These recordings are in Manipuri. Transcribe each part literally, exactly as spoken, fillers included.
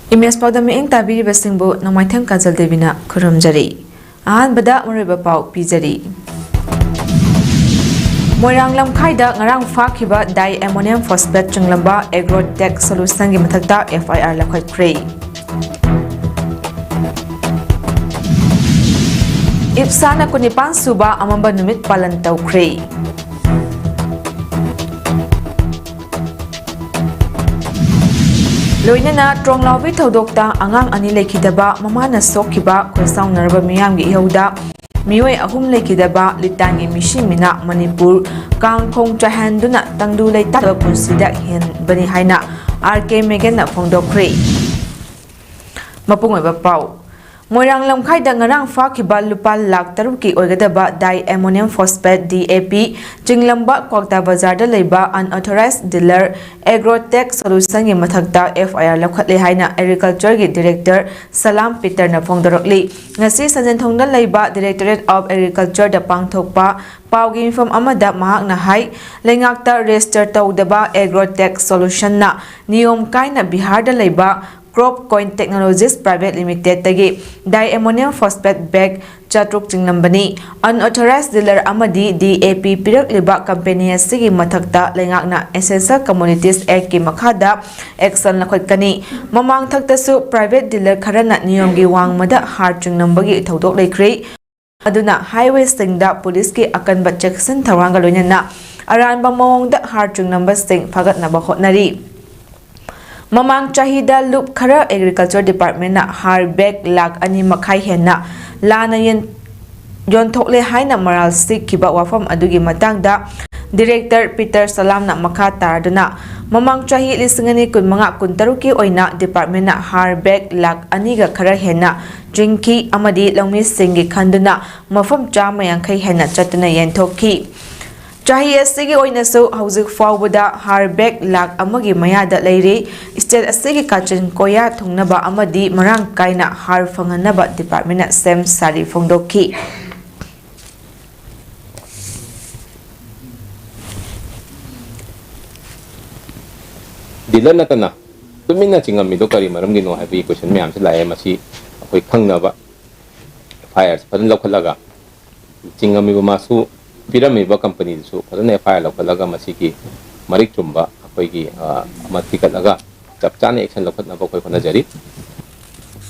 ꯏꯃꯦꯖ ꯄꯥꯎꯗꯝ ꯃꯤꯠꯌꯦꯡ ꯇꯥꯕꯤꯔꯤꯕꯁꯤꯡꯕꯨ ꯅꯣꯡꯃꯥꯏꯊꯦꯝ ꯀꯥꯖꯜ ꯗꯦꯕꯤꯅ ꯈꯨꯔꯨꯝꯖꯔꯤ꯫ ꯑꯍꯥꯟꯕꯗ ꯃꯔꯨꯑꯣꯏꯕ ꯄꯥꯎ ꯄꯤꯖꯔꯤ꯫ ꯃꯣꯏꯔꯥꯡ ꯂꯝꯈꯥꯏꯗ ꯉꯔꯥꯡ ꯐꯥꯈꯤꯕ diammonium phosphate ꯆꯤꯡꯂꯝꯕ Agrotech Solutionꯒꯤ ꯃꯊꯛꯇ F I R ꯂꯧꯈꯠꯈ꯭ꯔꯦ꯫ ꯏꯞꯁꯥꯅ ꯀꯨꯟꯅꯤꯄꯥꯟ ꯁꯨꯕ ꯑꯃꯝꯕ ꯅꯨꯃꯤꯠ ꯄꯥꯂꯟ ꯇꯧꯈ꯭ꯔꯦ꯫ ꯂꯣꯏꯅꯅ ꯇ꯭ꯔꯣꯡꯂꯥꯎꯕꯤ ꯊꯧꯗꯣꯛꯇ ꯑꯉꯥꯡ ꯑꯅꯤ ꯂꯩꯈꯤꯗꯕ, ꯃꯃꯥꯅ ꯁꯣꯛꯈꯤꯕ, ꯈꯣꯏꯁꯥꯎꯅꯔꯕ ꯃꯤꯌꯥꯝꯒꯤ ꯏꯍꯧꯗ ꯃꯤꯑꯣꯏ ꯑꯍꯨꯝ ꯂꯩꯈꯤꯗꯕ ꯂꯤꯇꯥꯟꯒꯤ ꯃꯤꯁꯤ ꯃꯤꯅꯥ ꯃꯅꯤꯄꯨꯔ ꯀꯥꯡ ꯈꯣꯡ ꯆꯥꯏꯍꯟꯗꯨꯅ ꯇꯪꯗꯨ ꯂꯩꯇꯥꯗꯕ ꯄꯨꯟꯁꯤꯗ ꯍꯤꯡꯕꯅꯤ ꯍꯥꯏꯅ R K ꯃꯦꯒꯟꯅ ꯐꯣꯡꯗꯣꯛꯈ꯭ꯔꯦ꯫ ꯃꯄꯨꯡ ꯑꯣꯏꯕ ꯄꯥꯎ꯫ ꯃꯣꯏꯔꯥꯡ ꯂꯝꯈꯥꯏꯗ ꯉꯔꯥꯡ ꯐꯥꯈꯤꯕ ꯂꯨꯄꯥ ꯂꯥꯈ ꯇꯔꯨꯛꯀꯤ ꯑꯣꯏꯒꯗꯕ diammonium phosphate, D A P, ꯆꯤꯡꯂꯝꯕ ꯀ꯭ꯋꯥꯛꯇꯥ ꯕꯖꯥꯔꯗ ꯂꯩꯕ unauthorized dealer Agrotech Solutionꯒꯤ ꯃꯊꯛꯇ F I R ꯂꯧꯈꯠꯂꯦ ꯍꯥꯏꯅ Agricultureꯒꯤ Director ꯁꯂꯥꯝ ꯄꯤꯇꯔꯅ ꯐꯣꯡꯗꯣꯔꯛꯂꯤ꯫ ꯉꯁꯤ ꯁꯟꯖꯦꯟꯊꯣꯡꯗ ꯂꯩꯕ Directorate of Agricultureꯗ ꯄꯥꯡꯊꯣꯛꯄ ꯄꯥꯎꯒꯤ ꯃꯤꯐꯝ ꯑꯃꯗ ꯃꯍꯥꯛꯅ ꯍꯥꯏ, ꯂꯩꯉꯥꯛꯇ register ꯇꯧꯗꯕ Agrotech Solutionꯅ ꯅꯤꯌꯣꯝ ꯀꯥꯏꯅ ꯕꯤꯍꯥꯔꯗ ꯂꯩꯕ Crop Coin Technologies Private Limitedꯇꯒꯤ diammonium phosphate bag ꯆꯥꯇ꯭ꯔꯨꯛ ꯆꯤꯡꯂꯝꯕꯅꯤ꯫ Unauthorized dealer ꯑꯃꯗꯤ D A P ꯄꯤꯔꯛꯂꯤꯕ company ꯑꯁꯤꯒꯤ ꯃꯊꯛꯇ ꯂꯩꯉꯥꯛꯅ Essential Commodities Actꯀꯤ ꯃꯈꯥꯗ action ꯂꯧꯈꯠꯀꯅꯤ꯫ ꯃꯃꯥꯡꯊꯛꯇꯁꯨ private dealer ꯈꯔꯅ ꯅꯤꯌꯣꯝꯒꯤ ꯋꯥꯡꯃꯗ ꯍꯥꯔ ꯆꯤꯡꯂꯝꯕꯒꯤ ꯊꯧꯗꯣꯛ ꯂꯩꯈ꯭ꯔꯦ꯫ ꯑꯗꯨꯅ highwayꯁꯤꯡꯗ ꯄꯨꯂꯤꯁꯀꯤ ꯑꯀꯟꯕ ꯆꯦꯛꯁꯤꯟ ꯊꯧꯔꯥꯡꯒ ꯂꯣꯏꯅꯅ ꯑꯔꯥꯟꯕ ꯃꯑꯣꯡꯗ ꯍꯥꯔ ꯆꯤꯡꯂꯝꯕꯁꯤꯡ ꯐꯥꯒꯠꯅꯕ ꯍꯣꯠꯅꯔꯤ꯫ ꯃꯃꯥꯡ ꯆꯍꯤꯗ ꯂꯨꯞ ꯈꯔ Agriculture Departmentꯅ ꯍꯥꯔ bag ꯂꯥꯈ ꯑꯅꯤ ꯃꯈꯥꯏ ꯍꯦꯟꯅ ꯂꯥꯟꯅ ꯌꯦꯟ-, ꯌꯣꯟꯊꯣꯛꯂꯦ ꯍꯥꯏꯅ ꯃꯔꯥꯜ ꯁꯤꯈꯤꯕ ꯋꯥꯐꯝ ꯑꯗꯨꯒꯤ ꯃꯇꯥꯡꯗ Director ꯄꯤꯇꯔ ꯁꯂꯥꯝꯅ ꯃꯈꯥ ꯇꯥꯔꯗꯨꯅ, ꯃꯃꯥꯡ ꯆꯍꯤ ꯂꯤꯁꯤꯡ ꯑꯅꯤ ꯀꯨꯟꯃꯉꯥ ꯀꯨꯟꯇꯔꯨꯛꯀꯤ ꯑꯣꯏꯅ departmentꯅ ꯍꯥꯔ bag ꯂꯥꯈ ꯑꯅꯤꯒ ꯈꯔ ꯍꯦꯟꯅ ꯆꯤꯡꯈꯤ ꯑꯃꯗꯤ ꯂꯧꯃꯤꯁꯤꯡꯒꯤ ꯈꯟꯗꯨꯅ ꯃꯐꯝ ꯆꯥꯝꯃ ꯌꯥꯡꯈꯩ ꯍꯦꯟꯅ ꯆꯠꯇꯨꯅ ꯌꯦꯟꯊꯣꯛꯈꯤ꯫ ꯆꯍꯤ ꯑꯁꯤꯒꯤ ꯑꯣꯏꯅꯁꯨ ꯍꯧꯖꯤꯛ ꯐꯥꯎꯕꯗ ꯍꯥꯔ bag ꯂꯥꯈ ꯑꯃꯒꯤ ꯃꯌꯥꯗ ꯂꯩꯔꯤ꯫ State ꯑꯁꯤꯒꯤ ꯀꯥꯆꯤꯟ ꯀꯣꯌꯥ ꯊꯨꯡꯅꯕ ꯑꯃꯗꯤ ꯃꯔꯥꯡ ꯀꯥꯏꯅ ꯍꯥꯔ ꯐꯪꯍꯟꯅꯕ departmentꯅ ꯁꯦꯝ ꯁꯥꯔꯤ ꯐꯣꯡꯗꯣꯛꯈꯤ꯫ ꯗꯤꯂꯔ ꯅꯠꯇꯅ ꯇꯨꯃꯤꯟꯅ ꯆꯤꯡꯉꯝꯃꯤꯗꯣ ꯀꯔꯤ ꯃꯔꯝꯒꯤꯅꯣ ꯍꯥꯏꯕꯒꯤ ꯀꯣꯏꯁꯟ ꯃꯌꯥꯝꯁꯦ ꯂꯥꯛꯑꯦ꯫ ꯃꯁꯤ ꯑꯩꯈꯣꯏ ꯈꯪꯅꯕ ꯑꯦꯐ ꯑꯥꯏ ꯑꯥꯔꯁꯦ ꯐꯖꯅ ꯂꯧꯈꯠꯂꯒ ꯆꯤꯡꯉꯝꯃꯤꯕ ꯃꯥꯁꯨ ꯄꯤꯔꯝꯃꯤꯕ ꯀꯝꯄꯅꯤꯗꯨꯁꯨ ꯐꯖꯅ ꯑꯦꯐ ꯑꯥꯏ ꯑꯥꯔ ꯂꯧꯈꯠꯂꯒ ꯃꯁꯤꯒꯤ ꯃꯔꯤꯛ ꯆꯨꯝꯕ ꯑꯩꯈꯣꯏꯒꯤ ꯑꯃ ꯊꯤꯒꯠꯂꯒ ꯆꯞ ꯆꯥꯅ ꯑꯦꯛꯁꯟ ꯂꯧꯈꯠꯅꯕ ꯑꯩꯈꯣꯏ ꯍꯣꯠꯅꯖꯔꯤ꯫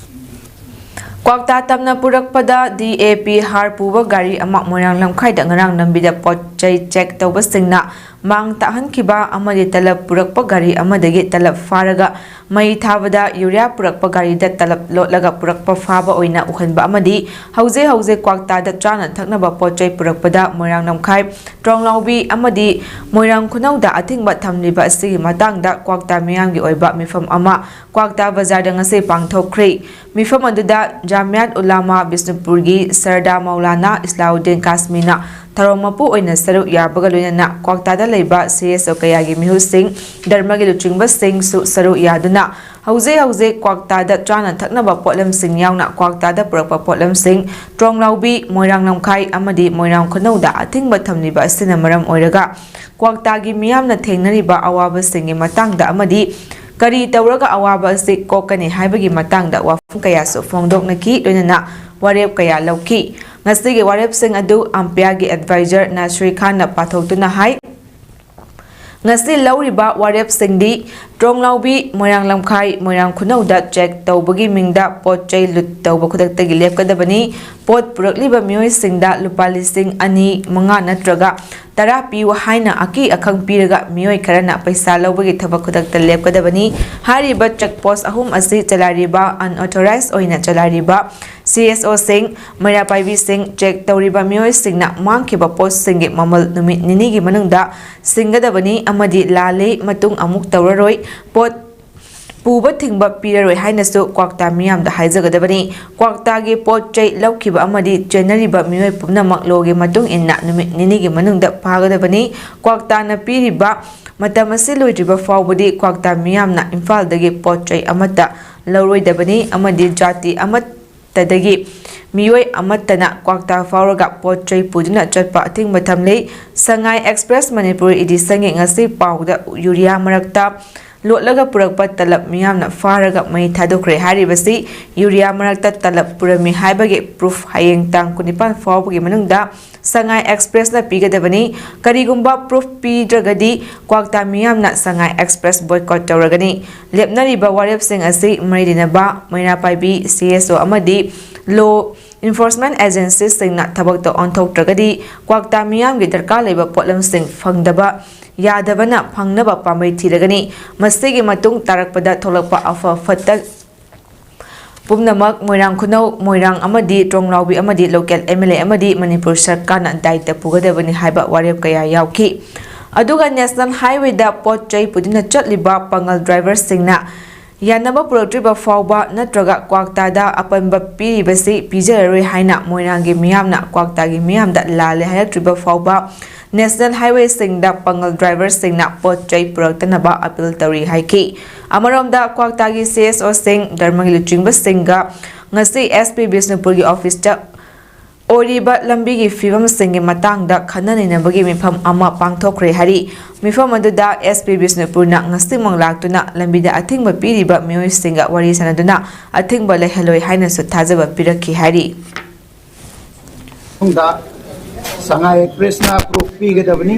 ꯀ꯭ꯋꯥꯛꯇꯥ ꯇꯝꯅ ꯄꯨꯔꯛꯄꯗ ꯗꯤ ꯑꯦ ꯄꯤ ꯍꯥꯔ ꯄꯨꯕ ꯒꯥꯔꯤ ꯑꯃ ꯃꯣꯏꯔꯥꯡ ꯂꯝꯈꯥꯏꯗ ꯉꯔꯥꯡ ꯂꯝꯕꯤꯗ ꯄꯣꯠ ꯆꯩ ꯆꯦꯛ ꯇꯧꯕꯁꯤꯡꯅ ꯃꯥꯡ ꯇꯥꯛꯍꯟꯈꯤꯕ ꯑꯃꯗꯤ ꯇꯂꯕ ꯄꯨꯔꯛꯄ ꯒꯥꯔꯤ ꯑꯃꯗꯒꯤ ꯇꯂꯕ ꯐꯥꯔꯒ ꯃꯩ ꯊꯥꯕꯗ ꯌꯨꯔꯤꯌꯥ ꯄꯨꯔꯛꯄ ꯒꯥꯔꯤꯗ ꯇꯂꯕ ꯂꯣꯠꯂꯒ ꯄꯨꯔꯛꯄ ꯐꯥꯕ ꯑꯣꯏꯅ ꯎꯍꯟꯕ ꯑꯃꯗꯤ ꯍꯧꯖꯤꯛ ꯍꯧꯖꯤꯛ ꯀ꯭ꯋꯥꯛꯇꯥꯗ ꯆꯥꯅ ꯊꯛꯅꯕ ꯄꯣꯠ ꯆꯩ ꯄꯨꯔꯛꯄꯗ ꯃꯣꯏꯔꯥꯡ ꯂꯝꯈꯥꯏ ꯇ꯭ꯔꯣꯡꯂꯥꯎꯕꯤ ꯑꯃꯗꯤ ꯃꯣꯏꯔꯥꯡ ꯈꯨꯅꯧꯗ ꯑꯊꯤꯡꯕ ꯊꯝꯂꯤꯕ ꯑꯁꯤꯒꯤ ꯃꯇꯥꯡꯗ ꯀ꯭ꯋꯥꯛꯇꯥ ꯃꯤꯌꯥꯝꯒꯤ ꯑꯣꯏꯕ ꯃꯤꯐꯝ ꯑꯃ ꯀ꯭ꯋꯥꯛꯇꯥ ꯕꯖꯥꯔꯗ ꯉꯁꯤ ꯄꯥꯡꯊꯣꯛꯈ꯭ꯔꯦ꯫ ꯃꯤꯐꯝ ꯑꯗꯨꯗ ꯖꯥꯃꯤꯌꯥꯠ ꯎꯂꯥꯃꯥ ꯕꯤꯁꯅꯨꯄꯨꯔꯒꯤ ꯁꯔꯗꯥ ꯃꯧꯂꯥꯅꯥ ꯏꯁꯂꯥꯎꯗꯤꯟ ꯀꯥꯁꯃꯤꯅ ꯊꯧꯔꯝ ꯃꯄꯨ ꯑꯣꯏꯅ ꯁꯔꯨꯛ ꯌꯥꯕꯒ ꯂꯣꯏꯅꯅ ꯀ꯭ꯋꯥꯛꯇꯥꯗ ꯂꯩꯕ ꯁꯤ ꯑꯦꯁ ꯑꯣ ꯀꯌꯥꯒꯤ ꯃꯤꯍꯨꯠꯁꯤꯡ, ꯙꯔꯃꯒꯤ ꯂꯨꯆꯤꯡꯕꯁꯤꯡꯁꯨ ꯁꯔꯨꯛ ꯌꯥꯗꯨꯅ ꯍꯧꯖꯤꯛ ꯍꯧꯖꯤꯛ ꯀ꯭ꯋꯥꯛꯇꯥꯗ ꯆꯥꯅ ꯊꯛꯅꯕ ꯄꯣꯠꯂꯝꯁꯤꯡ ꯌꯥꯎꯅ ꯀ꯭ꯋꯥꯛꯇꯥꯗ ꯄꯨꯔꯛꯄ ꯄꯣꯠꯂꯝꯁꯤꯡ ꯇ꯭ꯔꯣꯡꯂꯥꯎꯕꯤ, ꯃꯣꯏꯔꯥꯡ ꯂꯝꯈꯥꯏ ꯑꯃꯗꯤ ꯃꯣꯏꯔꯥꯡ ꯈꯨꯅꯧꯗ ꯑꯊꯤꯡꯕ ꯊꯝꯂꯤꯕ ꯑꯁꯤꯅ ꯃꯔꯝ ꯑꯣꯏꯔꯒ ꯀ꯭ꯋꯥꯛꯇꯥꯒꯤ ꯃꯤꯌꯥꯝꯅ ꯊꯦꯡꯅꯔꯤꯕ ꯑꯋꯥꯕꯁꯤꯡꯒꯤ ꯃꯇꯥꯡꯗ ꯑꯃꯗꯤ ꯀꯔꯤ ꯇꯧꯔꯒ ꯑꯋꯥꯕ ꯑꯁꯤ ꯀꯣꯛꯀꯅꯤ ꯍꯥꯏꯕꯒꯤ ꯃꯇꯥꯡꯗ ꯋꯥꯐꯝ ꯀꯌꯥꯁꯨ ꯐꯣꯡꯗꯣꯛꯅꯈꯤ, ꯂꯣꯏꯅꯅ ꯋꯥꯔꯦꯞ ꯀꯌꯥ ꯂꯧꯈꯤ꯫ ꯉꯁꯤꯒꯤ ꯋꯥꯔꯦꯞꯁꯤꯡ ꯑꯗꯨ ꯑꯝꯄꯤꯌꯥꯒꯤ ꯑꯦꯗꯚꯥꯏꯖꯔ ꯅꯁꯔꯤ ꯈꯥꯟꯅ ꯄꯥꯊꯣꯛꯇꯨꯅ ꯍꯥꯏ꯫ ꯉꯁꯤ ꯂꯧꯔꯤꯕ ꯋꯥꯔꯦꯞꯁꯤꯡꯗꯤ ꯇ꯭ꯔꯣꯡꯂꯥꯎꯕꯤ, ꯃꯣꯏꯔꯥꯡ ꯂꯝꯈꯥꯏ, ꯃꯣꯏꯔꯥꯡ ꯈꯨꯅꯧꯗ ꯆꯦꯛ ꯇꯧꯕꯒꯤ ꯃꯤꯡꯗ ꯄꯣꯠ ꯆꯩ ꯂꯨꯠ ꯇꯧꯕ ꯈꯨꯗꯛꯇꯒꯤ ꯂꯦꯞꯀꯗꯕꯅꯤ꯫ ꯄꯣꯠ ꯄꯨꯔꯛꯂꯤꯕ ꯃꯤꯑꯣꯏꯁꯤꯡꯗ ꯂꯨꯄꯥ ꯂꯤꯁꯤꯡ ꯑꯅꯤ, ꯃꯉꯥ ꯅꯠꯇ꯭ꯔꯒ ꯇꯔꯥ ꯄꯤꯌꯨ ꯍꯥꯏꯅ ꯑꯀꯤ ꯑꯈꯪ ꯄꯤꯔꯒ ꯃꯤꯑꯣꯏ ꯈꯔꯅ ꯄꯩꯁꯥ ꯂꯧꯕꯒꯤ ꯊꯕꯛ ꯈꯨꯗꯛꯇ ꯂꯦꯞꯀꯗꯕꯅꯤ꯫ ꯍꯥꯏꯔꯤꯕ ꯆꯦꯛ ꯄꯣꯁ ꯑꯍꯨꯝ ꯑꯁꯤ ꯆꯂꯥꯏꯔꯤꯕ, unauthorized ꯑꯣꯏꯅ ꯆꯂꯥꯏꯔꯤꯕ ꯁꯤ ꯑꯦꯁ ꯑꯣꯁꯤꯡ, ꯃꯩꯔꯥ ꯄꯥꯏꯕꯤꯁꯤꯡ, ꯆꯦꯛ ꯇꯧꯔꯤꯕ ꯃꯤꯑꯣꯏꯁꯤꯡꯅ ꯃꯥꯡꯈꯤꯕ ꯄꯣꯠꯁꯤꯡꯒꯤ ꯃꯃꯜ ꯅꯨꯃꯤꯠ ꯅꯤꯅꯤꯒꯤ ꯃꯅꯨꯡꯗ ꯁꯤꯡꯒꯗꯕꯅꯤ ꯑꯃꯗꯤ ꯂꯥꯜꯂꯤ, ꯃꯇꯨꯡ ꯑꯃꯨꯛ ꯇꯧꯔꯔꯣꯏ, ꯄꯣꯠ ꯄꯨꯕ ꯊꯤꯡꯕ ꯄꯤꯔꯔꯣꯏ ꯍꯥꯏꯅꯁꯨ ꯀ꯭ꯋꯥꯛꯇꯥ ꯃꯤꯌꯥꯝꯗ ꯍꯥꯏꯖꯒꯗꯕꯅꯤ꯫ ꯀ꯭ꯋꯥꯛꯇꯥꯒꯤ ꯄꯣꯠ ꯆꯩ ꯂꯧꯈꯤꯕ ꯑꯃꯗꯤ ꯆꯦꯟꯅꯔꯤꯕ ꯃꯤꯑꯣꯏ ꯄꯨꯝꯅꯃꯛ ꯂꯣꯒꯤ ꯃꯇꯨꯡ ꯏꯟꯅ ꯅꯨꯃꯤꯠ ꯅꯤꯅꯤꯒꯤ ꯃꯅꯨꯡꯗ ꯐꯥꯒꯗꯕꯅꯤ꯫ ꯀ꯭ꯋꯥꯛꯇꯥꯅ ꯄꯤꯔꯤꯕ ꯃꯇꯝ ꯑꯁꯤ ꯂꯣꯏꯗ꯭ꯔꯤꯕ ꯐꯥꯎꯕꯗꯤ ꯀ꯭ꯋꯥꯛꯇꯥ ꯃꯤꯌꯥꯝꯅ ꯏꯝꯐꯥꯜꯗꯒꯤ ꯄꯣꯠ ꯆꯩ ꯑꯃꯠꯇ ꯂꯧꯔꯣꯏꯗꯕꯅꯤ ꯑꯃꯗꯤ ꯖꯥꯇꯤ ꯑꯃꯠꯇꯗꯒꯤ ꯃꯤꯑꯣꯏ ꯑꯃꯠꯇꯅ ꯀ꯭ꯋꯥꯛꯇꯥ ꯐꯥꯎꯔꯒ ꯄꯣꯠ ꯆꯩ ꯄꯨꯗꯨꯅ ꯆꯠꯄ ꯑꯊꯤꯡꯕ ꯊꯝꯂꯤ꯫ ꯁꯉꯥꯏ ꯑꯦꯛꯁꯄ꯭ꯔꯦꯁ ꯃꯅꯤꯄꯨꯔ ꯏꯗꯤꯁꯟꯒꯤ ꯉꯁꯤ ꯄꯥꯎꯗ ꯌꯨꯔꯤꯌꯥ ꯃꯔꯛꯇ ꯂꯣꯠꯂꯒ ꯄꯨꯔꯛꯄ ꯇꯂꯕ ꯃꯤꯌꯥꯝꯅ ꯐꯥꯔꯒ ꯃꯩ ꯊꯥꯗꯣꯛꯈ꯭ꯔꯦ ꯍꯥꯏꯔꯤꯕꯁꯤ ꯌꯨꯔꯤꯌꯥ ꯃꯔꯛꯇ ꯇꯂꯕ ꯄꯨꯔꯝꯃꯤ ꯍꯥꯏꯕꯒꯤ ꯄ꯭ꯔꯨꯐ ꯍꯌꯦꯡ ꯇꯥꯡ ꯀꯨꯟꯅꯤꯄꯥꯟ ꯐꯥꯎꯕꯒꯤ ꯃꯅꯨꯡꯗ ꯁꯉꯥꯏ ꯑꯦꯛꯁꯄ꯭ꯔꯦꯁꯅ ꯄꯤꯒꯗꯕꯅꯤ꯫ ꯀꯔꯤꯒꯨꯝꯕ ꯄ꯭ꯔꯨꯐ ꯄꯤꯗ꯭ꯔꯒꯗꯤ ꯀ꯭ꯋꯥꯛꯇꯥ ꯃꯤꯌꯥꯝꯅ ꯁꯉꯥꯏ ꯑꯦꯛꯁꯄ꯭ꯔꯦꯁ ꯕꯣꯏꯀꯣꯠ ꯇꯧꯔꯒꯅꯤ꯫ ꯂꯦꯞꯅꯔꯤꯕ ꯋꯥꯔꯦꯞꯁꯤꯡ ꯑꯁꯤ ꯃꯔꯤ ꯂꯩꯅꯕ ꯃꯩꯔꯥ ꯄꯥꯏꯕꯤ, ꯁꯤ ꯑꯦꯁ ꯑꯣ ꯑꯃꯗꯤ ꯂꯣ ꯏꯟꯐꯣꯔꯁꯃꯦꯟ ꯑꯦꯖꯦꯟꯁꯤꯁꯤꯡꯅ ꯊꯕꯛꯇ ꯑꯣꯟꯊꯣꯛꯇ꯭ꯔꯒꯗꯤ ꯀ꯭ꯋꯥꯛꯇꯥ ꯃꯤꯌꯥꯝꯒꯤ ꯗꯔꯀꯥꯔ ꯂꯩꯕ ꯄꯣꯠꯂꯝꯁꯤꯡ ꯐꯪꯗꯕ ꯌꯥꯗꯕꯅ ꯐꯪꯅꯕ ꯄꯥꯝꯕꯩ ꯊꯤꯔꯒꯅꯤ꯫ ꯃꯁꯤꯒꯤ ꯃꯇꯨꯡ ꯇꯥꯔꯛꯄꯗ ꯊꯣꯛꯂꯛꯄ ꯑꯐ ꯐꯠꯇ ꯄꯨꯝꯅꯃꯛ ꯃꯣꯏꯔꯥꯡ ꯈꯨꯅꯧ, ꯃꯣꯏꯔꯥꯡ ꯑꯃꯗꯤ ꯇ꯭ꯔꯣꯡꯂꯥꯎꯕꯤ ꯑꯃꯗꯤ ꯂꯣꯀꯦꯜ ꯑꯦꯝ ꯑꯦꯜ ꯑꯦ ꯑꯃꯗꯤ ꯃꯅꯤꯄꯨꯔ ꯁꯔꯀꯥꯔꯅ ꯗꯥꯏꯇ ꯄꯨꯒꯗꯕꯅꯤ ꯍꯥꯏꯕ ꯋꯥꯔꯦꯞ ꯀꯌꯥ ꯌꯥꯎꯈꯤ꯫ ꯑꯗꯨꯒ ꯅꯦꯁꯅꯦꯜ ꯍꯥꯏꯋꯦꯗ ꯄꯣꯠ ꯆꯩ ꯄꯨꯗꯨꯅ ꯆꯠꯂꯤꯕ ꯄꯥꯡꯒꯜ ꯗ꯭ꯔꯥꯏꯚꯔꯁꯤꯡꯅ ꯌꯥꯅꯕ ꯄꯨꯔꯛꯇ꯭ꯔꯤꯕ ꯐꯥꯎꯕ ꯅꯠꯇ꯭ꯔꯒ ꯀ꯭ꯋꯥꯛꯇꯥꯗ ꯑꯄꯟꯕ ꯄꯤꯔꯤꯕꯁꯤ ꯄꯤꯖꯔꯔꯣꯏ ꯍꯥꯏꯅ ꯃꯣꯏꯔꯥꯡꯒꯤ ꯃꯤꯌꯥꯝꯅ ꯀ꯭ꯋꯥꯛꯇꯥꯒꯤ ꯃꯤꯌꯥꯝꯗ ꯂꯥꯜꯂꯦ ꯍꯥꯏꯔꯛꯇ꯭ꯔꯤꯕ ꯐꯥꯎꯕ ꯅꯦꯁꯅꯦꯜ ꯍꯥꯏꯋꯦꯁꯤꯡꯗ ꯄꯥꯡꯒꯜ ꯗ꯭ꯔꯥꯏꯚꯔꯁꯤꯡꯅ ꯄꯣꯠ ꯆꯩ ꯄꯨꯔꯛꯇꯅꯕ ꯑꯄꯤꯜ ꯇꯧꯔꯤ ꯍꯥꯏꯈꯤ꯫ ꯑꯃꯔꯣꯝꯗ ꯀ꯭ꯋꯥꯛꯇꯥꯒꯤ ꯁꯤ ꯑꯦꯁ ꯑꯣꯁꯤꯡ, ꯙꯔꯃꯒꯤ ꯂꯨꯆꯤꯡꯕꯁꯤꯡꯒ ꯉꯁꯤ ꯑꯦꯁ ꯄꯤ ꯕꯤꯁꯅꯨꯄꯨꯔꯒꯤ ꯑꯣꯐꯤꯁꯇ ꯑꯣꯏꯔꯤꯕ ꯂꯝꯕꯤꯒꯤ ꯐꯤꯕꯝꯁꯤꯡꯒꯤ ꯃꯇꯥꯡꯗ ꯈꯟꯅ ꯅꯩꯅꯕꯒꯤ ꯃꯤꯐꯝ ꯑꯃ ꯄꯥꯡꯊꯣꯛꯈ꯭ꯔꯦ ꯍꯥꯏꯔꯤ꯫ ꯃꯤꯐꯝ ꯑꯗꯨꯗ ꯑꯦꯁ ꯄꯤ ꯕꯤꯁꯅꯨꯄꯨꯔꯅ ꯉꯁꯤꯃꯛ ꯂꯥꯛꯇꯨꯅ ꯂꯝꯕꯤꯗ ꯑꯊꯤꯡꯕ ꯄꯤꯔꯤꯕ ꯃꯤꯑꯣꯏꯁꯤꯡꯒ ꯋꯥꯔꯤ ꯁꯥꯟꯅꯗꯨꯅ ꯑꯊꯤꯡꯕ ꯂꯩꯍꯜꯂꯣꯏ ꯍꯥꯏꯅꯁꯨ ꯊꯥꯖꯕ ꯄꯤꯔꯛꯈꯤ ꯍꯥꯏꯔꯤ꯫ ꯃꯇꯨꯡꯗ ꯁꯉꯥꯏ ꯑꯦꯛꯁꯄ꯭ꯔꯦꯁꯅ ꯄ꯭ꯔꯨꯐ ꯄꯤꯒꯗꯕꯅꯤ꯫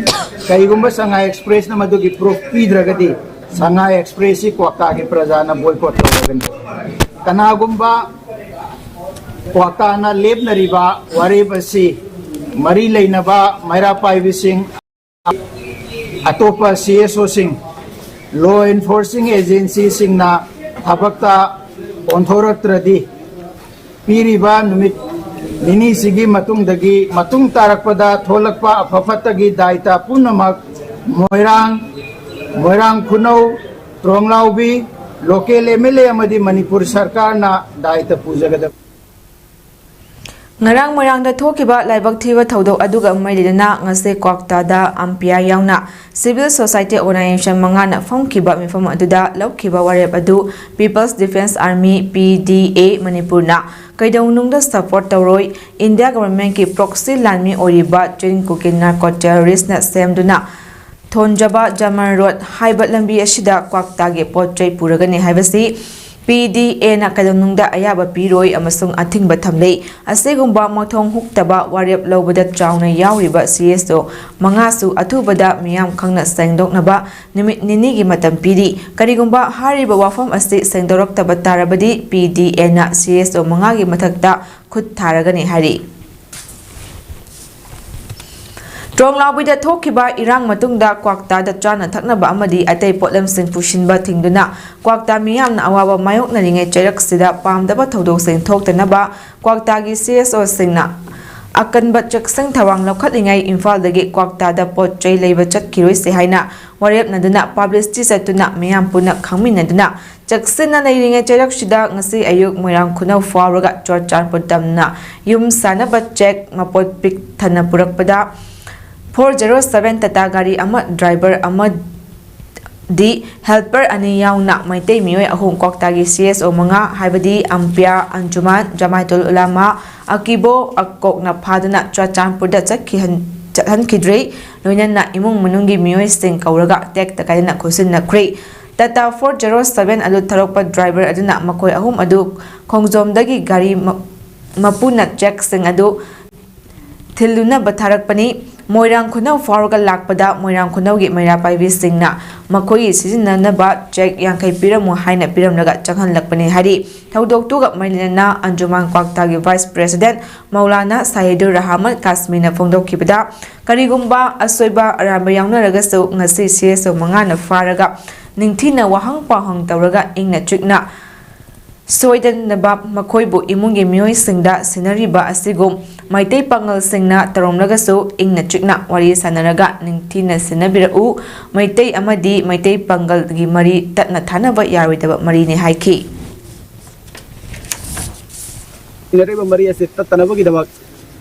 ꯀꯔꯤꯒꯨꯝꯕ ꯁꯉꯥꯏ ꯑꯦꯛꯁꯄ꯭ꯔꯦꯁꯅ ꯃꯗꯨꯒꯤ ꯄ꯭ꯔꯨꯐ ꯄꯤꯗ꯭ꯔꯒꯗꯤ ꯁꯉꯥꯏ ꯑꯦꯛꯁꯄ꯭ꯔꯦꯁꯁꯤ ꯀ꯭ꯋꯥꯛꯇꯥꯒꯤ ꯄ꯭ꯔꯖꯥꯅ ꯕꯣꯏꯀꯣꯠ ꯇꯧꯔꯒꯅꯤ꯫ ꯀꯅꯥꯒꯨꯝꯕ ꯀ꯭ꯋꯥꯛꯇꯥꯅ ꯂꯦꯞꯅꯔꯤꯕ ꯋꯥꯔꯦꯞ ꯑꯁꯤ ꯃꯔꯤ ꯂꯩꯅꯕ ꯃꯩꯔꯥ ꯄꯥꯏꯕꯤꯁꯤꯡ, ꯑꯇꯣꯞꯄ ꯁꯤ ꯑꯦꯁ ꯑꯣꯁꯤꯡ, ꯂꯣ ꯏꯟꯐꯣꯔꯁꯤꯡ ꯑꯦꯖꯦꯟꯁꯤꯁꯤꯡꯅ ꯊꯕꯛꯇ ꯑꯣꯟꯊꯣꯔꯛꯇ꯭ꯔꯗꯤ ꯄꯤꯔꯤꯕ ꯅꯨꯃꯤꯠ ꯅꯤꯅꯤꯁꯤꯒꯤ ꯃꯇꯨꯡꯗꯒꯤ ꯃꯇꯨꯡ ꯇꯥꯔꯛꯄꯗ ꯊꯣꯛꯂꯛꯄ ꯑꯐ ꯐꯠꯇꯒꯤ ꯗꯥꯏꯇ ꯄꯨꯝꯅꯃꯛ ꯃꯣꯏꯔꯥꯡ, ꯃꯣꯏꯔꯥꯡ ꯈꯨꯅꯧ, ꯇ꯭ꯔꯣꯡꯂꯥꯎꯕꯤ, ꯂꯣꯀꯦꯜ ꯑꯦꯝ ꯑꯦꯜ ꯑꯦ ꯑꯃꯗꯤ ꯃꯅꯤꯄꯨꯔ ꯁꯔꯀꯥꯔꯅ ꯗꯥꯏꯇ ꯄꯨꯖꯒꯗꯕꯅꯤ꯫ ꯉꯔꯥꯡ ꯃꯣꯏꯔꯥꯡꯗ ꯊꯣꯛꯈꯤꯕ ꯂꯥꯏꯕꯛ ꯊꯤꯕ ꯊꯧꯗꯣꯛ ꯑꯗꯨꯒ ꯃꯔꯤ ꯂꯩꯅꯅ ꯉꯁꯤ ꯀ꯭ꯋꯥꯛꯇꯥꯗ ꯑꯝꯄꯤꯌꯥ ꯌꯥꯎꯅ ꯁꯤꯚꯤꯜ ꯁꯣꯁꯥꯏꯇꯤ ꯑꯣꯔꯒꯅꯥꯏꯖꯦꯁꯟ ꯃꯉꯥꯅ ꯐꯝꯈꯤꯕ ꯃꯤꯐꯝ ꯑꯗꯨꯗ ꯂꯧꯈꯤꯕ ꯋꯥꯔꯦꯞ ꯑꯗꯨ People's Defence Army, P D A, ꯃꯅꯤꯄꯨꯔꯅ ꯀꯩꯗꯧꯅꯨꯡꯗ ꯁꯄꯣꯔꯠ ꯇꯧꯔꯣꯏ, ꯏꯟꯗꯤꯌꯥ ꯒꯚꯔꯟꯃꯦꯟꯠꯀꯤ ꯄ꯭ꯔꯣꯛꯁꯤ ꯂꯥꯟꯃꯤ ꯑꯣꯏꯔꯤꯕ ꯆꯤꯟ ꯀꯨꯀꯤ ꯅꯥꯔꯀꯣ ꯇꯦꯔꯣꯔꯤꯁꯅ ꯁꯦꯝꯗꯨꯅ ꯊꯣꯟꯖꯕ ꯖꯃꯔ ꯔꯣꯗ ꯍꯥꯏꯕ ꯂꯝꯕꯤ ꯑꯁꯤꯗ ꯀ꯭ꯋꯥꯛꯇꯥꯒꯤ ꯄꯣꯠ ꯆꯩ ꯄꯨꯔꯒꯅꯤ ꯍꯥꯏꯕꯁꯤ ꯄꯤ ꯗꯤ ꯑꯦꯅ ꯀꯩꯗꯧꯅꯨꯡꯗ ꯑꯌꯥꯕ ꯄꯤꯔꯣꯏ ꯑꯃꯁꯨꯡ ꯑꯊꯤꯡꯕ ꯊꯝꯂꯤ꯫ ꯑꯁꯤꯒꯨꯝꯕ ꯃꯊꯣꯡ ꯍꯨꯛꯇꯕ ꯋꯥꯔꯦꯞ ꯂꯧꯕꯗ ꯆꯥꯎꯅ ꯌꯥꯎꯔꯤꯕ ꯁꯤ ꯑꯦꯁ ꯑꯣ ꯃꯉꯥꯁꯨ ꯑꯊꯨꯕꯗ ꯃꯤꯌꯥꯝ ꯈꯪꯅ ꯁꯦꯡꯗꯣꯛꯅꯕ ꯅꯨꯃꯤꯠ ꯅꯤꯅꯤꯒꯤ ꯃꯇꯝ ꯄꯤꯔꯤ꯫ ꯀꯔꯤꯒꯨꯝꯕ ꯍꯥꯏꯔꯤꯕ ꯋꯥꯐꯝ ꯑꯁꯤ ꯁꯦꯡꯗꯣꯔꯛꯇꯕ ꯇꯥꯔꯕꯗꯤ ꯄꯤ ꯗꯤ ꯑꯦꯅ ꯁꯤ ꯑꯦꯁ ꯑꯣ ꯃꯉꯥꯒꯤ ꯃꯊꯛꯇ ꯈꯨꯠ ꯊꯥꯔꯒꯅꯤ ꯍꯥꯏꯔꯤ꯫ ꯇ꯭ꯔꯣꯡꯂꯥꯎꯕꯤꯗ ꯊꯣꯛꯈꯤꯕ ꯏꯔꯥꯡ ꯃꯇꯨꯡꯗ ꯀ꯭ꯋꯥꯛꯇꯥꯗ ꯆꯥꯅ ꯊꯛꯅꯕ ꯑꯃꯗꯤ ꯑꯇꯩ ꯄꯣꯠꯂꯝꯁꯤꯡ ꯄꯨꯁꯤꯟꯕ ꯊꯤꯡꯗꯨꯅ ꯀ꯭ꯋꯥꯛꯇꯥ ꯃꯤꯌꯥꯝꯅ ꯑꯋꯥꯕ ꯃꯥꯌꯣꯛꯅꯔꯤꯉꯩ ꯆꯩꯔꯛꯁꯤꯗ ꯄꯥꯝꯗꯕ ꯊꯧꯗꯣꯛꯁꯤꯡ ꯊꯣꯛꯇꯅꯕ ꯀ꯭ꯋꯥꯛꯇꯥꯒꯤ ꯁꯤ ꯑꯦꯁ ꯑꯣꯁꯤꯡꯅ ꯑꯀꯟꯕ ꯆꯦꯛꯁꯤꯟ ꯊꯧꯔꯥꯡ ꯂꯧꯈꯠꯂꯤꯉꯩ ꯏꯝꯐꯥꯜꯗꯒꯤ ꯀ꯭ꯋꯥꯛꯇꯥꯗ ꯄꯣꯠ ꯆꯩ ꯂꯩꯕ ꯆꯠꯈꯤꯔꯣꯏꯁꯤ ꯍꯥꯏꯅ ꯋꯥꯔꯦꯞꯅꯗꯨꯅ ꯄꯕ꯭ꯂꯤꯁꯤꯇꯤ ꯆꯠꯇꯨꯅ ꯃꯤꯌꯥꯝ ꯄꯨꯟꯅ ꯈꯪꯃꯤꯟꯅꯗꯨꯅ ꯆꯦꯛꯁꯤꯟꯅ ꯂꯩꯔꯤꯉꯩ ꯆꯩꯔꯛꯁꯤꯗ ꯉꯁꯤ ꯑꯌꯨꯛ ꯃꯣꯏꯔꯥꯡ ꯈꯨꯅꯧ ꯐꯥꯎꯔꯒ ꯆꯨꯔꯆꯥꯟꯄꯨꯔ ꯇꯝꯅ ꯌꯨꯝ ꯁꯥꯅꯕ ꯆꯦꯛ ꯃꯄꯣꯠ ꯄꯤꯛ ꯊꯟꯅ ꯄꯨꯔꯛꯄꯗ ꯐꯣꯔ ꯖꯦꯔꯣ ꯁꯚꯦꯟ ꯇꯥꯇꯥ ꯒꯥꯔꯤ ꯑꯃ, ꯗ꯭ꯔꯥꯏꯚꯔ ꯑꯃꯗꯤ ꯍꯦꯜꯄꯔ ꯑꯅꯤ ꯌꯥꯎꯅ ꯃꯩꯇꯩ ꯃꯤꯑꯣꯏ ꯑꯍꯨꯝ ꯀ꯭ꯋꯥꯛꯇꯥꯒꯤ ꯁꯤ ꯑꯦꯁ ꯑꯣ ꯃꯉꯥ ꯍꯥꯏꯕꯗꯤ ꯑꯝꯄꯤꯌꯥ, ꯑꯟꯖꯨꯃꯥꯟ, ꯖꯃꯥꯏꯇꯨꯜ ꯎꯂꯥꯃꯥ, ꯑꯀꯤꯕꯣ ꯑꯀꯣꯛꯅ ꯐꯥꯗꯨꯅ ꯆꯨꯔꯆꯥꯟꯄꯨꯔꯗ ꯆꯠꯈꯤꯍꯟ-, ꯆꯠꯍꯟꯈꯤꯗ꯭ꯔꯤ꯫ ꯂꯣꯏꯅꯅ ꯏꯃꯨꯡ ꯃꯅꯨꯡꯒꯤ ꯃꯤꯑꯣꯏꯁꯤꯡ ꯀꯧꯔꯒ ꯇꯦꯛꯇ ꯀꯥꯏꯗꯅ ꯈꯨꯠꯁꯤꯟꯅꯈ꯭ꯔꯦ꯫ ꯇꯥꯇꯥ ꯐꯣꯔ ꯖꯦꯔꯣ ꯁꯚꯦꯟ ꯑꯗꯨ ꯊꯧꯔꯛꯄ ꯗ꯭ꯔꯥꯏꯚꯔ ꯑꯗꯨꯅ ꯃꯈꯣꯏ ꯑꯍꯨꯝ ꯑꯗꯨ ꯈꯣꯡꯖꯣꯝꯗꯒꯤ ꯒꯥꯔꯤ ꯃ-, ꯃꯄꯨꯅ ꯆꯦꯛꯁꯤꯡ ꯑꯗꯨ ꯊꯤꯜꯂꯨꯅꯕ ꯊꯥꯔꯛꯄꯅꯤ꯫ ꯃꯣꯏꯔꯥꯡ ꯈꯨꯅꯧ ꯐꯥꯎꯔꯒ ꯂꯥꯛꯄꯗ ꯃꯣꯏꯔꯥꯡ ꯈꯨꯅꯧꯒꯤ ꯃꯩꯔꯥ ꯄꯥꯏꯕꯤꯁꯤꯡꯅ ꯃꯈꯣꯏꯒꯤ ꯁꯤꯖꯤꯟꯅꯅꯕ ꯆꯦꯛ ꯌꯥꯡꯈꯩ ꯄꯤꯔꯝꯃꯨ ꯍꯥꯏꯅ ꯄꯤꯔꯝꯂꯒ ꯆꯪꯍꯜꯂꯛꯄꯅꯤ ꯍꯥꯏꯔꯤ꯫ ꯊꯧꯗꯣꯛꯇꯨꯒ ꯃꯔꯤ ꯂꯩꯅꯅ ꯑꯟꯖꯨꯃꯥꯟ ꯀ꯭ꯋꯥꯛꯇꯥꯒꯤ ꯚꯥꯏꯁ ꯄ꯭ꯔꯦꯁꯤꯗꯦꯟꯠ ꯃꯧꯂꯥꯅꯥ ꯁꯥꯍꯤꯗꯨꯔ ꯔꯍꯃꯟ ꯀꯥꯁꯃꯤꯅ ꯐꯣꯡꯗꯣꯛꯈꯤꯕꯗ, ꯀꯔꯤꯒꯨꯝꯕ ꯑꯁꯣꯏꯕ ꯑꯔꯥꯟꯕ ꯌꯥꯎꯅꯔꯒꯁꯨ ꯉꯁꯤ ꯁꯤ ꯑꯦꯁ ꯑꯣ ꯃꯉꯥꯅ ꯐꯥꯔꯒ ꯅꯤꯡꯊꯤꯅ ꯋꯥꯍꯪ ꯄꯥꯎꯍꯪ ꯇꯧꯔꯒ ꯏꯪꯅ ꯆꯤꯛꯅ ꯁꯣꯏꯗꯅꯕ ꯃꯈꯣꯏꯕꯨ ꯏꯃꯨꯡꯒꯤ ꯃꯤꯑꯣꯏꯁꯤꯡꯗ ꯁꯤꯟꯅꯔꯤꯕ ꯑꯁꯤꯒꯨꯝ ꯃꯩꯇꯩ ꯄꯥꯉꯜꯁꯤꯡꯅ ꯇꯧꯔꯝꯂꯒꯁꯨ ꯏꯪꯅ ꯆꯤꯛꯅ ꯋꯥꯔꯤ ꯁꯥꯟꯅꯔꯒ ꯅꯤꯡꯊꯤꯅ ꯁꯤꯟꯅꯕꯤꯔꯛꯎ꯫ ꯃꯩꯇꯩ ꯑꯃꯗꯤ ꯃꯩꯇꯩ ꯄꯥꯉꯜꯒꯤ ꯃꯔꯤ ꯇꯠꯅ ꯊꯥꯅꯕ ꯌꯥꯔꯣꯏꯗꯕ ꯃꯔꯤꯅꯤ ꯍꯥꯏꯈꯤ꯫ ꯂꯩꯅꯔꯤꯕ ꯃꯔꯤ ꯑꯁꯤ ꯇꯠꯇꯅꯕꯒꯤꯗꯃꯛ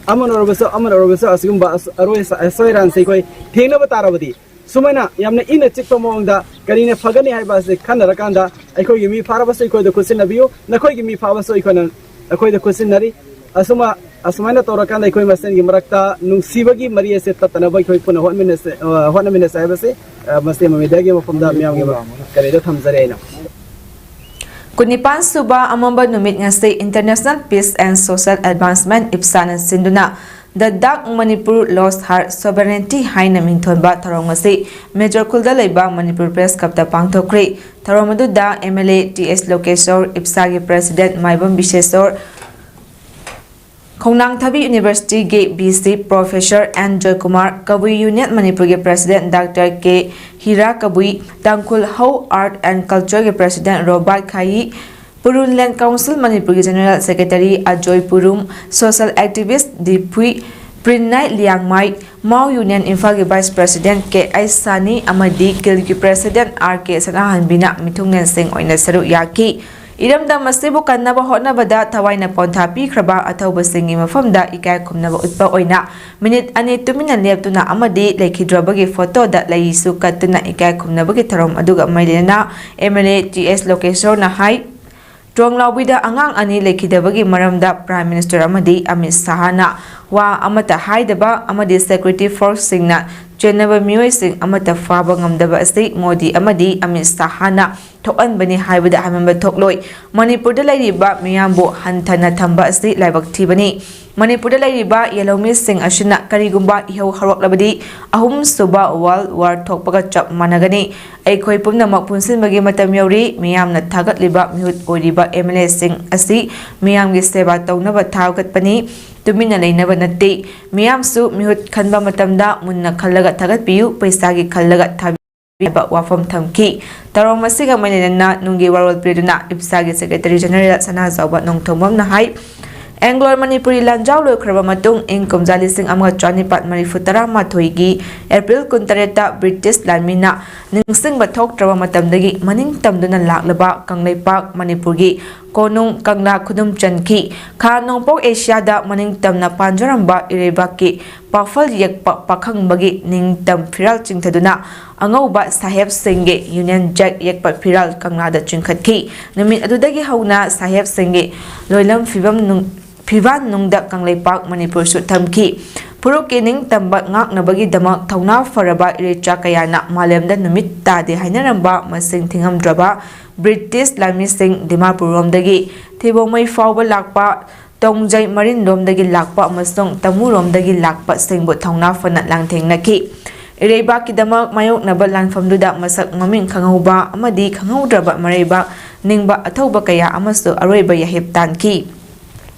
ꯑꯃꯅ ꯑꯣꯏꯔꯕꯁꯨ ꯑꯃꯅ ꯑꯣꯏꯔꯕꯁꯨ ꯑꯁꯤꯒꯨꯝꯕ ꯑꯁ-, ꯑꯔꯣꯏ ꯑꯁ-, ꯑꯁꯣꯏ ꯑꯔꯥꯟꯁꯤ ꯑꯩꯈꯣꯏ ꯊꯦꯡꯅꯕ ꯇꯥꯔꯕꯗꯤ, ꯁꯨꯃꯥꯏꯅ ꯌꯥꯝꯅ ꯏꯪꯅ ꯆꯤꯛꯄ ꯃꯑꯣꯡꯗ ꯀꯔꯤꯅ ꯐꯒꯅꯤ ꯍꯥꯏꯕ ꯑꯁꯤ ꯈꯟꯅꯔꯀꯥꯟꯗ, ꯑꯩꯈꯣꯏꯒꯤ ꯃꯤ ꯐꯥꯔꯕꯁꯨ ꯑꯩꯈꯣꯏꯗ ꯈꯨꯠꯁꯤꯟꯅꯕꯤꯌꯨ, ꯅꯈꯣꯏꯒꯤ ꯃꯤ ꯐꯥꯕꯁꯨ ꯑꯩꯈꯣꯏꯅ, ꯑꯩꯈꯣꯏꯗ ꯈꯨꯠꯁꯤꯟꯅꯔꯤ꯫ ꯑꯁꯨꯝꯅ ꯑꯁꯨꯃꯥꯏꯅ ꯇꯧꯔꯀꯥꯟꯗ ꯑꯩꯈꯣꯏ ꯃꯁꯦꯟꯒꯤ ꯃꯔꯛꯇ ꯅꯨꯡꯁꯤꯕꯒꯤ ꯃꯔꯤ ꯑꯁꯦ ꯇꯠꯇꯅꯕ ꯑꯩꯈꯣꯏ ꯄꯨꯟꯅ ꯍꯣꯠꯃꯤꯟꯅꯁꯦ, ꯑ, ꯍꯣꯠꯅꯃꯤꯟꯅꯁꯦ ꯍꯥꯏꯕꯁꯤ, ꯑ, ꯃꯁꯤ ꯑꯃ ꯃꯤꯗꯤꯌꯥꯒꯤ ꯃꯐꯝꯗ ꯃꯤꯌꯥꯝꯒꯤ ꯀꯔꯤꯗ ꯊꯝꯖꯔꯦ ꯑꯩꯅ꯫ ꯀꯨꯟꯅꯤꯄꯥꯟ ꯁꯨꯕ ꯑꯃꯝꯕ ꯅꯨꯃꯤꯠ ꯉꯁꯤ International Peace and Social Advancement, ꯏꯞꯁꯥꯅ ꯁꯤꯟꯗꯨꯅ The Dark Manipur Lost Her Sovereignty ꯍꯥꯏꯅ ꯃꯤꯡꯊꯣꯟꯕ ꯊꯧꯔꯝ ꯑꯁꯤ ꯃꯦꯖꯣꯔ ꯈꯨꯜꯗ ꯂꯩꯕ ꯃꯅꯤꯄꯨꯔ ꯄ꯭ꯔꯦꯁ ꯀ꯭ꯂꯕꯇ ꯄꯥꯡꯊꯣꯛꯈ꯭ꯔꯦ꯫ ꯊꯧꯔꯝ ꯑꯗꯨꯗ MLA ꯇꯤ ꯑꯦꯁ ꯂꯣꯀꯦꯁꯣꯔ, ꯏꯞꯁꯥꯒꯤ ꯄ꯭ꯔꯦꯁꯤꯗꯦꯟꯠ ꯃꯥꯏꯕꯝ ꯕꯤꯁꯦꯁꯣꯔ, ꯈꯣꯡꯅꯥꯡꯊꯕꯤ ꯌꯨꯅꯤꯚꯔꯁꯤꯇꯤꯒꯤ V C professor and Joykumar, Kabui union ꯃꯅꯤꯄꯨꯔꯒꯤ ꯄ꯭ꯔꯦꯁꯤꯗꯦꯟꯠ ꯗꯥꯛꯇꯔ ꯀꯦ ꯍꯤꯔꯥ ꯀꯕꯨꯏ, ꯇꯥꯡꯈꯨꯜ ꯍꯧ ꯑꯥꯔꯠ ꯑꯦꯟ ꯀꯜꯆꯔꯒꯤ ꯄ꯭ꯔꯦꯁꯤꯗꯦꯟꯠ ꯔꯣꯕꯥꯔꯠ ꯈꯥꯌꯤ, ꯄꯨꯔꯨꯟ ꯂꯦꯟ ꯀꯥꯎꯟꯁꯤꯜ ꯃꯅꯤꯄꯨꯔꯒꯤ general secretary Ajoy ꯄꯨꯔꯨꯝ, social ꯑꯦꯛꯇꯤꯚꯤꯁ꯭ꯠ ꯗꯤꯐꯨꯏ ꯄ꯭ꯔꯤꯟꯅꯥꯏ Liangmai, ꯃꯥꯎ ꯌꯨꯅꯤꯌꯟ ꯏꯝꯐꯥꯜꯒꯤ ꯚꯥꯏꯁ ꯄ꯭ꯔꯦꯁꯤꯗꯦꯟꯠ ꯀꯦ ꯑꯩꯆ ꯁꯥꯅꯤ ꯑꯃꯗꯤ ꯀꯤꯜꯒꯤ ꯄ꯭ꯔꯦꯁꯤꯗꯦꯟꯠ ꯑꯥꯔ ꯀꯦ ꯁꯅꯥꯍꯟꯕꯤꯅ ꯃꯤꯊꯨꯡꯂꯦꯟꯁꯤꯡ ꯑꯣꯏꯅ ꯁꯔꯨꯛ ꯌꯥꯈꯤ꯫ ꯏꯔꯝꯗꯝ ꯑꯁꯤꯕꯨ ꯀꯟꯅꯕ ꯍꯣꯠꯅꯕꯗ ꯊꯋꯥꯏꯅ ꯄꯣꯟꯊꯥ ꯄꯤꯈ꯭ꯔꯕ ꯑꯊꯧꯕꯁꯤꯡꯒꯤ ꯃꯐꯝꯗ ꯏꯀꯥꯏ ꯈꯨꯝꯅꯕ ꯎꯠꯄ ꯑꯣꯏꯅ ꯃꯤꯅꯤꯠ ꯑꯅꯤ ꯇꯨꯃꯤꯟꯅ ꯂꯦꯞꯇꯨꯅ ꯑꯃꯗꯤ ꯂꯩꯈꯤꯗ꯭ꯔꯕꯒꯤ ꯐꯣꯇꯣꯗ ꯂꯩꯔꯤꯁꯨ ꯀꯠꯇꯨꯅ ꯏꯀꯥꯏ ꯈꯨꯝꯅꯕꯒꯤ ꯊꯧꯔꯝ ꯑꯗꯨꯒ ꯃꯔꯤ ꯂꯩꯅꯅ MLA ꯇꯤ ꯑꯦꯁ ꯂꯣꯀꯦꯁꯣꯔꯅ ꯍꯥꯏ, ꯇ꯭ꯔꯣꯡꯂꯥꯎꯕꯤꯗ ꯑꯉꯥꯡ ꯑꯅꯤ ꯂꯩꯈꯤꯗꯕꯒꯤ ꯃꯔꯝꯗ ꯄ꯭ꯔꯥꯏꯝ ꯃꯤꯅꯤꯁꯇꯔ ꯑꯃꯗꯤ ꯑꯃꯤꯠ ꯁꯍꯥꯅ ꯋꯥ ꯑꯃꯠꯇ ꯍꯥꯏꯗꯕ ꯑꯃꯗꯤ ꯁꯦꯀ꯭ꯌꯨꯔꯤꯇꯤ ꯐꯣꯔꯁꯁꯤꯡꯅ ꯆꯦꯟꯅꯕ ꯃꯤꯑꯣꯏꯁꯤꯡ ꯑꯃꯠꯇ ꯐꯥꯕ ꯉꯝꯗꯕ ꯑꯁꯤ ꯃꯣꯗꯤ ꯑꯃꯗꯤ ꯑꯃꯤꯠ ꯁꯍꯥꯅ ꯊꯣꯛꯍꯟꯕꯅꯤ ꯍꯥꯏꯕꯗ ꯍꯥꯏꯃꯟꯕ ꯊꯣꯛꯂꯣꯏ꯫ ꯃꯅꯤꯄꯨꯔꯗ ꯂꯩꯔꯤꯕ ꯃꯤꯌꯥꯝꯕꯨ ꯍꯟꯊꯅ ꯊꯝꯕ ꯑꯁꯤ ꯂꯥꯏꯕꯛ ꯊꯤꯕꯅꯤ꯫ ꯃꯅꯤꯄꯨꯔꯗ ꯂꯩꯔꯤꯕ ꯌꯦꯜꯍꯧꯃꯤꯁꯤꯡ ꯑꯁꯤꯅ ꯀꯔꯤꯒꯨꯝꯕ ꯏꯍꯧ ꯍꯧꯔꯛꯂꯕꯗꯤ ꯑꯍꯨꯝꯁꯨꯕ ꯋꯥꯔꯜꯗ ꯋꯥꯔ ꯊꯣꯛꯄꯒ ꯆꯞ ꯃꯥꯟꯅꯒꯅꯤ꯫ ꯑꯩꯈꯣꯏ ꯄꯨꯝꯅꯃꯛ ꯄꯨꯟꯁꯤꯟꯕꯒꯤ ꯃꯇꯝ ꯌꯧꯔꯤ꯫ ꯃꯤꯌꯥꯝꯅ ꯊꯥꯒꯠꯂꯤꯕ ꯃꯤꯍꯨꯠ ꯑꯣꯏꯔꯤꯕ MLAꯁꯤꯡ ꯑꯁꯤ ꯃꯤꯌꯥꯝꯒꯤ ꯁꯦꯕꯥ ꯇꯧꯅꯕ ꯊꯥꯒꯠꯄꯅꯤ, ꯇꯨꯃꯤꯟꯅ ꯂꯩꯅꯕ ꯅꯠꯇꯦ꯫ ꯃꯤꯌꯥꯝꯁꯨ ꯃꯤꯍꯨꯠ ꯈꯟꯕ ꯃꯇꯝꯗ ꯃꯨꯟꯅ ꯈꯜꯂꯒ ꯊꯥꯒꯠꯄꯤꯌꯨ, ꯄꯩꯁꯥꯒꯤ ꯈꯜꯂꯒ ꯊꯥꯕꯤꯌꯨ ꯍꯥꯏꯕ ꯋꯥꯐꯝ ꯊꯝꯈꯤ꯫ ꯊꯧꯔꯝ ꯑꯁꯤꯒ ꯃꯔꯤ ꯂꯩꯅꯅ ꯅꯨꯡꯒꯤ ꯋꯥꯔꯣꯜ ꯄꯤꯗꯨꯅ ꯏꯞꯁꯥꯒꯤ ꯁꯦꯀ꯭ꯔꯦꯇꯔꯤ ꯖꯦꯅꯔꯦꯜ ꯁꯅꯥꯖꯥꯎꯕ ꯅꯣꯡꯊꯣꯝꯕꯝꯅ ꯍꯥꯏ, ꯑꯦꯡꯒ꯭ꯂꯣ ꯃꯅꯤꯄꯨꯔꯤ ꯂꯥꯟꯖꯥꯎ ꯂꯣꯏꯈ꯭ꯔꯕ ꯃꯇꯨꯡ, ꯏꯪ ꯀꯨꯝꯖꯥ ꯂꯤꯁꯤꯡ ꯑꯃꯒ ꯆꯅꯤꯄꯥꯟ ꯃꯔꯤꯐꯨ ꯇꯔꯥꯃꯥꯊꯣꯏꯒꯤ ꯑꯦꯄ꯭ꯔꯤꯜ ꯀꯨꯟꯇꯔꯦꯠꯇ ꯕ꯭ꯔꯤꯇꯤꯁ ꯂꯥꯟꯃꯤꯅ ꯅꯤꯡꯁꯤꯡꯕ ꯊꯣꯛꯇ꯭ꯔꯕ ꯃꯇꯝꯗꯒꯤ ꯃꯅꯤꯡ ꯇꯝꯗꯨꯅ ꯂꯥꯛꯂꯕ ꯀꯪꯂꯩꯄꯥꯛ ꯃꯅꯤꯄꯨꯔꯒꯤ ꯀꯣꯅꯨꯡ ꯀꯪꯂꯥ ꯈꯨꯗꯨꯝ ꯆꯟꯈꯤ꯫ ꯈꯥ ꯅꯣꯡꯄꯣꯛ ꯑꯦꯁꯤꯌꯥꯗ ꯃꯅꯤꯡ ꯇꯝꯅ ꯄꯥꯟꯖꯔꯝꯕ ꯏꯔꯩꯕꯥꯛꯀꯤ ꯄꯥꯐꯜ ꯌꯦꯛꯄ ꯄꯥꯈꯪꯕꯒꯤ ꯅꯤꯡꯇꯝ ꯐꯤꯔꯥꯜ ꯆꯤꯡꯊꯗꯨꯅ ꯑꯉꯧꯕ ꯁꯥꯍꯦꯕꯁꯤꯡꯒꯤ ꯌꯨꯅꯤꯌꯟ ꯖꯦꯛ ꯌꯦꯛꯄ ꯐꯤꯔꯥꯜ ꯀꯪꯂꯥꯗ ꯆꯤꯡꯈꯠꯈꯤ꯫ ꯅꯨꯃꯤꯠ ꯑꯗꯨꯗꯒꯤ ꯍꯧꯅ ꯁꯥꯍꯦꯕꯁꯤꯡꯒꯤ ꯂꯣꯏꯂꯝ ꯐꯤꯕꯝ ꯅꯨꯡ-, ꯐꯤꯕꯥꯟꯅꯨꯡꯗ ꯀꯪꯂꯩꯄꯥꯛ ꯃꯅꯤꯄꯨꯔꯁꯨ ꯊꯝꯈꯤ꯫ ꯐꯨꯔꯨꯞꯀꯤ ꯅꯤꯡꯇꯝꯕ ꯉꯥꯛꯅꯕꯒꯤꯗꯃꯛ ꯊꯧꯅꯥ ꯐꯔꯕ ꯏꯔꯩꯆꯥ ꯀꯌꯥꯅ ꯃꯥꯂꯦꯝꯗ ꯅꯨꯃꯤꯠ ꯇꯥꯗꯦ ꯍꯥꯏꯅꯔꯝꯕ ꯃꯁꯤꯡ ꯊꯤꯉꯝꯗ꯭ꯔꯕ ꯕ꯭ꯔꯤꯇꯤꯁ ꯂꯥꯟꯃꯤꯁꯤꯡ ꯗꯤꯃꯥꯄꯨꯔꯔꯣꯝꯗꯒꯤ ꯊꯤꯕꯣꯡꯃꯩ ꯐꯥꯎꯕ ꯂꯥꯛꯄ, ꯇꯣꯡꯖꯩ ꯃꯔꯤꯟꯂꯣꯝꯗꯒꯤ ꯂꯥꯛꯄ ꯑꯃꯁꯨꯡ ꯇꯃꯨꯔꯣꯝꯗꯒꯤ ꯂꯥꯛꯄꯁꯤꯡꯕꯨ ꯊꯧꯅꯥ ꯐꯅ ꯂꯥꯟꯊꯦꯡꯅꯈꯤ꯫ ꯏꯔꯩꯕꯥꯛꯀꯤꯗꯃꯛ ꯃꯥꯌꯣꯛꯅꯕ ꯂꯥꯟꯐꯝꯗꯨꯗ ꯃꯁꯛ ꯃꯃꯤꯡ ꯈꯪꯍꯧꯕ ꯑꯃꯗꯤ ꯈꯪꯍꯧꯗ꯭ꯔꯕ ꯃꯔꯩꯕꯥꯛ ꯅꯤꯡꯕ ꯑꯊꯧꯕ ꯀꯌꯥ ꯑꯃꯁꯨ ꯑꯔꯣꯏꯕ ꯌꯥꯍꯤꯞ ꯇꯥꯟꯈꯤ꯫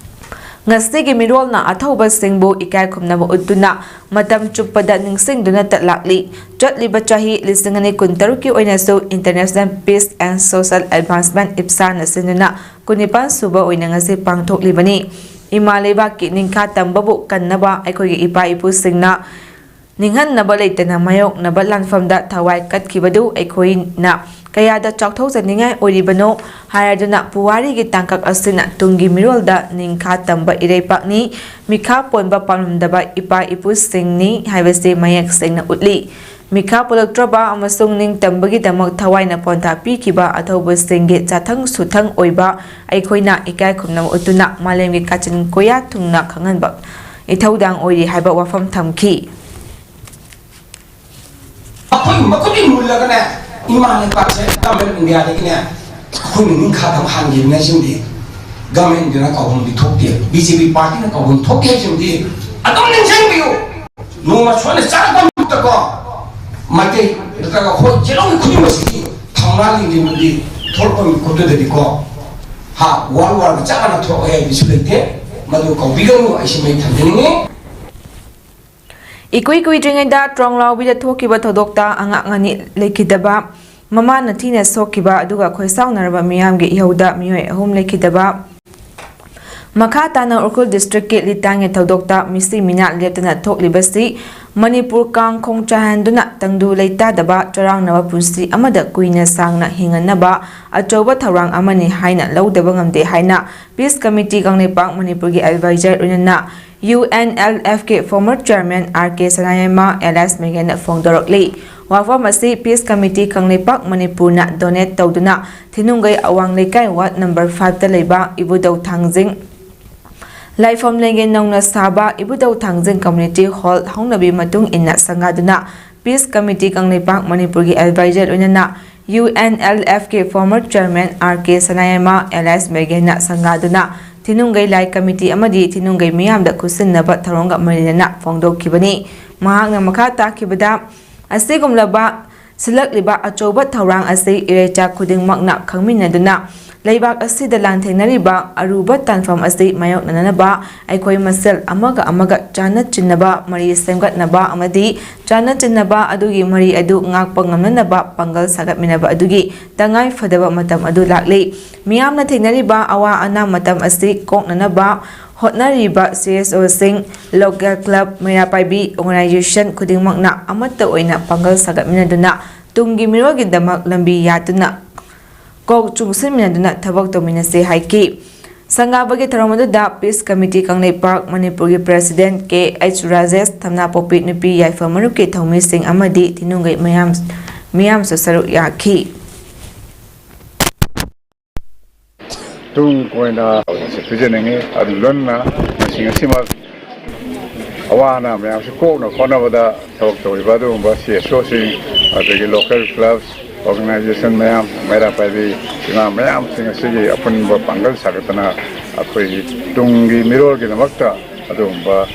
ꯉꯁꯤꯒꯤ ꯃꯤꯔꯣꯜꯅ ꯑꯊꯧꯕꯁꯤꯡꯕꯨ ꯏꯀꯥꯏ ꯈꯨꯝꯅꯕ ꯎꯠꯇꯨꯅ ꯃꯇꯝ ꯆꯨꯞꯄꯗ ꯅꯤꯡꯁꯤꯡꯗꯨꯅꯇ ꯂꯥꯛꯂꯤ꯫ ꯆꯠꯂꯤꯕ ꯆꯍꯤ ꯂꯤꯁꯤꯡ ꯑꯅꯤ ꯀꯨꯟꯇꯔꯨꯛꯀꯤ ꯑꯣꯏꯅꯁꯨ International Peace and Social Advancement, ꯏꯞꯁꯥꯅ ꯁꯤꯟꯗꯨꯅ ꯀꯨꯟꯅꯤꯄꯥꯟ ꯁꯨꯕ ꯑꯣꯏꯅ ꯉꯁꯤ ꯄꯥꯡꯊꯣꯛꯂꯤꯕꯅꯤ꯫ ꯏꯃꯥ ꯂꯩꯕꯥꯛꯀꯤ ꯅꯤꯡꯈꯥ ꯇꯝꯕꯕꯨ ꯀꯟꯅꯕ ꯑꯩꯈꯣꯏꯒꯤ ꯏꯄꯥ ꯏꯄꯨꯁꯤꯡꯅ ꯅꯤꯡꯍꯟꯅꯕ ꯂꯩꯇꯅ ꯃꯥꯌꯣꯛꯅꯕ ꯂꯥꯟꯐꯝꯗ ꯊꯋꯥꯏ ꯀꯠꯈꯤꯕꯗꯨ ꯑꯩꯈꯣꯏꯅ ꯀꯌꯥꯗ ꯆꯥꯎꯊꯣꯛꯆꯅꯤꯡꯉꯥꯏ ꯑꯣꯏꯔꯤꯕꯅꯣ ꯍꯥꯏꯔꯗꯨꯅ ꯄꯨꯋꯥꯔꯤꯒꯤ ꯇꯥꯡꯀꯛ ꯑꯁꯤꯅ ꯇꯨꯡꯒꯤ ꯃꯤꯔꯣꯜꯗ ꯅꯤꯡꯈꯥ ꯇꯝꯕ ꯏꯔꯩꯄꯥꯛꯅꯤ, ꯃꯤꯈꯥ ꯄꯣꯟꯕ ꯄꯥꯝꯂꯝꯗꯕ ꯏꯄꯥ ꯏꯄꯨꯁꯤꯡꯅꯤ ꯍꯥꯏꯕꯁꯤ ꯃꯌꯦꯛ ꯁꯦꯡꯅ ꯎꯠꯂꯤ꯫ ꯃꯤꯈꯥ ꯄꯣꯜꯂꯛꯇ꯭ꯔꯕ ꯑꯃꯁꯨꯡ ꯅꯤꯡꯇꯝꯕꯒꯤꯗꯃꯛ ꯊꯋꯥꯏꯅ ꯄꯣꯟꯊꯥ ꯄꯤꯈꯤꯕ ꯑꯊꯧꯕꯁꯤꯡꯒꯤ ꯆꯥꯊꯪ ꯁꯨꯊꯪ ꯑꯣꯏꯕ ꯑꯩꯈꯣꯏꯅ ꯏꯀꯥꯏ ꯈꯨꯝꯅꯕ ꯎꯠꯇꯨꯅ ꯃꯥꯂꯦꯝꯒꯤ ꯀꯥꯆꯤꯟ ꯀꯣꯌꯥ ꯊꯨꯡꯅ ꯈꯪꯍꯟꯕ ꯏꯊꯧꯗꯥꯡ ꯑꯣꯏꯔꯤ ꯍꯥꯏꯕ ꯋꯥꯐꯝ ꯊꯝꯈꯤ꯫ ꯑꯩꯈꯣꯏ ꯃꯈꯨꯠꯀꯤ ꯃꯨꯜꯂꯒꯅꯦ, ꯏꯃꯥ ꯂꯩꯕꯥꯛꯁꯦ ꯒꯃꯦꯟ ꯏꯟꯗꯤꯌꯥꯗꯒꯤꯅꯦ ꯑꯩꯈꯣꯏꯅ ꯅꯤꯡꯈꯥ ꯇꯝ ꯍꯥꯟꯈꯤꯕꯅꯦ꯫ ꯁꯤꯃꯗꯤ ꯒꯃꯦꯟ ꯏꯟꯗꯤꯌꯥꯅ ꯀꯥꯎꯐꯝꯗꯤ ꯊꯣꯛꯇꯦ, ꯕꯤ ꯖꯦ ꯄꯤ ꯄꯥꯔꯇꯤꯅ ꯀꯥꯎꯐꯝ ꯊꯣꯛꯇꯦ ꯍꯥꯏꯕꯁꯤꯃꯗꯤ ꯑꯗꯨꯝ ꯅꯤꯡꯁꯤꯡꯕꯤꯌꯨ꯫ ꯅꯣꯡꯃ ꯁꯣꯏꯅ ꯆꯥꯔꯛꯄ ꯅꯨꯃꯤꯠꯇꯀꯣ ꯃꯩꯇꯩ ꯅꯠꯇ꯭ꯔꯒ ꯑꯩꯈꯣꯏ ꯆꯦꯜꯍꯧꯔꯤ ꯈꯨꯗꯤꯡꯃꯛꯁꯤꯒꯤ ꯊꯧꯅꯥ ꯂꯤꯡꯖꯦꯜꯗꯨꯗꯤ ꯊꯣꯛꯂꯛꯄ ꯃꯤꯀꯨꯞꯇꯨꯗꯗꯤꯀꯣ, ꯍꯥ, ꯋꯥꯔꯜ ꯋꯥꯔꯒ ꯆꯞ ꯃꯥꯟꯅ ꯊꯣꯛꯑꯦ ꯍꯥꯏꯕꯁꯨ ꯂꯩꯇꯦ꯫ ꯃꯗꯨ ꯀꯥꯎꯕꯤꯒꯅꯨ, ꯑꯩ ꯁꯤ ꯃꯌꯦꯛ ꯊꯝꯖꯅꯤꯡꯉꯤ꯫ ꯏꯀꯨꯏ ꯀꯨꯏꯗ꯭ꯔꯤꯉꯩꯗ ꯇ꯭ꯔꯣꯡꯂꯥꯎꯕꯤꯗ ꯊꯣꯛꯈꯤꯕ ꯊꯧꯗꯣꯛꯇ ꯑꯉꯥꯡ ꯑꯅꯤ ꯂꯩꯈꯤꯗꯕ, ꯃꯃꯥꯅ ꯊꯤꯅ ꯁꯣꯛꯈꯤꯕ, ꯑꯗꯨꯒ ꯈꯣꯏꯁꯥꯎꯅꯔꯕ ꯃꯤꯌꯥꯝꯒꯤ ꯏꯍꯧꯗ ꯃꯤꯑꯣꯏ ꯑꯍꯨꯝ ꯂꯩꯈꯤꯗꯕ, ꯃꯈꯥ ꯇꯥꯅ ꯎꯈ꯭ꯔꯨꯜ ꯗꯤꯁꯇ꯭ꯔꯤꯛꯀꯤ ꯂꯤꯇꯥꯟꯒꯤ ꯊꯧꯗꯣꯛꯇ ꯃꯤꯁꯤ ꯃꯤꯅꯥ ꯂꯦꯞꯇꯅ ꯊꯣꯛꯂꯤꯕꯁꯤ ꯃꯅꯤꯄꯨꯔ ꯀꯥꯡ ꯈꯣꯡ ꯆꯥꯏꯍꯟꯗꯨꯅ ꯇꯪꯗꯨ ꯂꯩꯇꯥꯗꯕ ꯆꯔꯥꯡꯅꯕ ꯄꯨꯟꯁꯤ ꯑꯃꯗ ꯀꯨꯏꯅ ꯁꯥꯡꯅ ꯍꯤꯡꯍꯟꯅꯕ ꯑꯆꯧꯕ ꯊꯧꯔꯥꯡ ꯑꯃꯅꯤ ꯍꯥꯏꯅ ꯂꯧꯗꯕ ꯉꯝꯗꯦ ꯍꯥꯏꯅ ꯄꯤꯁ ꯀꯃꯤꯇꯤ ꯀꯪꯂꯩꯄꯥꯛ ꯃꯅꯤꯄꯨꯔꯒꯤ ꯑꯦꯗꯚꯥꯏꯖꯔ ꯂꯣꯏꯅꯅ ꯌꯨ ꯑꯦꯟ ꯑꯦꯜ ꯑꯦꯐꯀꯤ former chairman R K Sanayaima, ꯑꯦꯂꯥꯏꯁ ꯃꯦꯒꯦꯟꯅ ꯐꯣꯡꯗꯣꯔꯛꯂꯤ꯫ ꯋꯥꯐꯝ ꯑꯁꯤ ꯄꯤꯁ ꯀꯃꯤꯇꯤ ꯀꯪꯂꯩꯄꯥꯛ ꯃꯅꯤꯄꯨꯔꯅ ꯗꯣꯅꯦꯠ ꯇꯧꯗꯨꯅ ꯊꯤꯅꯨꯡꯒꯩ ꯑꯋꯥꯡ ꯂꯩꯀꯥꯏ ꯋꯥꯔꯗ ꯅꯝꯕꯔ ꯐꯥꯏꯚꯇ ꯂꯩꯕ ꯏꯕꯨꯙꯧ ꯊꯥꯡꯖꯤꯡ ꯂꯥꯏꯐꯝ ꯂꯩꯒꯦ ꯅꯧꯅ ꯁꯥꯕ ꯏꯕꯨꯙꯧ ꯊꯥꯡꯖꯤꯡ Community Hall ꯍꯧꯅꯕꯤ ꯃꯇꯨꯡ ꯏꯟꯅ ꯁꯪꯒꯥꯗꯨꯅ Peace Committee ꯀꯪꯂꯩꯄꯥꯛ ꯃꯅꯤꯄꯨꯔꯒꯤ advisor ꯂꯣꯏꯅꯅ U N L F ꯀꯤ former chairman R K ꯁꯅꯥꯌꯥꯏꯃ alias ꯃꯦꯒꯦꯟꯅ ꯁꯪꯒꯥꯗꯨꯅ ꯊꯤꯅꯨꯡꯒꯩ ꯂꯥꯏ committee ꯑꯃꯗꯤ ꯊꯤꯅꯨꯡꯒꯩ ꯃꯤꯌꯥꯝꯗ ꯈꯨꯠꯁꯤꯟꯅꯕ ꯊꯧꯔꯝꯒ ꯃꯔꯤ ꯂꯩꯅꯅ ꯐꯣꯡꯗꯣꯛꯈꯤꯕꯅꯤ꯫ ꯃꯍꯥꯛꯅ ꯃꯈꯥ ꯇꯥꯈꯤꯕꯗ, ꯑꯁꯤꯒꯨꯝꯂꯕ ꯁꯤꯜꯂꯛꯂꯤꯕ ꯑꯆꯧꯕ ꯊꯧꯔꯥꯡ ꯑꯁꯤ ꯏꯔꯩꯆꯥ ꯈꯨꯗꯤꯡꯃꯛꯅ ꯈꯪꯃꯤꯟꯅꯗꯨꯅ ꯂꯩꯕꯥꯛ ꯑꯁꯤꯗ ꯂꯥꯟꯊꯦꯡꯅꯔꯤꯕ ꯑꯔꯨꯕ ꯇꯥꯟꯐꯝ ꯑꯁꯤ ꯃꯥꯌꯣꯛꯅꯅꯕ ꯑꯩꯈꯣꯏ ꯃꯁꯦꯜ ꯑꯃꯒ ꯑꯃꯒ ꯆꯥꯟꯅ ꯆꯤꯟꯅꯕ ꯃꯔꯤ ꯁꯦꯝꯒꯠꯅꯕ ꯑꯃꯗꯤ ꯆꯥꯟꯅ ꯆꯤꯟꯅꯕ ꯑꯗꯨꯒꯤ ꯃꯔꯤ ꯑꯗꯨ ꯉꯥꯛꯄ ꯉꯝꯅꯅꯕ ꯄꯥꯡꯒꯜ ꯁꯥꯒꯠꯃꯤꯟꯅꯕ ꯑꯗꯨꯒꯤ ꯇꯉꯥꯏ ꯐꯗꯕ ꯃꯇꯝ ꯑꯗꯨ ꯂꯥꯛꯂꯤ꯫ ꯃꯤꯌꯥꯝꯅ ꯊꯦꯡꯅꯔꯤꯕ ꯑꯋꯥ ꯑꯅꯥ ꯃꯇꯝ ꯑꯁꯤ ꯀꯣꯛꯅꯅꯕ ꯍꯣꯠꯅꯔꯤꯕ C S O ꯁꯤꯡ, local club, ꯃꯩꯔꯥ ꯄꯥꯏꯕꯤ organization ꯈꯨꯗꯤꯡꯃꯛꯅ ꯑꯃꯠꯇ ꯑꯣꯏꯅ ꯄꯥꯡꯒꯜ ꯁꯥꯒꯠꯃꯤꯟꯅꯗꯨꯅ ꯇꯨꯡꯒꯤ ꯃꯤꯔꯣꯜꯒꯤꯗꯃꯛ ꯂꯝꯕꯤ ꯌꯥꯠꯇꯨꯅ ꯀꯣꯛ ꯆꯨꯡꯁꯤꯟꯃꯤꯟꯅꯗꯨꯅ ꯊꯕꯛ ꯇꯧꯃꯤꯟꯅꯁꯤ ꯍꯥꯏꯈꯤ꯫ ꯁꯪꯒꯥꯕꯒꯤ ꯊꯧꯔꯝ ꯑꯗꯨꯗ Peace Committee ꯀꯪꯂꯩꯄꯥꯛ ꯃꯅꯤꯄꯨꯔꯒꯤ president K H ꯔꯥꯖꯦꯁ, ꯊꯝꯅꯥꯄꯣꯛꯄꯤ ꯅꯨꯄꯤ ꯌꯥꯏꯐ ꯃꯔꯨꯞꯀꯤ ꯊꯧꯃꯤꯁꯤꯡ ꯑꯃꯗꯤ ꯊꯤꯅꯨꯡꯒꯩ ꯃꯌꯥꯝ, ꯃꯤꯌꯥꯝꯁꯨ ꯁꯔꯨꯛ ꯌꯥꯈꯤ꯫ ꯇꯨꯡ ꯀꯣꯏꯅ ꯄꯤꯖꯅꯤꯡꯉꯤ꯫ ꯑꯗꯨ ꯂꯣꯏꯅꯅ ꯉꯁꯤ, ꯉꯁꯤꯃꯛ ꯑꯋꯥ ꯑꯅꯥ ꯃꯌꯥꯝꯁꯤ ꯀꯣꯛꯅ ꯈꯣꯠꯅꯕꯗ ꯊꯕꯛ ꯇꯧꯔꯤꯕ ꯑꯗꯨꯒꯨꯝꯕ C S O ꯁꯤꯡ, ꯑꯗꯒꯤ local clubs, organization ꯃꯌꯥꯝ, ꯃꯩꯔꯥ ꯄꯥꯏꯕꯤ ꯏꯃꯥ ꯃꯌꯥꯝꯁꯤꯡ ꯑꯁꯤꯒꯤ ꯑꯄꯨꯟꯕ ꯄꯥꯡꯒꯜ ꯁꯥꯒꯠꯇꯅ ꯑꯩꯈꯣꯏꯒꯤ ꯇꯨꯡꯒꯤ ꯃꯤꯔꯣꯜꯒꯤꯗꯃꯛꯇ ꯑꯗꯨꯒꯨꯝꯕ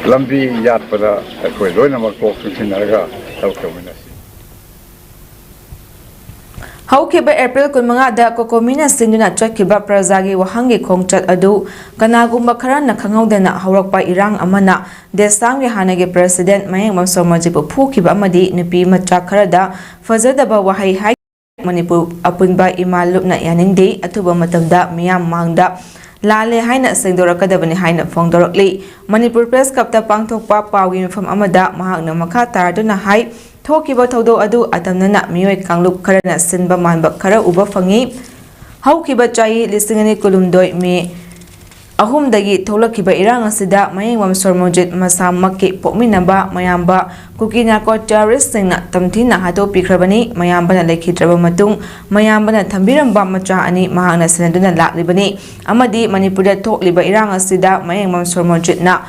ꯂꯝꯕꯤ ꯌꯥꯠꯄꯗ ꯑꯩꯈꯣꯏ ꯂꯣꯏꯅꯃꯛ ꯀꯣꯛ ꯆꯨꯡꯁꯤꯟꯅꯔꯒ ꯊꯕꯛ ꯇꯧꯃꯤꯟꯅꯁꯤ꯫ ꯍꯧꯈꯤꯕ April ꯀꯨꯟꯃꯉꯥꯗ COCOMIꯅ ꯁꯤꯟꯗꯨꯅ ꯆꯠꯈꯤꯕ ꯄ꯭ꯔꯖꯥꯒꯤ ꯋꯥꯍꯪꯒꯤ ꯈꯣꯡꯆꯠ ꯑꯗꯨ ꯀꯅꯥꯒꯨꯝꯕ ꯈꯔꯅ ꯈꯪꯍꯧꯗꯅ ꯍꯧꯔꯛꯄ ꯏꯔꯥꯡ ꯑꯃꯅ ꯗꯦꯁꯥꯝꯒꯤ ꯍꯥꯟꯅꯒꯤ president ꯃꯌꯦꯡꯕꯝ ꯁꯣꯃꯣꯔꯖꯤꯠꯄꯨ ꯐꯨꯈꯤꯕ ꯑꯃꯗꯤ ꯅꯨꯄꯤ ꯃꯆꯥ ꯈꯔꯗ ꯐꯖꯗꯕ ꯋꯥꯍꯩ ꯍꯥꯏ꯫ ꯃꯅꯤꯄꯨꯔ ꯑꯄꯨꯟꯕ ꯏꯃꯥ ꯂꯨꯞꯅ ꯌꯥꯅꯤꯡꯗꯦ꯫ ꯑꯊꯨꯕ ꯃꯇꯝꯗ ꯃꯤꯌꯥꯝ ꯃꯥꯡꯗ ꯂꯥꯜꯂꯦ ꯍꯥꯏꯅ ꯁꯦꯡꯗꯣꯔꯛꯀꯗꯕꯅꯤ ꯍꯥꯏꯅ ꯐꯣꯡꯗꯣꯔꯛꯂꯤ꯫ ꯃꯅꯤꯄꯨꯔ Press Clubꯇ ꯄꯥꯡꯊꯣꯛꯄ ꯄꯥꯎꯒꯤ ꯃꯤꯐꯝ ꯑꯃꯗ ꯃꯍꯥꯛꯅ ꯃꯈꯥ ꯇꯥꯔꯗꯨꯅ ꯍꯥꯏ, ꯊꯣꯛꯈꯤꯕ ꯊꯧꯗꯣꯛ ꯑꯗꯨ ꯑꯇꯝꯅꯅ ꯃꯤꯑꯣꯏ ꯀꯥꯡꯂꯨꯞ ꯈꯔꯅ ꯁꯤꯟꯕ ꯃꯥꯟꯕ ꯈꯔ ꯎꯕ ꯐꯪꯉꯤ꯫ ꯍꯧꯈꯤꯕ ꯆꯍꯤ ꯂꯤꯁꯤꯡ ꯑꯅꯤ ꯀꯨꯟꯍꯨꯝꯗꯣꯏ May ꯑꯍꯨꯝꯗꯒꯤ ꯊꯣꯛꯂꯛꯈꯤꯕ ꯏꯔꯥꯡ ꯑꯁꯤꯗ ꯃꯌꯦꯡꯕꯝ ꯁꯣꯔꯃꯣꯖꯤꯠ ꯃꯁꯥꯃꯛꯀꯤ ꯄꯣꯛꯃꯤꯟꯅꯕ ꯃꯌꯥꯝꯕ ꯀꯨꯀꯤ ꯅꯥꯔꯀꯣ ꯇꯦꯔꯣꯔꯤꯁꯁꯤꯡꯅ ꯇꯝꯊꯤꯅ ꯍꯥꯠꯇꯣꯛꯄꯤꯈ꯭ꯔꯕꯅꯤ꯫ ꯃꯌꯥꯝꯕꯅ ꯂꯩꯈꯤꯗ꯭ꯔꯕ ꯃꯇꯨꯡ ꯃꯌꯥꯝꯕꯅ ꯊꯝꯕꯤꯔꯝꯕ ꯃꯆꯥ ꯑꯅꯤ ꯃꯍꯥꯛꯅ ꯁꯦꯟꯅꯗꯨꯅ ꯂꯥꯛꯂꯤꯕꯅꯤ ꯑꯃꯗꯤ ꯃꯅꯤꯄꯨꯔꯗ ꯊꯣꯛꯂꯤꯕ ꯏꯔꯥꯡ ꯑꯁꯤꯗ ꯃꯌꯦꯡꯕꯝ ꯁꯣꯔꯃꯣꯖꯤꯠꯅ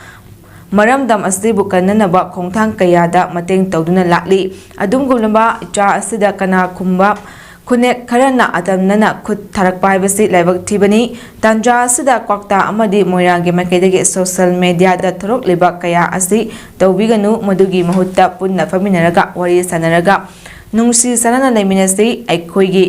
ꯃꯔꯝꯗꯝ ꯑꯁꯤꯕꯨ ꯀꯟꯅꯅꯕ ꯈꯣꯡꯊꯥꯡ ꯀꯌꯥꯗ ꯃꯇꯦꯡ ꯇꯧꯗꯨꯅ ꯂꯥꯛꯂꯤ꯫ ꯑꯗꯨꯒꯨꯝꯂꯕ ꯏꯆꯥ ꯑꯁꯤꯗ ꯀꯅꯥꯒꯨꯝꯕ ꯈꯨꯟꯅꯦꯛ ꯈꯔꯅ ꯑꯇꯝꯅꯅ ꯈꯨꯠ ꯊꯥꯔꯛꯄ ꯍꯥꯏꯕꯁꯤ ꯂꯥꯏꯕꯛ ꯊꯤꯕꯅꯤ꯫ ꯇꯥꯟꯖꯥ ꯑꯁꯤꯗ ꯀ꯭ꯋꯥꯛꯇꯥ ꯑꯃꯗꯤ ꯃꯣꯏꯔꯥꯡꯒꯤ ꯃꯥꯏꯀꯩꯗꯒꯤ ꯁꯣꯁꯤꯌꯦꯜ ꯃꯦꯗꯤꯌꯥꯗ ꯊꯣꯔꯛꯂꯤꯕ ꯀꯌꯥ ꯑꯁꯤ ꯇꯧꯕꯤꯒꯅꯨ, ꯃꯗꯨꯒꯤ ꯃꯍꯨꯠꯇ ꯄꯨꯟꯅ ꯐꯝꯃꯤꯟꯅꯔꯒ ꯋꯥꯔꯤ ꯁꯥꯟꯅꯔꯒ ꯅꯨꯡꯁꯤ ꯆꯥꯟꯅꯅ ꯂꯩꯃꯤꯟꯅꯁꯤ꯫ ꯑꯩꯈꯣꯏꯒꯤ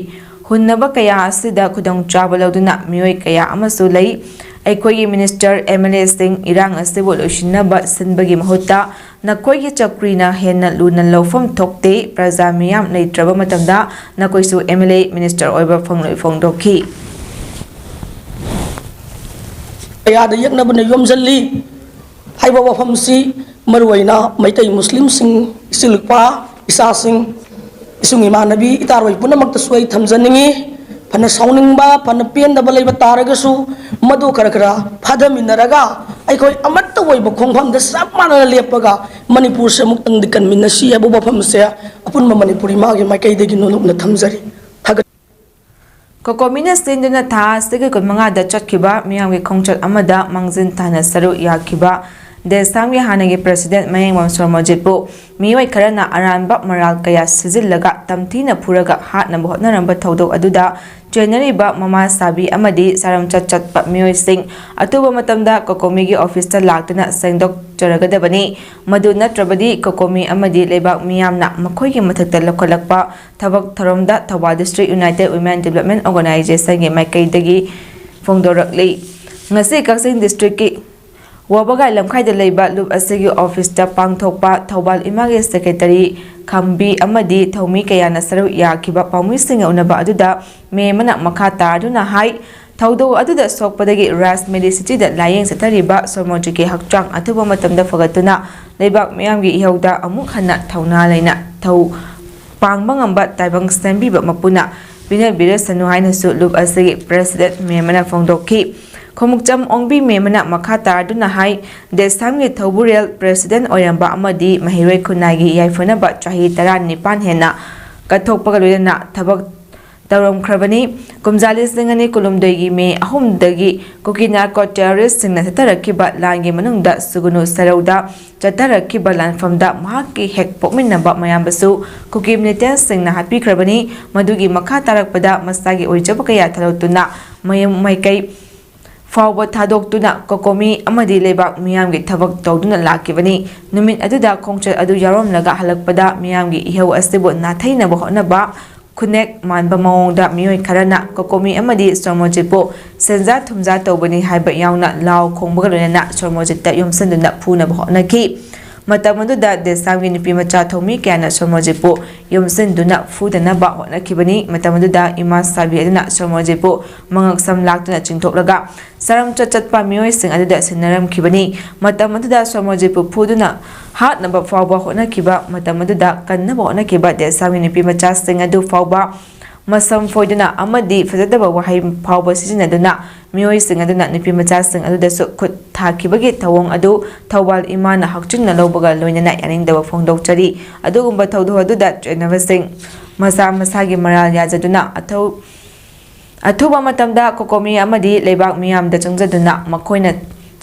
ꯍꯨꯟꯅꯕ ꯀꯌꯥ ꯑꯁꯤꯗ ꯈꯨꯗꯣꯡꯆꯥꯕ ꯂꯧꯗꯨꯅ ꯃꯤꯑꯣꯏ ꯀꯌꯥ ꯑꯃꯁꯨ ꯂꯩ꯫ ꯑꯩꯈꯣꯏꯒꯤ ꯃꯤꯅꯤꯁꯇꯔ, ꯑꯦꯝ ꯑꯦꯜ ꯑꯦꯁꯤꯡ ꯏꯔꯥꯡ ꯑꯁꯤꯕꯨ ꯂꯣꯏꯁꯤꯟꯅꯕ ꯁꯤꯟꯕꯒꯤ ꯃꯍꯨꯠꯇ ꯅꯈꯣꯏꯒꯤ ꯆꯧꯀ꯭ꯔꯤꯅ ꯍꯦꯟꯅ ꯂꯨꯅ ꯂꯧꯐꯝ ꯊꯣꯛꯇꯦ꯫ ꯄ꯭ꯔꯖꯥ ꯃꯤꯌꯥꯝ ꯂꯩꯇ꯭ꯔꯕ ꯃꯇꯝꯗ ꯅꯈꯣꯏꯁꯨ ꯑꯦꯝ ꯑꯦꯜ ꯑꯦ, ꯃꯤꯅꯤꯁꯇꯔ ꯑꯣꯏꯕ ꯐꯪꯂꯣꯏ ꯐꯣꯡꯗꯣꯛꯈꯤ꯫ ꯀꯌꯥꯗ ꯌꯦꯛꯅꯕꯅ ꯌꯣꯝꯁꯤꯜꯂꯤ꯫ ꯍꯥꯏꯕ ꯋꯥꯐꯝꯁꯤ ꯃꯔꯨꯑꯣꯏꯅ ꯃꯩꯇꯩ ꯃꯨꯁꯂꯤꯝꯁꯤꯡ, ꯏꯆꯤꯜ ꯏꯄꯥ, ꯏꯆꯥꯁꯤꯡ, ꯏꯁꯨꯡ ꯏꯃꯥꯟꯅꯕꯤ, ꯏꯇꯥꯔꯣꯏ ꯄꯨꯝꯅꯃꯛꯇꯁꯨ ꯑꯩ ꯊꯝꯖꯅꯤꯡꯏ꯫ ꯐꯅ ꯁꯥꯎꯅꯤꯡꯕ, ꯐꯅ ꯄꯦꯟꯗꯕ ꯂꯩꯕ ꯇꯥꯔꯒꯁꯨ, ꯃꯗꯨ ꯈꯔ ꯈꯔ ꯐꯥꯊꯃꯤꯟꯅꯔꯒ ꯑꯩꯈꯣꯏ ꯑꯃꯠꯇ ꯑꯣꯏꯕ ꯈꯣꯡꯐꯝꯗ ꯆꯞ ꯃꯥꯟꯅꯅ ꯂꯦꯞꯄꯒ ꯃꯅꯤꯄꯨꯔꯁꯦ ꯑꯃꯨꯛꯇꯪꯗꯤ ꯀꯟꯃꯤꯟꯅꯁꯤ ꯍꯥꯏꯕ ꯋꯥꯐꯝꯁꯦ ꯑꯄꯨꯟꯕ ꯃꯅꯤꯄꯨꯔꯤ ꯏꯃꯥꯒꯤ ꯃꯥꯏꯀꯩꯗꯒꯤ ꯅꯣꯂꯨꯛꯅ ꯊꯝꯖꯔꯤ꯫ ꯊꯥꯒꯠ- ꯀꯣꯀꯣꯃꯤꯅ ꯁꯤꯟꯗꯨꯅ ꯊꯥ ꯑꯁꯤꯒꯤ ꯀꯨꯟꯃꯉꯥꯗ ꯆꯠꯈꯤꯕ ꯃꯤꯌꯥꯝꯒꯤ ꯈꯣꯡꯆꯠ ꯑꯃꯗ ꯃꯥꯡꯖꯤꯟ ꯊꯥꯅ ꯁꯔꯨꯛ ꯌꯥꯈꯤꯕ ꯗꯦꯁꯥꯝꯒꯤ ꯍꯥꯟꯅꯒꯤ ꯄ꯭ꯔꯦꯁꯤꯗꯦꯟꯠ ꯃꯌꯦꯡꯕꯝ ꯁꯣꯔꯃꯣꯖꯤꯠꯄꯨ ꯃꯤꯑꯣꯏ ꯈꯔꯅ ꯑꯔꯥꯟꯕ ꯃꯔꯥꯜ ꯀꯌꯥ ꯁꯤꯖꯤꯜꯂꯒ ꯇꯝꯊꯤꯅ ꯐꯨꯔꯒ ꯍꯥꯠꯅꯕ ꯍꯣꯠꯅꯔꯝꯕ ꯊꯧꯗꯣꯛ ꯑꯗꯨꯗ ꯆꯦꯟꯅꯔꯤꯕ ꯃꯃꯥ ꯁꯥꯕꯤ ꯑꯃꯗꯤ ꯆꯥꯔꯝꯆꯠ ꯆꯠꯄ ꯃꯤꯑꯣꯏꯁꯤꯡ ꯑꯊꯨꯕ ꯃꯇꯝꯗ ꯀꯣꯀꯣꯃꯤꯒꯤ ꯑꯣꯐꯤꯁꯇ ꯂꯥꯛꯇꯨꯅ ꯁꯦꯡꯗꯣꯛꯆꯔꯒꯗꯕꯅꯤ꯫ ꯃꯗꯨ ꯅꯠꯇ꯭ꯔꯕꯗꯤ ꯀꯣꯀꯣꯃꯤ ꯑꯃꯗꯤ ꯂꯩꯕꯥꯛ ꯃꯤꯌꯥꯝꯅ ꯃꯈꯣꯏꯒꯤ ꯃꯊꯛꯇ ꯂꯧꯈꯠꯂꯛꯄ ꯊꯕꯛ ꯊꯧꯔꯝꯗ Thoubal district united women development ꯑꯣꯔꯒꯅꯥꯏꯖꯦꯁꯟꯒꯤ ꯃꯥꯏꯀꯩꯗꯒꯤ ꯐꯣꯡꯗꯣꯔꯛꯂꯤ꯫ ꯉꯁꯤ ꯀꯛꯆꯤꯡ ꯗꯤꯁꯇ꯭ꯔꯤꯛꯀꯤ ꯋꯥꯕꯒꯥꯏ ꯂꯝꯈꯥꯏꯗ ꯂꯩꯕ ꯂꯨꯞ ꯑꯁꯤꯒꯤ ꯑꯣꯐꯤꯁꯇ ꯄꯥꯡꯊꯣꯛꯄ ꯊꯧꯕꯥꯜ ꯏꯃꯥꯒꯤ ꯁꯦꯀ꯭ꯔꯦꯇꯔꯤ ꯈꯝꯕꯤ ꯑꯃꯗꯤ ꯊꯧꯃꯤ ꯀꯌꯥꯅ ꯁꯔꯨꯛ ꯌꯥꯈꯤꯕ ꯄꯥꯎꯃꯤꯁꯤꯡꯒ ꯎꯅꯕ ꯑꯗꯨꯗ ꯃꯦꯝ ꯑꯃꯅ ꯃꯈꯥ ꯇꯥꯗꯨꯅ ꯍꯥꯏ, ꯊꯧꯗꯣꯛ ꯑꯗꯨꯗ ꯁꯣꯛꯄꯗꯒꯤ ꯔꯥꯖ ꯃꯦꯗꯤꯁꯤꯇꯤꯗ ꯂꯥꯌꯦꯡ ꯆꯠꯊꯔꯤꯕ ꯁꯣꯔꯃꯣꯖꯤꯠꯀꯤ ꯍꯛꯆꯥꯡ ꯑꯊꯨꯕ ꯃꯇꯝꯗ ꯐꯒꯠꯇꯨꯅ ꯂꯩꯕꯥꯛ ꯃꯤꯌꯥꯝꯒꯤ ꯏꯍꯧꯗ ꯑꯃꯨꯛ ꯍꯟꯅ ꯊꯧꯅꯥ ꯂꯩꯅ ꯊꯧ ꯄꯥꯡꯕ ꯉꯝꯕ ꯇꯥꯏꯕꯪ ꯁꯦꯝꯕꯤꯕ ꯃꯄꯨꯅ ꯄꯤꯅꯕꯤꯔꯁꯅꯨ ꯍꯥꯏꯅꯁꯨ ꯂꯨꯞ ꯑꯁꯤꯒꯤ ꯄ꯭ꯔꯦꯁꯤꯗꯦꯟꯠ ꯃꯦꯝ ꯑꯃꯅ ꯐꯣꯡꯗꯣꯛꯈꯤ꯫ ꯈꯣꯡꯎꯞꯆꯝ ꯑꯣꯡꯕꯤ ꯃꯦꯝꯅ ꯃꯈꯥ ꯇꯥꯗꯨꯅ ꯍꯥꯏ, ꯗꯦꯁꯥꯝꯒꯤ ꯊꯧꯕꯨꯔꯦꯜ ꯄ꯭ꯔꯦꯁꯤꯗꯦꯟ ꯑꯣꯏꯔꯝꯕ ꯑꯃꯗꯤ ꯃꯍꯩꯔꯣꯏ ꯈꯨꯟꯅꯥꯏꯒꯤ ꯌꯥꯏꯐꯅꯕ ꯆꯍꯤ ꯇꯔꯥꯅꯤꯄꯥꯟ ꯍꯦꯟꯅ ꯀꯠꯊꯣꯛꯄꯒ ꯂꯣꯏꯅꯅ ꯊꯕꯛ ꯇꯧꯔꯝꯈ꯭ꯔꯕꯅꯤ꯫ ꯀꯨꯝꯖꯥ ꯂꯤꯁꯤꯡ ꯑꯅꯤ ꯀꯨꯟꯍꯨꯝꯗꯣꯏꯒꯤ ꯃꯦ ꯑꯍꯨꯝꯗꯒꯤ ꯀꯨꯀꯤ ꯅꯥꯔꯀꯣ ꯇꯦꯔꯣꯔꯤꯁꯁꯤꯡꯅ ꯆꯠꯊꯔꯛꯈꯤꯕ ꯂꯥꯟꯒꯤ ꯃꯅꯨꯡꯗ ꯁꯨꯒꯨꯅꯨ ꯁꯦꯔꯧꯗ ꯆꯠꯊꯔꯛꯈꯤꯕ ꯂꯥꯟꯐꯝꯗ ꯃꯍꯥꯛꯀꯤ ꯍꯦꯛ ꯄꯣꯛꯃꯤꯟꯅꯕ ꯃꯌꯥꯝꯕꯁꯨ ꯀꯨꯀꯤ ꯃꯤꯂꯤꯇꯦꯟꯁꯁꯤꯡꯅ ꯍꯥꯠꯄꯤꯈ꯭ꯔꯕꯅꯤ꯫ ꯃꯗꯨꯒꯤ ꯃꯈꯥ ꯇꯥꯔꯛꯄꯗ ꯃꯁꯥꯒꯤ ꯑꯣꯏꯖꯕ ꯀꯌꯥ ꯊꯥꯗꯣꯛꯇꯨꯅ ꯃꯌꯨꯝ ꯃꯥꯏꯀꯩ ꯐꯥꯎꯕ ꯊꯥꯗꯣꯛꯇꯨꯅ ꯀꯣꯀꯣꯃꯤ ꯑꯃꯗꯤ ꯂꯩꯕꯥꯛ ꯃꯤꯌꯥꯝꯒꯤ ꯊꯕꯛ ꯇꯧꯗꯨꯅ ꯂꯥꯛꯈꯤꯕꯅꯤ꯫ ꯅꯨꯃꯤꯠ ꯑꯗꯨꯗ ꯈꯣꯡꯆꯠ ꯑꯗꯨ ꯌꯥꯎꯔꯝꯂꯒ ꯍꯜꯂꯛꯄꯗ ꯃꯤꯌꯥꯝꯒꯤ ꯏꯍꯧ ꯑꯁꯤꯕꯨ ꯅꯥꯊꯩꯅꯕ ꯍꯣꯠꯅꯕ, ꯈꯨꯅꯦꯛ ꯃꯥꯟꯕ ꯃꯑꯣꯡꯗ ꯃꯤꯑꯣꯏ ꯈꯔꯅ ꯀꯣꯀꯣꯃꯤ ꯑꯃꯗꯤ ꯁꯣꯔꯃꯣꯖꯤꯠꯄꯨ ꯁꯦꯟꯖꯥ ꯊꯨꯝꯖꯥ ꯇꯧꯕꯅꯤ ꯍꯥꯏꯕ ꯌꯥꯎꯅ ꯂꯥꯎ ꯈꯣꯡꯕꯒ ꯂꯣꯏꯅꯅ ꯁꯣꯔꯃꯣꯖꯤꯠꯇ ꯌꯣꯝꯁꯤꯟꯗꯨꯅ ꯐꯨꯅꯕ ꯍꯣꯠꯅꯈꯤ꯫ ꯃꯇꯝ ꯑꯗꯨꯗ ꯗꯦꯁꯥꯝꯒꯤ ꯅꯨꯄꯤ ꯃꯆꯥ ꯊꯧꯃꯤ ꯀꯌꯥꯅ ꯁꯣꯔꯃꯣꯖꯤꯠꯄꯨ ꯌꯣꯝꯁꯤꯟꯗꯨꯅ ꯐꯨꯗꯅꯕ ꯍꯣꯠꯅꯈꯤꯕꯅꯤ꯫ ꯃꯇꯝ ꯑꯗꯨꯗ ꯏꯃꯥ ꯁꯥꯕꯤ ꯑꯗꯨꯅ ꯁꯣꯔꯃꯣꯖꯤꯠꯄꯨ ꯃꯉꯛ ꯁꯝ ꯂꯥꯛꯇꯨꯅ ꯆꯤꯡꯊꯣꯛꯂꯒ ꯆꯔꯝꯆꯠ ꯆꯠꯄ ꯃꯤꯑꯣꯏꯁꯤꯡ ꯑꯗꯨꯗ ꯁꯤꯟꯅꯔꯝꯈꯤꯕꯅꯤ꯫ ꯃꯇꯝ ꯑꯗꯨꯗ ꯁꯣꯔꯃꯣꯖꯤꯠꯄꯨ ꯐꯨꯗꯨꯅ ꯍꯥꯠꯅꯕ ꯐꯥꯎꯕ ꯍꯣꯠꯅꯈꯤꯕ, ꯃꯇꯝ ꯑꯗꯨꯗ ꯀꯟꯅꯕ ꯍꯣꯠꯅꯈꯤꯕ ꯗꯦꯁꯥꯝꯒꯤ ꯅꯨꯄꯤ ꯃꯆꯥꯁꯤꯡ ꯑꯗꯨ ꯐꯥꯎꯕ ꯃꯁꯝ ꯐꯣꯏꯗꯨꯅ ꯑꯃꯗꯤ ꯐꯖꯗꯕ ꯋꯥꯍꯩ ꯐꯥꯎꯕ ꯁꯤꯖꯤꯟꯅꯗꯨꯅ ꯃꯤꯑꯣꯏꯁꯤꯡ ꯑꯗꯨꯅ ꯅꯨꯄꯤ ꯃꯆꯥꯁꯤꯡ ꯑꯗꯨꯗꯁꯨ ꯈꯨꯠ ꯊꯥꯈꯤꯕꯒꯤ ꯊꯧꯑꯣꯡ ꯑꯗꯨ ꯊꯧꯕꯥꯜ ꯏꯃꯥꯅ ꯍꯛꯆꯤꯟꯅ ꯂꯧꯕꯒ ꯂꯣꯏꯅꯅ ꯌꯥꯅꯤꯡꯗꯕ ꯐꯣꯡꯗꯣꯛꯆꯔꯤ꯫ ꯑꯗꯨꯒꯨꯝꯕ ꯊꯧꯗꯣꯛ ꯑꯗꯨꯗ ꯆꯦꯟꯅꯕꯁꯤꯡ ꯃꯁꯥ ꯃꯁꯥꯒꯤ ꯃꯔꯥꯜ ꯌꯥꯖꯗꯨꯅ ꯑꯊꯧ-, ꯑꯊꯨꯕ ꯃꯇꯝꯗ ꯀꯣꯀꯣꯃꯤ ꯑꯃꯗꯤ ꯂꯩꯕꯥꯛ ꯃꯤꯌꯥꯝꯗ ꯆꯪꯖꯗꯨꯅ ꯃꯈꯣꯏꯅ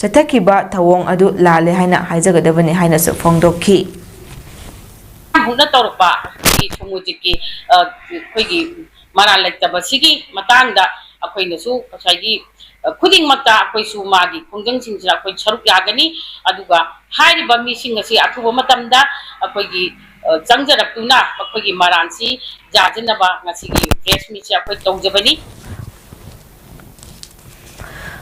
ꯆꯠꯊꯈꯤꯕ ꯊꯧꯑꯣꯡ ꯑꯗꯨ ꯂꯥꯜꯂꯦ ꯍꯥꯏꯅ ꯍꯥꯏꯖꯒꯗꯕꯅꯤ ꯍꯥꯏꯅꯁꯨ ꯐꯣꯡꯗꯣꯛꯈꯤ꯫ ꯍꯧꯅ ꯇꯧꯔꯛꯄ ꯑꯩꯈꯣꯏꯒꯤ ꯁꯣꯃꯣꯖꯤꯠꯀꯤ, ꯑ, ꯑꯩꯈꯣꯏꯒꯤ ꯃꯔꯥꯜ ꯂꯩꯇꯕꯁꯤꯒꯤ ꯃꯇꯥꯡꯗ ꯑꯩꯈꯣꯏꯅꯁꯨ ꯉꯁꯥꯏꯒꯤ, ꯑ, ꯈꯨꯗꯤꯡꯃꯛꯇ ꯑꯩꯈꯣꯏꯁꯨ ꯃꯥꯒꯤ ꯈꯣꯡꯖꯪꯁꯤꯡꯁꯤꯗ ꯑꯩꯈꯣꯏ ꯁꯔꯨꯛ ꯌꯥꯒꯅꯤ꯫ ꯑꯗꯨꯒ ꯍꯥꯏꯔꯤꯕ ꯃꯤꯁꯤꯡ ꯑꯁꯤ ꯑꯊꯨꯕ ꯃꯇꯝꯗ ꯑꯩꯈꯣꯏꯒꯤ, ꯑ, ꯆꯪꯖꯔꯛꯇꯨꯅ ꯃꯈꯣꯏꯒꯤ ꯃꯔꯥꯜꯁꯤ ꯌꯥꯖꯅꯕ ꯉꯁꯤꯒꯤ ꯄ꯭ꯔꯦꯁ ꯃꯤꯠꯁꯦ ꯑꯩꯈꯣꯏ ꯇꯧꯖꯕꯅꯤ꯫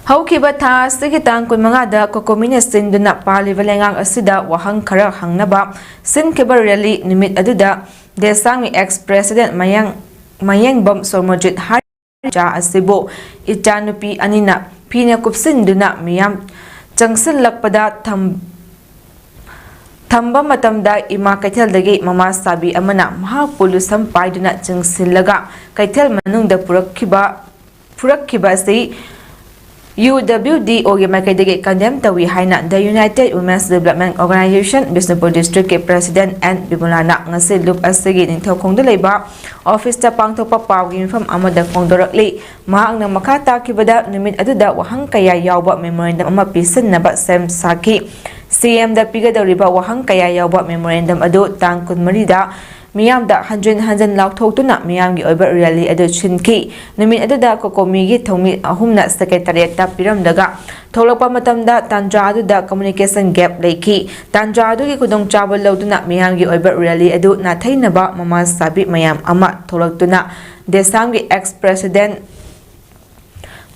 ꯍꯧꯈꯤꯕ ꯊꯥ ꯑꯁꯤꯒꯤ ꯇꯥꯡ ꯀꯨꯟꯃꯉꯥꯗ ꯀꯣꯀꯣꯃꯤꯅ ꯁꯤꯟꯗꯨꯅ ꯄꯥꯜꯂꯤꯕ ꯂꯩꯉꯥꯛ ꯑꯁꯤꯗ ꯋꯥꯍꯪ ꯈꯔ ꯍꯪꯅꯕ ꯁꯤꯟꯈꯤꯕ ꯔꯦꯂꯤ ꯅꯨꯃꯤꯠ ꯑꯗꯨꯗ ꯗꯦꯁꯥꯡꯒꯤ ꯑꯦꯛꯁ ꯄ꯭ꯔꯦꯁꯤꯗꯦꯟ ꯃꯌꯥꯡ-, ꯃꯌꯦꯡꯕꯝ ꯁꯣꯔꯃꯣꯖꯤꯠ ꯍꯥꯏꯔꯤꯕ ꯏꯆꯥ ꯑꯁꯤꯕꯨ ꯏꯆꯥꯅꯨꯄꯤ ꯑꯅꯤꯅ ꯐꯤꯅ ꯀꯨꯞꯁꯤꯟꯗꯨꯅ ꯃꯤꯌꯥꯝ ꯆꯪꯁꯤꯜꯂꯛꯄꯗ ꯊꯝ-, ꯊꯝꯕ ꯃꯇꯝꯗ ꯏꯃꯥ ꯀꯩꯊꯦꯜꯗꯒꯤ ꯃꯃꯥ ꯁꯥꯕꯤ ꯑꯃꯅ ꯃꯍꯥꯛꯄꯨ ꯂꯨꯁꯝ ꯄꯥꯏꯗꯨꯅ ꯆꯤꯡꯁꯤꯜꯂꯒ ꯀꯩꯊꯦꯜ ꯃꯅꯨꯡꯗ ꯄꯨꯔꯛꯈꯤꯕ, ꯐꯨꯔꯛꯈꯤꯕ ꯑꯁꯤ UWDOꯒꯤ ꯃꯥꯏꯀꯩꯗꯒꯤ ꯀꯟꯗꯦꯝ ꯇꯧꯏ ꯍꯥꯏꯅ The United Women's Development Organization Bishnupur ꯗꯤꯁꯇ꯭ꯔꯤꯛꯀꯤ ꯄ꯭ꯔꯦꯁꯤꯗꯦꯟꯠ ꯑꯦꯟ ꯕꯤꯃꯣꯂꯥꯅ ꯉꯁꯤ ꯂꯨꯞ ꯑꯁꯤꯒꯤ ꯅꯤꯡꯊꯧꯈꯣꯡꯗ ꯂꯩꯕ ꯑꯣꯐꯤꯁꯇ ꯄꯥꯡꯊꯣꯛꯄ ꯄꯥꯎꯒꯤ ꯃꯤꯐꯝ ꯑꯃꯗ ꯐꯣꯡꯗꯣꯔꯛꯂꯤ꯫ ꯃꯍꯥꯛꯅ ꯃꯈꯥ ꯇꯥꯈꯤꯕꯗ ꯅꯨꯃꯤꯠ ꯑꯗꯨꯗ ꯋꯥꯍꯪ ꯀꯌꯥ ꯌꯥꯎꯕ ꯃꯦꯃꯣꯔꯦꯟꯗꯝ ꯑꯃ ꯄꯤꯁꯤꯟꯅꯕ ꯁꯦꯝ ꯁꯥꯈꯤ꯫ CMꯗ ꯄꯤꯒꯗꯧꯔꯤꯕ ꯋꯥꯍꯪ ꯀꯌꯥ ꯌꯥꯎꯕ ꯃꯦꯃꯣꯔꯦꯟꯗꯝ ꯑꯗꯨ ꯇꯥꯡ ꯀꯨꯟꯃꯔꯤꯗ ꯃꯤꯌꯥꯝꯗ ꯍꯟꯖꯤꯟ ꯍꯟꯖꯤꯟ ꯂꯥꯎꯊꯣꯛꯇꯨꯅ ꯃꯤꯌꯥꯝꯒꯤ ꯑꯣꯏꯕ ꯔꯦꯂꯤ ꯑꯗꯨ ꯁꯤꯟꯈꯤ꯫ ꯅꯨꯃꯤꯠ ꯑꯗꯨꯗ COCOMIꯒꯤ ꯊꯧꯃꯤ ꯑꯍꯨꯝꯅ ꯁꯦꯀ꯭ꯔꯦꯇꯔꯤꯌꯦꯠꯇ ꯄꯤꯔꯝꯂꯒ ꯊꯣꯛꯂꯛꯄ ꯃꯇꯝꯗ ꯇꯥꯟꯖꯥ ꯑꯗꯨꯗ communication gap ꯂꯩꯈꯤ꯫ ꯇꯥꯟꯖꯥ ꯑꯗꯨꯒꯤ ꯈꯨꯗꯣꯡꯆꯥꯕ ꯂꯧꯗꯨꯅ ꯃꯤꯌꯥꯝꯒꯤ ꯑꯣꯏꯕ ꯔꯦꯂꯤ ꯑꯗꯨ ꯅꯥꯊꯩꯅꯕ ꯃꯃꯥ ꯁꯥꯕꯤ ꯃꯌꯥꯝ ꯑꯃ ꯊꯣꯛꯂꯛꯇꯨꯅ ꯗꯦꯁꯥꯝꯒꯤ ex president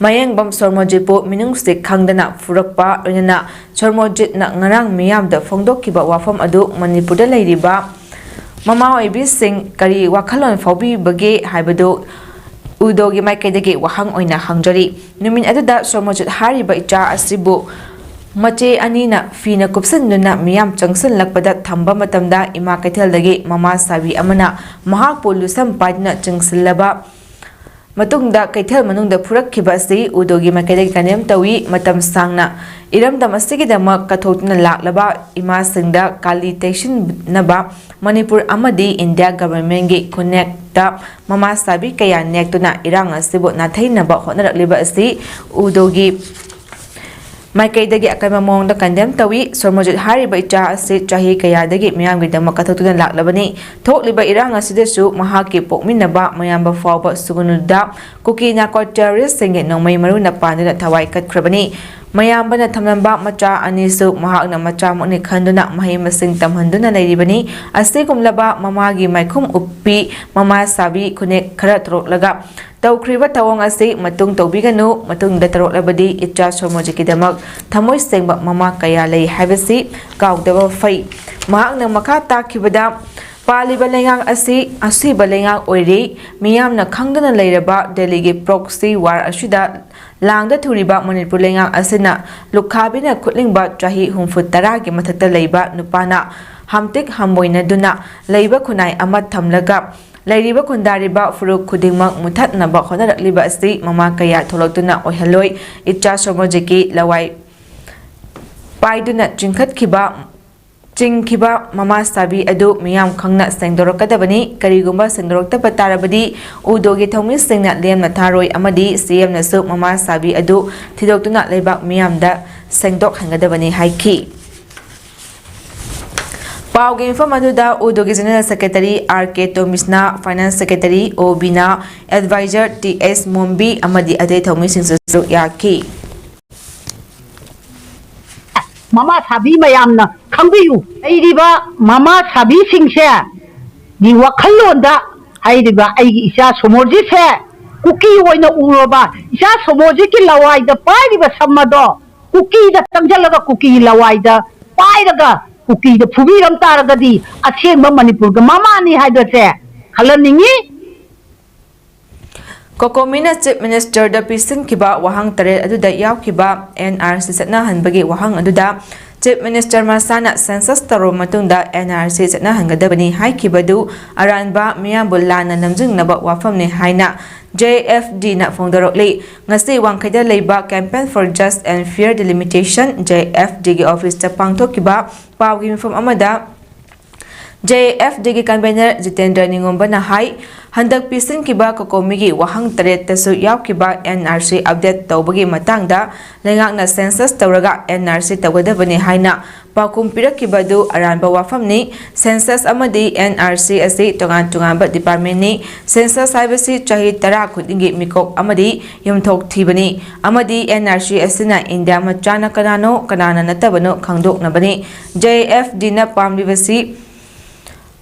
ꯃꯌꯦꯡꯕꯝ ꯁꯣꯔꯃꯣꯖꯤꯠꯄꯨ ꯃꯤꯅꯨꯡꯁꯤ ꯈꯪꯗꯅ ꯐꯨꯔꯛꯄ, ꯂꯣꯏꯅꯅ ꯁꯣꯔꯃꯣꯖꯤꯠꯅ ꯉꯔꯥꯡ ꯃꯤꯌꯥꯝꯗ ꯐꯣꯡꯗꯣꯛꯈꯤꯕ ꯋꯥꯐꯝ ꯑꯗꯨ ꯃꯅꯤꯄꯨꯔꯗ ꯂꯩꯔꯤꯕ ꯃꯃꯥ ꯑꯣꯏꯕꯤꯁꯤꯡ ꯀꯔꯤ ꯋꯥꯈꯜꯂꯣꯟ ꯐꯥꯎꯕꯤꯕꯒꯦ ꯍꯥꯏꯕꯗꯨ ꯎꯗꯣꯒꯤ ꯃꯥꯏꯀꯩꯗꯒꯤ ꯋꯥꯍꯪ ꯑꯣꯏꯅ ꯍꯪꯖꯔꯤ꯫ ꯅꯨꯃꯤꯠ ꯑꯗꯨꯗ ꯁꯣꯔꯃꯣꯖꯤꯠ ꯍꯥꯏꯔꯤꯕ ꯏꯆꯥ ꯑꯁꯤꯕꯨ ꯃꯆꯦ ꯑꯅꯤꯅ ꯐꯤꯅ ꯀꯨꯞꯁꯤꯟꯗꯨꯅ ꯃꯤꯌꯥꯝ ꯆꯪꯁꯤꯜꯂꯛꯄꯗ ꯊꯝꯕ ꯃꯇꯝꯗ ꯏꯃꯥ ꯀꯩꯊꯦꯜꯗꯒꯤ ꯃꯃꯥ ꯁꯥꯕꯤ ꯑꯃꯅ ꯃꯍꯥꯛꯄꯨ ꯂꯨꯁꯝ ꯄꯥꯏꯗꯨꯅ ꯆꯤꯡꯁꯤꯜꯂꯕ ꯃꯇꯨꯡꯗ ꯀꯩꯊꯦꯜ ꯃꯅꯨꯡꯗ ꯐꯨꯔꯛꯈꯤꯕ ꯑꯁꯤ ꯎꯗꯣꯒꯤ ꯃꯥꯏꯀꯩꯗꯒꯤ ꯀꯟꯗꯦꯝ ꯇꯧꯏ꯫ ꯃꯇꯝ ꯁꯥꯡꯅ ꯏꯔꯝꯗꯝ ꯑꯁꯤꯒꯤꯗꯃꯛ ꯀꯠꯊꯣꯛꯇꯨꯅ ꯂꯥꯛꯂꯕ ꯏꯃꯥꯁꯤꯡꯗ ꯀꯥꯂꯤ ꯇꯩꯁꯤꯟꯅꯕ ꯃꯅꯤꯄꯨꯔ ꯑꯃꯗꯤ ꯏꯟꯗꯤꯌꯥ ꯒꯚꯔꯟꯃꯦꯟꯠꯀꯤ ꯈꯨꯟꯅꯦꯛꯇ ꯃꯃꯥ ꯁꯥꯕꯤ ꯀꯌꯥ ꯅꯦꯛꯇꯨꯅ ꯏꯔꯥꯡ ꯑꯁꯤꯕꯨ ꯅꯥꯊꯩꯅꯕ ꯍꯣꯠꯅꯔꯛꯂꯤꯕ ꯑꯁꯤ ꯎꯗꯣꯒꯤ ꯃꯥꯏꯀꯩꯗꯒꯤ ꯑꯀꯟꯕ ꯃꯑꯣꯡꯗ ꯀꯟꯗꯦꯝ ꯇꯧꯏ꯫ ꯁꯣꯔꯃꯣꯖꯤꯠ ꯍꯥꯏꯔꯤꯕ ꯏꯆꯥ ꯑꯁꯤ ꯆꯍꯤ ꯀꯌꯥꯗꯒꯤ ꯃꯤꯌꯥꯝꯒꯤꯗꯃꯛ ꯀꯠꯊꯣꯛꯇꯨꯅ ꯂꯥꯛꯂꯕꯅꯤ꯫ ꯊꯣꯛꯂꯤꯕ ꯏꯔꯥꯡ ꯑꯁꯤꯗꯁꯨ ꯃꯍꯥꯛꯀꯤ ꯄꯣꯛꯃꯤꯟꯅꯕ ꯃꯌꯥꯝꯕ ꯐꯥꯎꯕ ꯁꯨꯒꯅꯨꯗ ꯀꯨꯀꯤ ꯅꯥꯔꯀꯣ ꯇꯦꯔꯣꯔꯤꯁ꯭ꯠꯁꯤꯡꯒꯤ ꯅꯣꯡꯃꯩ ꯃꯔꯨꯅ ꯄꯥꯟꯗꯨꯅ ꯊꯋꯥꯏ ꯀꯠꯈ꯭ꯔꯕꯅꯤ꯫ ꯃꯌꯥꯝꯕꯅ ꯊꯝꯂꯝꯕ ꯃꯆꯥ ꯑꯅꯤꯁꯨ ꯃꯍꯥꯛꯅ ꯃꯆꯥꯃꯛꯅꯤ ꯈꯟꯗꯨꯅ ꯃꯍꯩ ꯃꯁꯤꯡ ꯇꯝꯍꯟꯗꯨꯅ ꯂꯩꯔꯤꯕꯅꯤ꯫ ꯑꯁꯤꯒꯨꯝꯂꯕ ꯃꯃꯥꯒꯤ ꯃꯥꯏꯈꯨꯝ ꯎꯞꯄꯤ ꯃꯃꯥ ꯁꯥꯕꯤ ꯈꯨꯟꯅꯦꯛ ꯈꯔ ꯇꯧꯔꯛꯂꯒ ꯇꯧꯈ꯭ꯔꯤꯕ ꯊꯧꯑꯣꯡ ꯑꯁꯤ ꯃꯇꯨꯡ ꯇꯧꯕꯤꯒꯅꯨ꯫ ꯃꯇꯨꯡꯗ ꯇꯧꯔꯛꯂꯕꯗꯤ ꯏꯆꯥ ꯁꯣꯔꯃꯣꯖꯤꯠꯀꯤꯗꯃꯛ ꯊꯃꯣꯏ ꯁꯦꯡꯕ ꯃꯃꯥ ꯀꯌꯥ ꯂꯩ ꯍꯥꯏꯕꯁꯤ ꯀꯥꯎꯗꯕ ꯐꯩ꯫ ꯃꯍꯥꯛꯅ ꯃꯈꯥ ꯇꯥꯈꯤꯕꯗ, ꯄꯥꯜꯂꯤꯕ ꯂꯩꯉꯥꯛ ꯑꯁꯤ ꯑꯁꯤꯕ ꯂꯩꯉꯥꯛ ꯑꯣꯏꯔꯤ꯫ ꯃꯤꯌꯥꯝꯅ ꯈꯪꯗꯅ ꯂꯩꯔꯕ ꯗꯦꯜꯂꯤꯒꯤ proxy war ꯑꯁꯤꯗ ꯂꯥꯡꯗ ꯊꯨꯔꯤꯕ ꯃꯅꯤꯄꯨꯔ ꯂꯩꯉꯥꯛ ꯑꯁꯤꯅ ꯂꯨꯈꯥꯕꯤꯅ ꯈꯨꯠꯂꯤꯡꯕ ꯆꯍꯤ ꯍꯨꯝꯐꯨ ꯇꯔꯥꯒꯤ ꯃꯊꯛꯇ ꯂꯩꯕ ꯅꯨꯄꯥꯅ ꯍꯥꯝꯇꯤꯛ ꯍꯥꯝꯕꯣꯏꯅꯗꯨꯅ ꯂꯩꯕ ꯈꯨꯟꯅꯥꯏ ꯑꯃ ꯊꯝꯂꯒ ꯂꯩꯔꯤꯕ ꯈꯨꯟꯗꯥꯔꯤꯕ ꯐꯨꯔꯨꯞ ꯈꯨꯗꯤꯡꯃꯛ ꯃꯨꯊꯠꯅꯕ ꯍꯣꯠꯅꯔꯛꯂꯤꯕ ꯑꯁꯤ ꯃꯃꯥ ꯀꯌꯥ ꯊꯣꯛꯂꯛꯇꯨꯅ ꯑꯣꯏꯍꯜꯂꯣꯏ꯫ ꯏꯆꯥ ꯁꯣꯃꯣꯔꯖꯤꯠꯀꯤ ꯂꯋꯥꯏ ꯄꯥꯏꯗꯨꯅ ꯆꯤꯡꯈꯠꯈꯤꯕ ꯆꯤꯡꯈꯤꯕ ꯃꯃꯥ ꯁꯥꯕꯤ ꯑꯗꯨ ꯃꯤꯌꯥꯝ ꯈꯪꯅ ꯁꯦꯡꯗꯣꯔꯛꯀꯗꯕꯅꯤ꯫ ꯀꯔꯤꯒꯨꯝꯕ ꯁꯦꯡꯗꯣꯔꯛꯇꯕ ꯇꯥꯔꯕꯗꯤ ꯎꯗꯣꯒꯤ ꯊꯧꯃꯤꯁꯤꯡꯅ ꯂꯦꯝꯅ ꯊꯥꯔꯣꯏ ꯑꯃꯗꯤ ꯁꯤ ꯑꯦꯝꯅꯁꯨ ꯃꯃꯥ ꯁꯥꯕꯤ ꯑꯗꯨ ꯊꯤꯗꯣꯛꯇꯨꯅ ꯂꯩꯕꯥꯛ ꯃꯤꯌꯥꯝꯗ ꯁꯦꯡꯗꯣꯛꯍꯟꯒꯗꯕꯅꯤ ꯍꯥꯏꯈꯤ꯫ ꯄꯥꯎꯒꯤ ꯃꯤꯐꯝ ꯑꯗꯨꯗ ꯎꯗꯣꯒꯤ ꯖꯦꯅꯔꯦꯜ ꯁꯦꯀ꯭ꯔꯦꯇꯔꯤ ꯑꯥꯔ ꯀꯦ ꯇꯣꯃꯤꯁꯅꯥ, ꯐꯥꯏꯅꯥꯟꯁ ꯁꯦꯀ꯭ꯔꯦꯇꯔꯤ ꯑꯣ ꯕꯤꯅꯥ, ꯑꯦꯗꯚꯥꯏꯖꯔ ꯇꯤ ꯑꯦꯁ ꯃꯣꯝꯕꯤ ꯑꯃꯗꯤ ꯑꯇꯩ ꯊꯧꯃꯤꯁꯤꯡꯁꯨ ꯁꯔꯨꯛ ꯌꯥꯈꯤ꯫ ꯃꯃꯥ ꯁꯥꯕꯤ ꯃꯌꯥꯝꯅ ꯈꯪꯕꯤꯌꯨ꯫ ꯂꯩꯔꯤꯕ ꯃꯃꯥ ꯁꯥꯕꯤꯁꯤꯡꯁꯦ ꯒꯤ ꯋꯥꯈꯜꯂꯣꯟꯗ ꯍꯥꯏꯔꯤꯕ ꯑꯩꯒꯤ ꯏꯆꯥ ꯁꯣꯃꯣꯔꯖꯤꯠꯁꯦ ꯀꯨꯀꯤ ꯑꯣꯏꯅ ꯎꯔꯕ, ꯏꯆꯥ ꯁꯣꯃꯣꯔꯖꯤꯠꯀꯤ ꯂꯋꯥꯏꯗ ꯄꯥꯏꯔꯤꯕ ꯁꯝ ꯑꯗꯣ ꯀꯨꯀꯤꯗ ꯆꯪꯁꯤꯜꯂꯒ ꯀꯨꯀꯤꯒꯤ ꯂꯋꯥꯏꯗ ꯄꯥꯏꯔꯒ ꯀꯨꯀꯤꯗ ꯐꯨꯕꯤꯔꯝ ꯇꯥꯔꯒꯗꯤ ꯑꯁꯦꯡꯕ ꯃꯅꯤꯄꯨꯔꯒꯤ ꯃꯃꯥꯅꯤ ꯍꯥꯏꯕꯁꯦ ꯈꯜꯍꯟꯅꯤꯡꯉꯤ꯫ ꯀꯣꯀꯣꯃꯤꯅ ꯆꯤꯐ ꯃꯤꯅꯤꯁꯇꯔꯗ ꯄꯤꯁꯤꯟꯈꯤꯕ ꯋꯥꯍꯪ ꯇꯔꯦꯠ ꯑꯗꯨꯗ ꯌꯥꯎꯈꯤꯕ ꯑꯦꯟ ꯑꯥꯔ ꯁꯤ ꯆꯠꯅꯍꯟꯕꯒꯤ ꯋꯥꯍꯪ ꯑꯗꯨꯗ ꯆꯤꯐ ꯃꯤꯅꯤꯁꯇꯔ ꯃꯁꯥꯅ ꯁꯦꯟꯁꯁ ꯇꯧꯔꯕ ꯃꯇꯨꯡꯗ ꯑꯦꯟ ꯑꯥꯔ ꯁꯤ ꯆꯠꯅꯍꯟꯒꯗꯕꯅꯤ ꯍꯥꯏꯈꯤꯕꯗꯨ ꯑꯔꯥꯟꯕ, ꯃꯤꯌꯥꯝꯕꯨ ꯂꯥꯟꯅ ꯂꯝꯖꯤꯡꯅꯕ ꯋꯥꯐꯝꯅꯤ ꯍꯥꯏꯅ ꯖꯦ ꯑꯦꯐ ꯗꯤꯅ ꯐꯣꯡꯗꯣꯔꯛꯂꯤ꯫ ꯉꯁꯤ ꯋꯥꯡꯈꯩꯗ ꯂꯩꯕ Campaign for Just and Fair Delimitation, J F ꯗꯤꯒꯤ ꯑꯣꯐꯤꯁꯇ ꯄꯥꯡꯊꯣꯛꯈꯤꯕ ꯄꯥꯎꯒꯤ ꯃꯤꯐꯝ ꯑꯃꯗ ꯖꯦ ꯑꯦꯐ ꯗꯤꯒꯤ ꯀꯟꯚꯦꯅꯔ ꯖꯤꯇꯦꯟꯗ꯭ꯔ ꯅꯤꯉꯣꯝꯕꯅ ꯍꯥꯏ, ꯍꯟꯗꯛ ꯄꯤꯁꯤꯟꯈꯤꯕ ꯀꯣꯀꯣꯃꯤꯒꯤ ꯋꯥꯍꯪ ꯇꯔꯦꯠꯇꯁꯨ ꯌꯥꯎꯈꯤꯕ ꯑꯦꯟ ꯑꯥꯔ ꯁꯤ ꯑꯞꯗꯦꯠ ꯇꯧꯕꯒꯤ ꯃꯇꯥꯡꯗ ꯂꯩꯉꯥꯛꯅ ꯁꯦꯟꯁꯁ ꯇꯧꯔꯒ ꯑꯦꯟ ꯑꯥꯔ ꯁꯤ ꯇꯧꯒꯗꯕꯅꯤ ꯍꯥꯏꯅ ꯄꯥꯎꯈꯨꯝ ꯄꯤꯔꯛꯈꯤꯕ ꯑꯗꯨ ꯑꯔꯥꯟꯕ ꯋꯥꯐꯝꯅꯤ꯫ ꯁꯦꯟꯁꯁ ꯑꯃꯗꯤ ꯑꯦꯟ ꯑꯥꯔ ꯁꯤ ꯑꯁꯤ ꯇꯣꯉꯥꯟ ꯇꯣꯉꯥꯟꯕ ꯗꯤꯄꯥꯔꯠꯃꯦꯟꯅꯤ꯫ ꯁꯦꯟꯁꯁ ꯍꯥꯏꯕꯁꯤ ꯆꯍꯤ ꯇꯔꯥ ꯈꯨꯗꯤꯡꯒꯤ ꯃꯤꯀꯣꯛ ꯑꯃꯗꯤ ꯌꯨꯝꯊꯣꯛ ꯊꯤꯕꯅꯤ ꯑꯃꯗꯤ ꯑꯦꯟ ꯑꯥꯔ ꯁꯤ ꯑꯁꯤꯅ ꯏꯟꯗꯤꯌꯥ ꯃꯆꯥꯅ ꯀꯅꯥꯅꯣ, ꯀꯅꯥꯅ ꯅꯠꯇꯕꯅꯣ ꯈꯪꯗꯣꯛꯅꯕꯅꯤ꯫ ꯖꯦ ꯑꯦꯐ ꯗꯤꯅ ꯄꯥꯝꯂꯤꯕꯁꯤ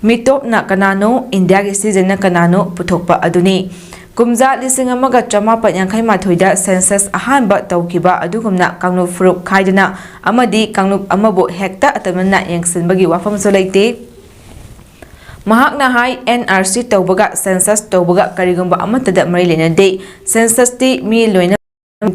ꯃꯤꯇꯣꯞꯅ ꯀꯅꯥꯅꯣ, ꯏꯟꯗꯤꯌꯥꯒꯤ ꯁꯤꯇꯤꯖꯟꯅ ꯀꯅꯥꯅꯣ ꯄꯨꯊꯣꯛꯄ ꯑꯗꯨꯅꯤ꯫ ꯀꯨꯝꯖꯥ ꯂꯤꯁꯤꯡ ꯑꯃꯒ ꯆꯃꯥꯄꯟ ꯌꯥꯡꯈꯩ ꯃꯥꯊꯣꯏꯗ ꯁꯦꯟꯁꯁ ꯑꯍꯥꯟꯕ ꯇꯧꯈꯤꯕ ꯑꯗꯨꯒꯨꯝꯅ ꯀꯥꯡꯂꯨꯞ ꯐꯨꯔꯨꯞ ꯈꯥꯏꯗꯅ ꯑꯃꯗꯤ ꯀꯥꯡꯂꯨꯞ ꯑꯃꯕꯨ ꯍꯦꯛꯇ ꯑꯇꯝꯅꯅ ꯌꯦꯡꯁꯤꯟꯕꯒꯤ ꯋꯥꯐꯝꯁꯨ ꯂꯩꯇꯦ꯫ ꯃꯍꯥꯛꯅ ꯍꯥꯏ, ꯑꯦꯟ ꯑꯥꯔ ꯁꯤ ꯇꯧꯕꯒ ꯁꯦꯟꯁꯁ ꯇꯧꯕꯒ ꯀꯔꯤꯒꯨꯝꯕ ꯑꯃꯠꯇꯗ ꯃꯔꯤ ꯂꯩꯅꯗꯦ꯫ ꯁꯦꯟꯁꯁꯇꯤ ꯃꯤ ꯂꯣꯏꯅ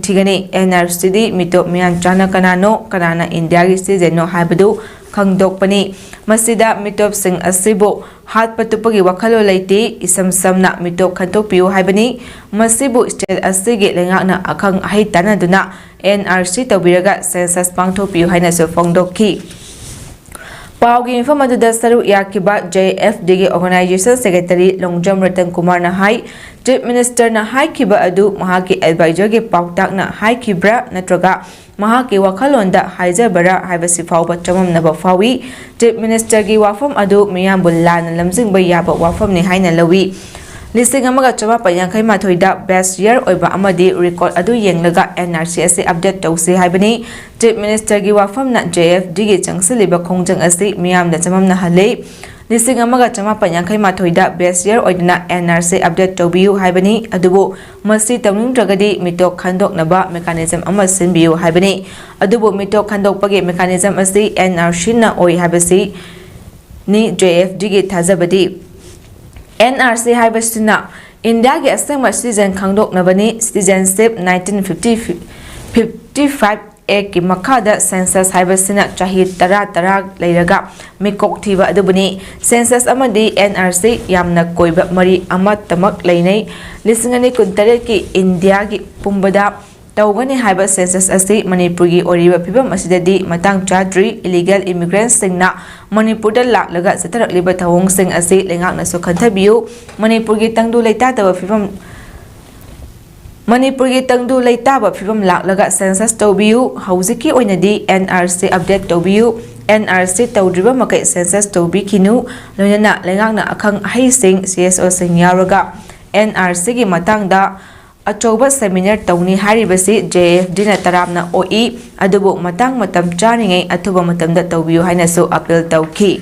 ꯊꯤꯒꯅꯤ꯫ ꯑꯦꯟ ꯑꯥꯔ ꯁꯤꯗꯤ ꯃꯤꯇꯣꯞ ꯃꯤꯌꯥꯟ ꯆꯥꯅ ꯀꯅꯥꯅꯣ, ꯀꯅꯥꯅ ꯏꯟꯗꯤꯌꯥꯒꯤ ꯁꯤꯇꯤꯖꯦꯟꯅꯣ ꯍꯥꯏꯕꯗꯨ ꯈꯪꯗꯣꯛꯄꯅꯤ꯫ ꯃꯁꯤꯗ ꯃꯤꯇꯣꯞꯁꯤꯡ ꯑꯁꯤꯕꯨ ꯍꯥꯠꯄ ꯇꯨꯞꯄꯒꯤ ꯋꯥꯈꯜꯂꯣꯟ ꯂꯩꯇꯦ, ꯏꯁꯝ ꯁꯝꯅ ꯃꯤꯇꯣꯞ ꯈꯟꯗꯣꯛꯄꯤꯌꯨ ꯍꯥꯏꯕꯅꯤ꯫ ꯃꯁꯤꯕꯨ state ꯑꯁꯤꯒꯤ ꯂꯩꯉꯥꯛꯅ ꯑꯈꯪ ꯑꯍꯩ ꯇꯥꯟꯅꯗꯨꯅ N R C ꯇꯧꯕꯤꯔꯒ census ꯄꯥꯡꯊꯣꯛꯄꯤꯌꯨ ꯍꯥꯏꯅꯁꯨ ꯐꯣꯡꯗꯣꯛꯈꯤ꯫ ꯄꯥꯎꯒꯤ ꯃꯤꯐꯝ ꯑꯗꯨꯗ ꯁꯔꯨꯛ ꯌꯥꯈꯤꯕ J F D ꯒꯤ organization secretary ꯂꯣꯡꯖꯝ ꯔꯇꯟ ꯀꯨꯃꯥꯔꯅ ꯍꯥꯏ, Chief Minister ꯅ ꯍꯥꯏꯈꯤꯕ ꯑꯗꯨ ꯃꯍꯥꯛꯀꯤ advisor ꯒꯤ ꯄꯥꯎꯇꯥꯛꯅ ꯍꯥꯏꯈꯤꯕ꯭ꯔꯥ ꯅꯠꯇ꯭ꯔꯒ ꯃꯍꯥꯛꯀꯤ ꯋꯥꯈꯜꯂꯣꯟꯗ ꯍꯥꯏꯖꯕꯔꯥ ꯍꯥꯏꯕꯁꯤ ꯐꯥꯎꯕ ꯆꯃꯝꯅꯕ ꯐꯥꯎꯏ꯫ Chief Minister ꯒꯤ ꯋꯥꯐꯝ ꯑꯗꯨ ꯃꯤꯌꯥꯝꯕꯨ ꯂꯥꯟꯅ ꯂꯝꯖꯤꯡꯕ ꯌꯥꯕ ꯋꯥꯐꯝꯅꯤ ꯍꯥꯏꯅ ꯂꯧꯏ꯫ ꯂꯤꯁꯤꯡ ꯑꯃꯒ ꯆꯃꯥꯄꯟ ꯌꯥꯡꯈꯩ ꯃꯥꯊꯣꯏꯗ best year ꯑꯣꯏꯕ ꯑꯃꯗꯤ record ꯑꯗꯨ ꯌꯦꯡꯂꯒ N R C ꯑꯁꯤ update ꯇꯧꯁꯤ ꯍꯥꯏꯕꯅꯤ꯫ Chief Minister ꯒꯤ ꯋꯥꯐꯝꯅ J F D ꯒꯤ ꯆꯪꯁꯤꯜꯂꯤꯕ ꯈꯣꯡꯖꯪ ꯑꯁꯤ ꯃꯤꯌꯥꯝꯗ ꯆꯃꯝꯅꯍꯜꯂꯤ꯫ ꯂꯤꯁꯤꯡ ꯑꯃꯒ ꯆꯃꯥꯄꯟ ꯌꯥꯡꯈꯩ ꯃꯥꯊꯣꯏꯗ best year ꯑꯣꯏꯗꯨꯅ N R C update ꯇꯧꯕꯤꯌꯨ ꯍꯥꯏꯕꯅꯤ, ꯑꯗꯨꯕꯨ ꯃꯁꯤ ꯇꯧꯅꯤꯡꯗ꯭ꯔꯒꯗꯤ ꯃꯤꯇꯣꯞ ꯈꯟꯗꯣꯛꯅꯕ mechanism ꯑꯃ ꯁꯤꯟꯕꯤꯌꯨ ꯍꯥꯏꯕꯅꯤ꯫ ꯑꯗꯨꯕꯨ ꯃꯤꯇꯣꯞ ꯈꯟꯗꯣꯛꯄꯒꯤ mechanism ꯑꯁꯤ N R C ꯅ ꯑꯣꯏ ꯍꯥꯏꯕꯁꯤ ꯅꯤ J F D ꯒꯤ ꯊꯥꯖꯕꯗꯤ꯫ N R C ꯍꯥꯏꯕꯁꯤꯅ ꯏꯟꯗꯤꯌꯥꯒꯤ ꯑꯁꯦꯡꯕ citizen ꯈꯪꯗꯣꯛꯅꯕꯅꯤ꯫ Citizenship nineteen fifty, fifty five Act ꯀꯤ ꯃꯈꯥꯗ census ꯍꯥꯏꯕꯁꯤꯅ ꯆꯍꯤ ꯇꯔꯥ ꯇꯔꯥ ꯂꯩꯔꯒ ꯃꯤꯀꯣꯛ ꯊꯤꯕ ꯑꯗꯨꯕꯨꯅꯤ꯫ Census ꯑꯃꯗꯤ N R C ꯌꯥꯝꯅ ꯀꯣꯏꯕ ꯃꯔꯤ ꯑꯃꯠꯇꯃꯛ ꯂꯩꯅꯩ꯫ ꯂꯤꯁꯤꯡ ꯑꯅꯤ ꯀꯨꯟꯇꯔꯦꯠꯀꯤ ꯏꯟꯗꯤꯌꯥꯒꯤ ꯄꯨꯝꯕꯗ ꯇꯧꯒꯅꯤ ꯍꯥꯏꯕ census ꯑꯁꯤ ꯃꯅꯤꯄꯨꯔꯒꯤ ꯑꯣꯏꯔꯤꯕ ꯐꯤꯕꯝ ꯑꯁꯤꯗꯗꯤ ꯃꯇꯥꯡ ꯆꯥꯗ꯭ꯔꯤ꯫ Illegal immigrant ꯁꯤꯡꯅ ꯃꯅꯤꯄꯨꯔꯗ ꯂꯥꯛꯂꯒ ꯆꯠꯊꯔꯛꯂꯤꯕ ꯊꯧꯑꯣꯡꯁꯤꯡ ꯑꯁꯤ ꯂꯩꯉꯥꯛꯅꯁꯨ ꯈꯟꯊꯕꯤꯌꯨ꯫ ꯃꯅꯤꯄꯨꯔꯒꯤ ꯇꯪꯗꯨ ꯂꯩꯇꯥꯗꯕ ꯐꯤꯕꯝ, ꯃꯅꯤꯄꯨꯔꯒꯤ ꯇꯪꯗꯨ ꯂꯩꯇꯥꯕ ꯐꯤꯕꯝ ꯂꯥꯛꯂꯒ census ꯇꯧꯕꯤꯌꯨ꯫ ꯍꯧꯖꯤꯛꯀꯤ ꯑꯣꯏꯅꯗꯤ N R C update ꯇꯧꯕꯤꯌꯨ꯫ N R C ꯇꯧꯗ꯭ꯔꯤꯕ ꯃꯈꯩ census ꯇꯧꯕꯤꯈꯤꯅꯨ꯫ ꯂꯣꯏꯅꯅ ꯂꯩꯉꯥꯛꯅ ꯑꯈꯪ ꯑꯍꯩꯁꯤꯡ, C S O ꯁꯤꯡ ꯌꯥꯎꯔꯒ N R C ꯒꯤ ꯃꯇꯥꯡꯗ ꯑꯆꯧꯕ seminar ꯇꯧꯅꯤ ꯍꯥꯏꯔꯤꯕꯁꯤ J F D ꯅ ꯇꯔꯥꯝꯅ ꯑꯣꯛꯏ, ꯑꯗꯨꯕꯨ ꯃꯇꯥꯡ ꯃꯇꯝ ꯆꯥꯔꯤꯉꯩ ꯑꯊꯨꯕ ꯃꯇꯝꯗ ꯇꯧꯕꯤꯌꯨ ꯍꯥꯏꯅꯁꯨ appeal ꯇꯧꯈꯤ꯫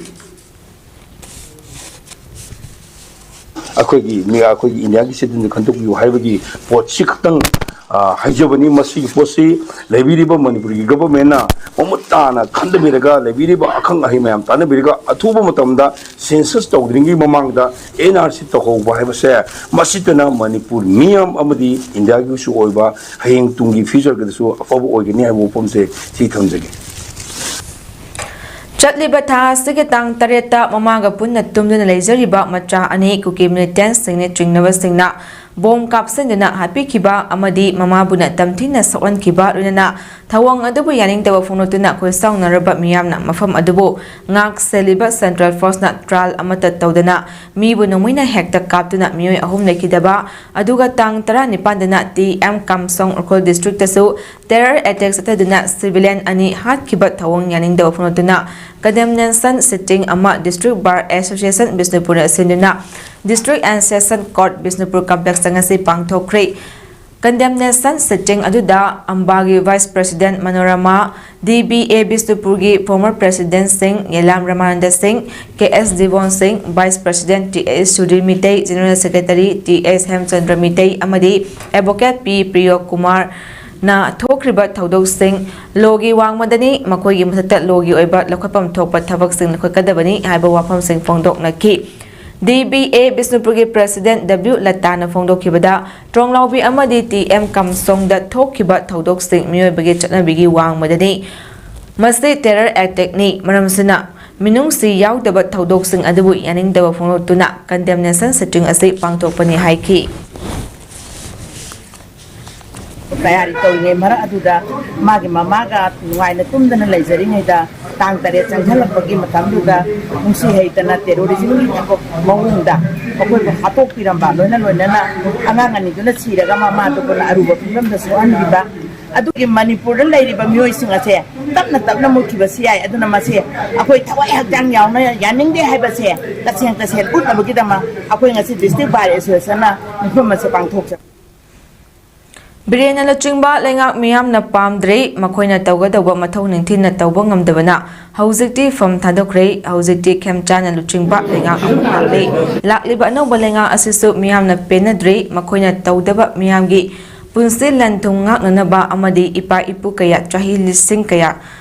ꯑꯩꯈꯣꯏꯒꯤ ꯃꯤ-, ꯑꯩꯈꯣꯏꯒꯤ ꯏꯟꯗꯤꯌꯥꯒꯤ citizen ꯈꯟꯗꯣꯛꯄꯤꯌꯨ ꯍꯥꯏꯕꯒꯤ ꯄꯣꯠꯁꯤ ꯈꯛꯇꯪ, ꯑ, ꯍꯥꯏꯖꯕꯅꯤ꯫ ꯃꯁꯤꯒꯤ ꯄꯣꯠꯁꯤ ꯂꯩꯕꯤꯔꯤꯕ ꯃꯅꯤꯄꯨꯔꯒꯤ government ꯅ ꯃꯃꯨꯠ ꯇꯥꯅ ꯈꯟꯊꯕꯤꯔꯒ, ꯂꯩꯕꯤꯔꯤꯕ ꯑꯈꯪ ꯑꯍꯩ ꯃꯌꯥꯝ ꯇꯥꯟꯅꯕꯤꯔꯒ, ꯑꯊꯨꯕ ꯃꯇꯝꯗ census ꯇꯧꯗ꯭ꯔꯤꯉꯩ ꯃꯃꯥꯡꯗ N R C ꯇꯧꯍꯧꯕ ꯍꯥꯏꯕꯁꯦ, ꯃꯁꯤꯇꯅ ꯃꯅꯤꯄꯨꯔ ꯃꯤꯌꯥꯝ ꯑꯃꯗꯤ ꯏꯟꯗꯤꯌꯥꯒꯤꯁꯨ ꯑꯣꯏꯕ ꯍꯌꯦꯡ ꯇꯨꯡꯒꯤ future ꯒꯤꯗꯁꯨ ꯑꯐꯕ ꯑꯣꯏꯒꯅꯤ ꯍꯥꯏꯕ ꯋꯥꯐꯝꯁꯦ ꯁꯤ ꯊꯝꯖꯒꯦ꯫ ꯆꯠꯂꯤꯕ ꯊꯥ ꯑꯁꯤꯒꯤ ꯇꯥꯡ ꯇꯔꯦꯠꯇ ꯃꯃꯥꯒ ꯄꯨꯟꯅ ꯇꯨꯝꯗꯨꯅ ꯂꯩꯖꯔꯤꯕ ꯃꯆꯥ ꯑꯅꯤ ꯀꯨꯀꯤ ꯃꯤꯂꯤꯇꯦꯟꯁꯤꯡꯅ ꯆꯤꯡꯅꯕꯁꯤꯡꯅ ꯕꯣꯝ ꯀꯥꯞꯁꯤꯟꯗꯨꯅ ꯍꯥꯠꯄꯤꯈꯤꯕ ꯑꯃꯗꯤ ꯃꯃꯥꯕꯨꯅ ꯇꯝꯊꯤꯅ ꯁꯣꯛꯍꯟꯈꯤꯕ ꯂꯣꯏꯅꯅ ꯊꯧꯑꯣꯡ ꯑꯗꯨꯕꯨ ꯌꯥꯅꯤꯡꯗꯕ ꯐꯣꯡꯗꯣꯛꯇꯨꯅ ꯈꯣꯏꯁꯥꯎꯅꯔꯕ ꯃꯤꯌꯥꯝꯅ ꯃꯐꯝ ꯑꯗꯨꯕꯨ ꯉꯥꯛ ꯁꯦꯜꯂꯤꯕ ꯁꯦꯟꯇ꯭ꯔꯦꯜ ꯐꯣꯔꯁꯅ ꯇ꯭ꯔꯥꯏꯜ ꯑꯃꯠꯇ ꯇꯧꯗꯅ ꯃꯤꯕꯨ ꯅꯣꯡꯃꯩꯅ ꯍꯦꯛꯇ ꯀꯥꯞꯇꯨꯅ ꯃꯤꯑꯣꯏ ꯑꯍꯨꯝ ꯂꯩꯈꯤꯗꯕ, ꯑꯗꯨꯒ ꯇꯥꯡ ꯇꯔꯥꯅꯤꯄꯥꯟꯗꯅ ꯇꯤ ꯑꯦꯝ ꯀꯥꯝꯁꯣꯡ ꯎꯈ꯭ꯔꯨꯜ ꯗꯤꯁꯇ꯭ꯔꯤꯛꯇꯁꯨ ꯇꯦꯔꯔ ꯑꯦꯇꯦꯛ ꯆꯠꯊꯗꯨꯅ ꯁꯤꯚꯤꯂꯤꯌꯟ ꯑꯅꯤ ꯍꯥꯠꯈꯤꯕ ꯊꯧꯑꯣꯡ ꯌꯥꯅꯤꯡꯗꯕ ꯐꯣꯡꯗꯣꯛꯇꯨꯅ ꯀꯟꯗꯦꯝꯅꯦꯁꯟ ꯁꯤꯇꯤꯡ ꯑꯃ ꯗꯤꯁꯇ꯭ꯔꯤꯛ ꯕꯥꯔ ꯑꯦꯁꯣꯁꯤꯌꯦꯁꯟ ꯕꯤꯁꯅꯨꯄꯨꯔꯅ ꯁꯤꯟꯗꯨꯅ district and session court Bishnupur ꯀꯝꯄ꯭ꯂꯦꯛꯁꯇ ꯉꯁꯤ ꯄꯥꯡꯊꯣꯛꯈ꯭ꯔꯦ꯫ ꯀꯟꯗꯦꯝꯅꯦꯁꯟ ꯁꯤꯇꯤꯡ ꯑꯗꯨꯗ ꯑꯝꯕꯥꯒꯤ vice president Manorama, D B A ꯕꯤꯁꯅꯨꯄꯨꯔꯒꯤ ꯐꯣꯔꯃꯔ ꯄ꯭ꯔꯦꯁꯤꯗꯦꯟꯠꯁꯤꯡ Yelam Ramananda Singh, K S Dibon Singh, vice president T S Sudhir Meitei, general secretary T S Hemchandra Meitei ꯑꯃꯗꯤ ꯑꯦꯗꯚꯣꯀꯦꯠ ꯄꯤ ꯄ꯭ꯔꯤꯌꯣ ꯀꯨꯃꯥꯔꯅ ꯊꯣꯛꯈ꯭ꯔꯤꯕ ꯊꯧꯗꯣꯛꯁꯤꯡ ꯂꯣꯒꯤ ꯋꯥꯡꯃꯗꯅꯤ, ꯃꯈꯣꯏꯒꯤ ꯃꯊꯛꯇ ꯂꯣꯒꯤ ꯑꯣꯏꯕ ꯂꯧꯈꯠꯐꯝ ꯊꯣꯛꯄ ꯊꯕꯛꯁꯤꯡ ꯂꯧꯈꯠꯀꯗꯕꯅꯤ ꯍꯥꯏꯕ ꯋꯥꯐꯝꯁꯤꯡ ꯐꯣꯡꯗꯣꯛꯅꯈꯤ꯫ ꯗꯤ ꯕꯤ ꯑꯦ ꯕꯤꯁꯅꯨꯄꯨꯔꯒꯤ ꯄ꯭ꯔꯦꯁꯤꯗꯦꯟꯠ ꯗꯕ꯭ꯂꯤꯎ ꯂꯇꯥꯅ ꯐꯣꯡꯗꯣꯛꯈꯤꯕꯗ, ꯇ꯭ꯔꯣꯡꯂꯥꯎꯕꯤ ꯑꯃꯗꯤ ꯇꯤ ꯑꯦꯝ ꯀꯝꯁꯣꯡꯗ ꯊꯣꯛꯈꯤꯕ ꯊꯧꯗꯣꯛꯁꯤꯡ ꯃꯤꯑꯣꯏꯕꯒꯤ ꯆꯠꯅꯕꯤꯒꯤ ꯋꯥꯡꯃꯗꯅꯤ꯫ ꯃꯁꯤ ꯇꯦꯔꯔ ꯑꯦꯇꯦꯛꯅꯤ, ꯃꯔꯝꯁꯤꯅ ꯃꯤꯅꯨꯡꯁꯤ ꯌꯥꯎꯗꯕ ꯊꯧꯗꯣꯛꯁꯤꯡ ꯑꯗꯨꯕꯨ ꯌꯥꯅꯤꯡꯗꯕ ꯐꯣꯡꯗꯣꯛꯇꯨꯅ ꯀꯟꯗꯦꯝꯅꯦꯁꯟ ꯁꯤꯇꯤꯡ ꯑꯁꯤ ꯄꯥꯡꯊꯣꯛꯄꯅꯤ ꯍꯥꯏꯈꯤ꯫ ꯇꯌꯥꯔꯤ ꯇꯧꯔꯤꯉꯩ ꯃꯔꯛ ꯑꯗꯨꯗ ꯃꯥꯒꯤ ꯃꯃꯥꯒ ꯅꯨꯡꯉꯥꯏꯅ ꯇꯨꯝꯗꯅ ꯂꯩꯖꯔꯤꯉꯩꯗ ꯇꯥꯡ ꯇꯔꯦꯠ ꯆꯪꯁꯤꯜꯂꯛꯄꯒꯤ ꯃꯇꯝꯗꯨꯗ ꯅꯨꯡꯁꯤ ꯍꯩꯇꯅ ꯇꯦꯔꯣꯔꯤꯖꯝꯒꯤ ꯊꯕꯛ ꯃꯑꯣꯡꯗ ꯃꯈꯣꯏꯕꯨ ꯍꯥꯠꯇꯣꯛꯄꯤꯔꯝꯕ, ꯂꯣꯏꯅ ꯂꯣꯏꯅꯅ ꯑꯉꯥꯡ ꯑꯅꯤꯗꯨꯅ ꯁꯤꯔꯒ ꯃꯃꯥꯗꯨꯕꯨꯅ ꯑꯔꯨꯕ ꯐꯤꯕꯝꯗ ꯁꯣꯛꯍꯟꯈꯤꯕ꯫ ꯑꯗꯨꯒꯤ ꯃꯅꯤꯄꯨꯔꯗ ꯂꯩꯔꯤꯕ ꯃꯤꯑꯣꯏꯁꯤꯡ ꯑꯁꯦ ꯇꯞꯅ ꯇꯞꯅ ꯃꯨꯠꯈꯤꯕꯁꯨ ꯌꯥꯏ꯫ ꯑꯗꯨꯅ ꯃꯁꯦ ꯑꯩꯈꯣꯏ ꯊꯋꯥꯏ ꯍꯛꯆꯥꯡ ꯌꯥꯎꯅ ꯌꯥꯅꯤꯡꯗꯦ ꯍꯥꯏꯕꯁꯦ ꯇꯁꯦꯡ ꯇꯁꯦꯡ ꯎꯠꯅꯕꯒꯤꯗꯃꯛ ꯑꯩꯈꯣꯏ ꯉꯁꯤ ꯗꯤꯁꯇ꯭ꯔꯤꯛ ꯕꯥꯔ ꯑꯦꯁꯣꯁꯤꯌꯦꯁꯟꯅ ꯃꯤꯐꯝ ꯑꯁꯦ ꯄꯥꯡꯊꯣꯛꯆꯕꯅꯤ꯫ ꯕꯤꯔꯦꯟꯅ ꯂꯨꯆꯤꯡꯕ ꯂꯩꯉꯥꯛ ꯃꯤꯌꯥꯝꯅ ꯄꯥꯝꯗ꯭ꯔꯦ, ꯃꯈꯣꯏꯅ ꯇꯧꯒꯗꯧꯕ ꯃꯊꯧ ꯅꯤꯡꯊꯤꯅ ꯇꯧꯕ ꯉꯝꯗꯕꯅ ꯍꯧꯖꯤꯛꯇꯤ ꯐꯝ ꯊꯥꯗꯣꯛꯈ꯭ꯔꯦ꯫ ꯍꯧꯖꯤꯛꯇꯤ ꯈꯦꯝꯆꯥꯅ ꯂꯨꯆꯤꯡꯕ ꯂꯩꯉꯥꯛ ꯑꯃ ꯄꯥꯝꯂꯦ꯫ ꯂꯥꯛꯂꯤꯕ ꯑꯅꯧꯕ ꯂꯩꯉꯥꯛ ꯑꯁꯤꯁꯨ ꯃꯤꯌꯥꯝꯅ ꯄꯦꯟꯅꯗ꯭ꯔꯦ, ꯃꯈꯣꯏꯅ ꯇꯧꯗꯕ ꯃꯤꯌꯥꯝꯒꯤ ꯄꯨꯟꯁꯤ ꯂꯟ ꯊꯨꯝ ꯉꯥꯛꯅꯅꯕ ꯑꯃꯗꯤ ꯏꯄꯥ ꯏꯄꯨ ꯀꯌꯥ ꯆꯍꯤ ꯂꯤꯁꯤꯡ ꯀꯌꯥ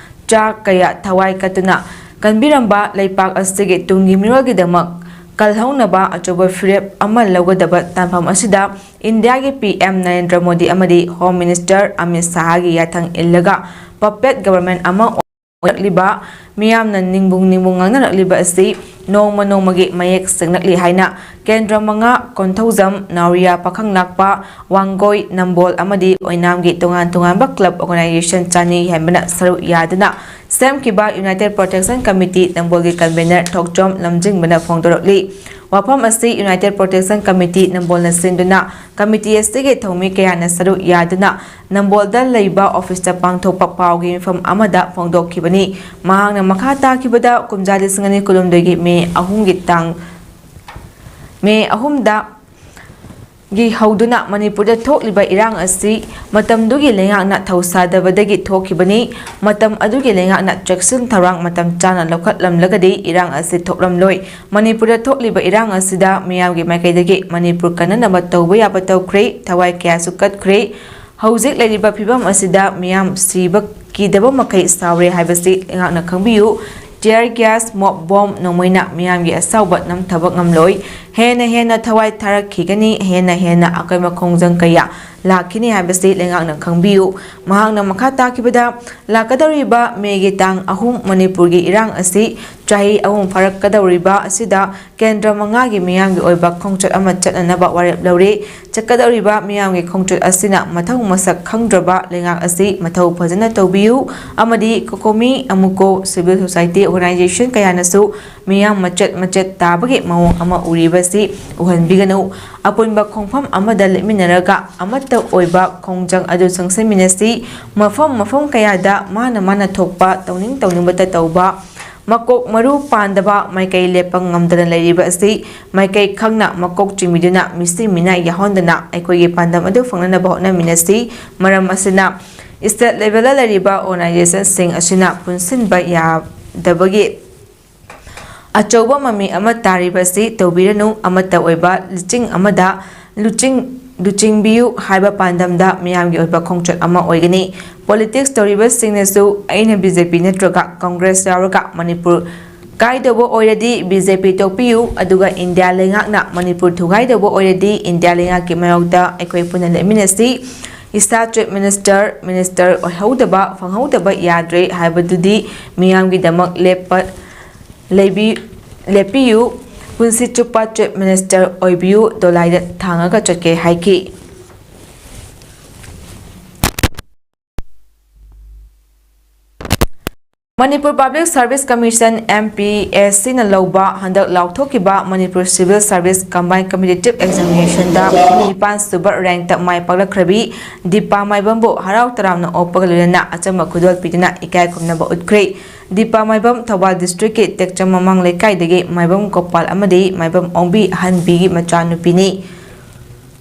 ꯆꯥꯛ ꯀꯌꯥ ꯊꯋꯥꯏ ꯀꯠꯇꯨꯅ ꯀꯟꯕꯤꯔꯝꯕ ꯂꯩꯄꯥꯛ ꯑꯁꯤꯒꯤ ꯇꯨꯡꯒꯤ ꯃꯤꯔꯣꯜꯒꯤꯗꯃꯛ ꯀꯜꯍꯧꯅꯕ ꯑꯆꯧꯕ ꯐꯤꯔꯦꯞ ꯑꯃ ꯂꯧꯒꯗꯕ ꯇꯥꯟꯐꯝ ꯑꯁꯤꯗ ꯏꯟꯗꯤꯌꯥꯒꯤ ꯄꯤ ꯑꯦꯝ ꯅꯔꯦꯟꯗ꯭ꯔ ꯃꯣꯗꯤ ꯑꯃꯗꯤ ꯍꯣꯝ ꯃꯤꯅꯤꯁꯇꯔ ꯑꯃꯤꯠ ꯁꯥꯍꯒꯤ ꯌꯥꯊꯪ ꯏꯜꯂꯒ ꯄꯄꯦꯠ ꯒꯕꯔꯟꯃꯦꯟ ꯑꯃ ꯑꯣꯏꯔꯛꯂꯤꯕ ꯃꯤꯌꯥꯝꯅ ꯅꯤꯡꯕꯨꯡ ꯅꯤꯡꯕꯨꯡ ꯉꯥꯡꯅꯔꯛꯂꯤꯕ ꯑꯁꯤ ꯅꯣꯡꯃ ꯅꯣꯡꯃꯒꯤ ꯃꯌꯦꯛ ꯁꯦꯡꯂꯛꯂꯤ ꯍꯥꯏꯅ ꯀꯦꯟꯗ꯭ꯔ ꯃꯉꯥ, ꯀꯣꯟꯊꯧꯖꯝ, ꯅꯥꯎꯔꯤꯌꯥ, ꯄꯥꯈꯪ ꯂꯥꯛꯄ, ꯋꯥꯡꯒꯣꯏ, ꯅꯝꯕꯣꯜ ꯑꯃꯗꯤ ꯑꯣꯏꯅꯥꯝꯒꯤ ꯇꯣꯉꯥꯟ ꯇꯣꯉꯥꯟꯕ club organisation ꯆꯥꯅꯤ ꯍꯦꯟꯕꯅ ꯁꯔꯨꯛ ꯌꯥꯗꯨꯅ ꯁꯦꯝꯈꯤꯕ United Protection Committee ꯅꯝꯕꯣꯜꯒꯤ convener ꯊꯣꯛꯆꯣꯝ ꯂꯝꯖꯤꯡꯕꯅ ꯐꯣꯡꯗꯣꯔꯛꯂꯤ꯫ ꯋꯥꯐꯝ ꯑꯁꯤ United Protection Committee ꯅꯝꯕꯣꯜꯅ ꯁꯤꯟꯗꯨꯅ committee ꯑꯁꯤꯒꯤ ꯊꯧꯃꯤ ꯀꯌꯥꯅ ꯁꯔꯨꯛ ꯌꯥꯗꯨꯅ ꯅꯝꯕꯣꯜꯗ ꯂꯩꯕ office ꯇ ꯄꯥꯡꯊꯣꯛꯄ ꯄꯥꯎꯒꯤ ꯃꯤꯐꯝ ꯑꯃꯗ ꯐꯣꯡꯗꯣꯛꯈꯤꯕꯅꯤ꯫ ꯃꯍꯥꯛꯅ ꯃꯈꯥ ꯇꯥꯈꯤꯕꯗ, ꯀꯨꯝꯖꯥ ꯂꯤꯁꯤꯡ ꯑꯅꯤ ꯀꯨꯟꯍꯨꯝꯗꯣꯏꯒꯤ ꯃꯦ ꯑꯍꯨꯝꯒꯤ ꯇꯥꯡ, ꯃꯦ ꯑꯍꯨꯝꯗ ꯒꯤ ꯍꯧꯗꯨꯅ ꯃꯅꯤꯄꯨꯔꯗ ꯊꯣꯛꯂꯤꯕ ꯏꯔꯥꯡ ꯑꯁꯤ ꯃꯇꯝꯗꯨꯒꯤ ꯂꯩꯉꯥꯛꯅ ꯊꯧꯁꯥꯗꯕꯗꯒꯤ ꯊꯣꯛꯈꯤꯕꯅꯤ꯫ ꯃꯇꯝ ꯑꯗꯨꯒꯤ ꯂꯩꯉꯥꯛꯅ ꯆꯦꯛꯁꯤꯟ ꯊꯧꯔꯥꯡ ꯃꯇꯝ ꯆꯥꯅ ꯂꯧꯈꯠꯂꯝꯂꯒꯗꯤ ꯏꯔꯥꯡ ꯑꯁꯤ ꯊꯣꯛꯂꯝꯂꯣꯏ꯫ ꯃꯅꯤꯄꯨꯔꯗ ꯊꯣꯛꯂꯤꯕ ꯏꯔꯥꯡ ꯑꯁꯤꯗ ꯃꯤꯌꯥꯝꯒꯤ ꯃꯥꯏꯀꯩꯗꯒꯤ ꯃꯅꯤꯄꯨꯔ ꯀꯟꯅꯅꯕ ꯇꯧꯕ ꯌꯥꯕ ꯇꯧꯈ꯭ꯔꯦ, ꯊꯋꯥꯏ ꯀꯌꯥꯁꯨ ꯀꯠꯈ꯭ꯔꯦ꯫ ꯍꯧꯖꯤꯛ ꯂꯩꯔꯤꯕ ꯐꯤꯕꯝ ꯑꯁꯤꯗ ꯃꯤꯌꯥꯝ ꯁꯤꯕ ꯀꯤꯗꯕ ꯃꯈꯩ ꯁꯥꯎꯔꯦ ꯍꯥꯏꯕꯁꯤ ꯂꯩꯉꯥꯛꯅ ꯈꯪꯕꯤꯌꯨ꯫ Tear gas, mob bomb, ꯅꯣꯡꯃꯩꯅ ꯃꯤꯌꯥꯝꯒꯤ ꯑꯁꯥꯎꯕ ꯅꯝꯊꯕ ꯉꯝꯂꯣꯏ꯫ ꯍꯦꯟꯅ ꯍꯦꯟꯅ ꯊꯋꯥꯏ ꯊꯥꯔꯛꯈꯤꯒꯅꯤ, ꯍꯦꯟꯅ ꯍꯦꯟꯅ ꯑꯀꯟꯕ ꯈꯣꯡꯖꯪ ꯀꯌꯥ ꯂꯥꯛꯈꯤꯅꯤ ꯍꯥꯏꯕꯁꯤ ꯂꯩꯉꯥꯛꯅ ꯈꯪꯕꯤꯌꯨ꯫ ꯃꯍꯥꯛꯅ ꯃꯈꯥ ꯇꯥꯈꯤꯕꯗ, ꯂꯥꯛꯀꯗꯧꯔꯤꯕ ꯃꯦꯒꯤ ꯇꯥꯡ ꯑꯍꯨꯝ ꯃꯅꯤꯄꯨꯔꯒꯤ ꯏꯔꯥꯡ ꯑꯁꯤ ꯆꯍꯤ ꯑꯍꯨꯝ ꯐꯥꯔꯛꯀꯗꯧꯔꯤꯕ ꯑꯁꯤꯗ ꯀꯦꯟꯗ꯭ꯔ ꯃꯉꯥꯒꯤ ꯃꯤꯌꯥꯝꯒꯤ ꯑꯣꯏꯕ ꯈꯣꯡꯆꯠ ꯑꯃ ꯆꯠꯅꯅꯕ ꯋꯥꯔꯦꯞ ꯂꯧꯔꯦ꯫ ꯆꯠꯀꯗꯧꯔꯤꯕ ꯃꯤꯌꯥꯝꯒꯤ ꯈꯣꯡꯆꯠ ꯑꯁꯤꯅ ꯃꯊꯧ ꯃꯁꯛ ꯈꯪꯗ꯭ꯔꯕ ꯂꯩꯉꯥꯛ ꯑꯁꯤ ꯃꯊꯧ ꯐꯖꯅ ꯇꯧꯕꯤꯌꯨ ꯑꯃꯗꯤ COCOMI, AMUCO, civil society organisation ꯀꯌꯥꯅꯁꯨ ꯃꯤꯌꯥꯝ ꯃꯆꯦꯠ ꯃꯆꯦꯠ ꯇꯥꯕꯒꯤ ꯃꯑꯣꯡ ꯑꯃ ꯎꯔꯤꯕꯁꯤ ꯎꯍꯟꯕꯤꯒꯅꯨ꯫ ꯑꯄꯨꯟꯕ ꯈꯣꯡꯐꯝ ꯑꯃꯗ ꯂꯦꯞꯃꯤꯟꯅꯔꯒ ꯑꯃꯠꯇ ꯑꯣꯏꯕ ꯈꯣꯡꯖꯪ ꯑꯗꯨ ꯆꯪꯁꯤꯟꯃꯤꯟꯅꯁꯤ꯫ ꯃꯐꯝ ꯃꯐꯝ ꯀꯌꯥꯗ ꯃꯥꯅ ꯃꯥꯅ ꯊꯣꯛꯄ ꯇꯧꯅꯤꯡ ꯇꯧꯅꯤꯡꯕꯇ ꯇꯧꯕ, ꯃꯀꯣꯛ ꯃꯔꯨ ꯄꯥꯟꯗꯕ ꯃꯥꯏꯀꯩ ꯂꯦꯞꯄ ꯉꯝꯗꯅ ꯂꯩꯔꯤꯕ ꯑꯁꯤ ꯃꯥꯏꯀꯩ ꯈꯪꯅ ꯃꯀꯣꯛ ꯆꯤꯡꯕꯤꯗꯨꯅ ꯃꯤꯁꯤ ꯃꯤꯅꯥꯏ ꯌꯥꯎꯍꯟꯗꯅ ꯑꯩꯈꯣꯏꯒꯤ ꯄꯥꯟꯗꯝ ꯑꯗꯨ ꯐꯪꯅꯅꯕ ꯍꯣꯠꯅꯃꯤꯟꯅꯁꯤ꯫ ꯃꯔꯝ ꯑꯁꯤꯅ, state level ꯗ ꯂꯩꯔꯤꯕ organization ꯁꯤꯡ ꯑꯁꯤꯅ ꯄꯨꯟꯁꯤꯟꯕ ꯌꯥꯗꯕꯒꯤ ꯑꯆꯧꯕ ꯃꯃꯤ ꯑꯃ ꯇꯥꯔꯤꯕ ꯑꯁꯤ ꯇꯧꯕꯤꯔꯅꯨ꯫ ꯑꯃꯠꯇ ꯑꯣꯏꯕ ꯂꯨꯆꯤꯡ ꯑꯃꯗ ꯂꯨꯆꯤꯡ, ꯂꯨꯆꯤꯡꯕꯤꯌꯨ ꯍꯥꯏꯕ ꯄꯥꯟꯗꯝꯗ ꯃꯤꯌꯥꯝꯒꯤ ꯑꯣꯏꯕ ꯈꯣꯡꯆꯠ ꯑꯃ ꯑꯣꯏꯒꯅꯤ꯫ Politics ꯇꯧꯔꯤꯕꯁꯤꯡꯅꯁꯨ ꯑꯩꯅ BJP ꯅꯠꯇ꯭ꯔꯒ Congress ꯌꯥꯎꯔꯒ ꯃꯅꯤꯄꯨꯔ ꯀꯥꯏꯗꯧꯕ ꯑꯣꯏꯔꯗꯤ BJP ꯇꯣꯛꯄꯤꯌꯨ, ꯑꯗꯨꯒ ꯏꯟꯗꯤꯌꯥ ꯂꯩꯉꯥꯛꯅ ꯃꯅꯤꯄꯨꯔ ꯊꯨꯒꯥꯏꯗꯧꯕ ꯑꯣꯏꯔꯗꯤ ꯏꯟꯗꯤꯌꯥ ꯂꯩꯉꯥꯛꯀꯤ ꯃꯥꯌꯣꯛꯇ ꯑꯩꯈꯣꯏ ꯄꯨꯟꯅ ꯂꯦꯞꯃꯤꯟꯅꯁꯤ꯫ ꯏꯁꯥ Chief Minister, Minister ꯑꯣꯏꯍꯧꯗꯕ, ꯐꯪꯍꯧꯗꯕ ꯌꯥꯗ꯭ꯔꯦ ꯍꯥꯏꯕꯗꯨꯗꯤ ꯃꯤꯌꯥꯝꯒꯤꯗꯃꯛ ꯂꯦꯞꯄ, ꯂꯩꯕꯤ-, ꯂꯦꯞꯄꯤꯌꯨ, ꯄꯨꯟꯁꯤ ꯆꯨꯞꯄ Chief Minister ꯑꯣꯏꯕꯤꯌꯨ, ꯗꯣꯂꯥꯏꯗ ꯊꯥꯡꯉꯒ ꯆꯠꯀꯦ ꯍꯥꯏꯈꯤ꯫ Manipur Public Service Commission, M P S C ꯅ ꯂꯧꯕ ꯍꯟꯗꯛ ꯂꯥꯎꯊꯣꯛꯈꯤꯕ Manipur Civil Service Combined Competitive Examination ꯗ ꯅꯤꯄꯥꯟ ꯁꯨꯕ rank ꯇ ꯃꯥꯏ ꯄꯥꯛꯂꯛꯈ꯭ꯔꯕꯤ ꯗꯤꯄꯥ ꯃꯥꯏꯕꯝꯕꯨ ꯍꯔꯥꯎ ꯇꯔꯥꯝꯅ ꯑꯣꯛꯄꯒ ꯂꯣꯏꯅꯅ ꯑꯆꯝꯕ ꯈꯨꯗꯣꯜ ꯄꯤꯗꯨꯅ ꯏꯀꯥꯏ ꯈꯨꯝꯅꯕ ꯎꯠꯈ꯭ꯔꯦ꯫ ꯗꯤꯄꯥ ꯃꯥꯏꯕꯝ, ꯊꯧꯕꯥꯜ district ꯀꯤ ꯇꯦꯛꯆꯝ ꯃꯃꯥꯡ ꯂꯩꯀꯥꯏꯗꯒꯤ ꯃꯥꯏꯕꯝ ꯒꯣꯄꯥꯜ ꯑꯃꯗꯤ ꯃꯥꯏꯕꯝ ꯑꯣꯡꯕꯤ ꯑꯍꯟꯕꯤꯒꯤ ꯃꯆꯥꯅꯨꯄꯤꯅꯤ꯫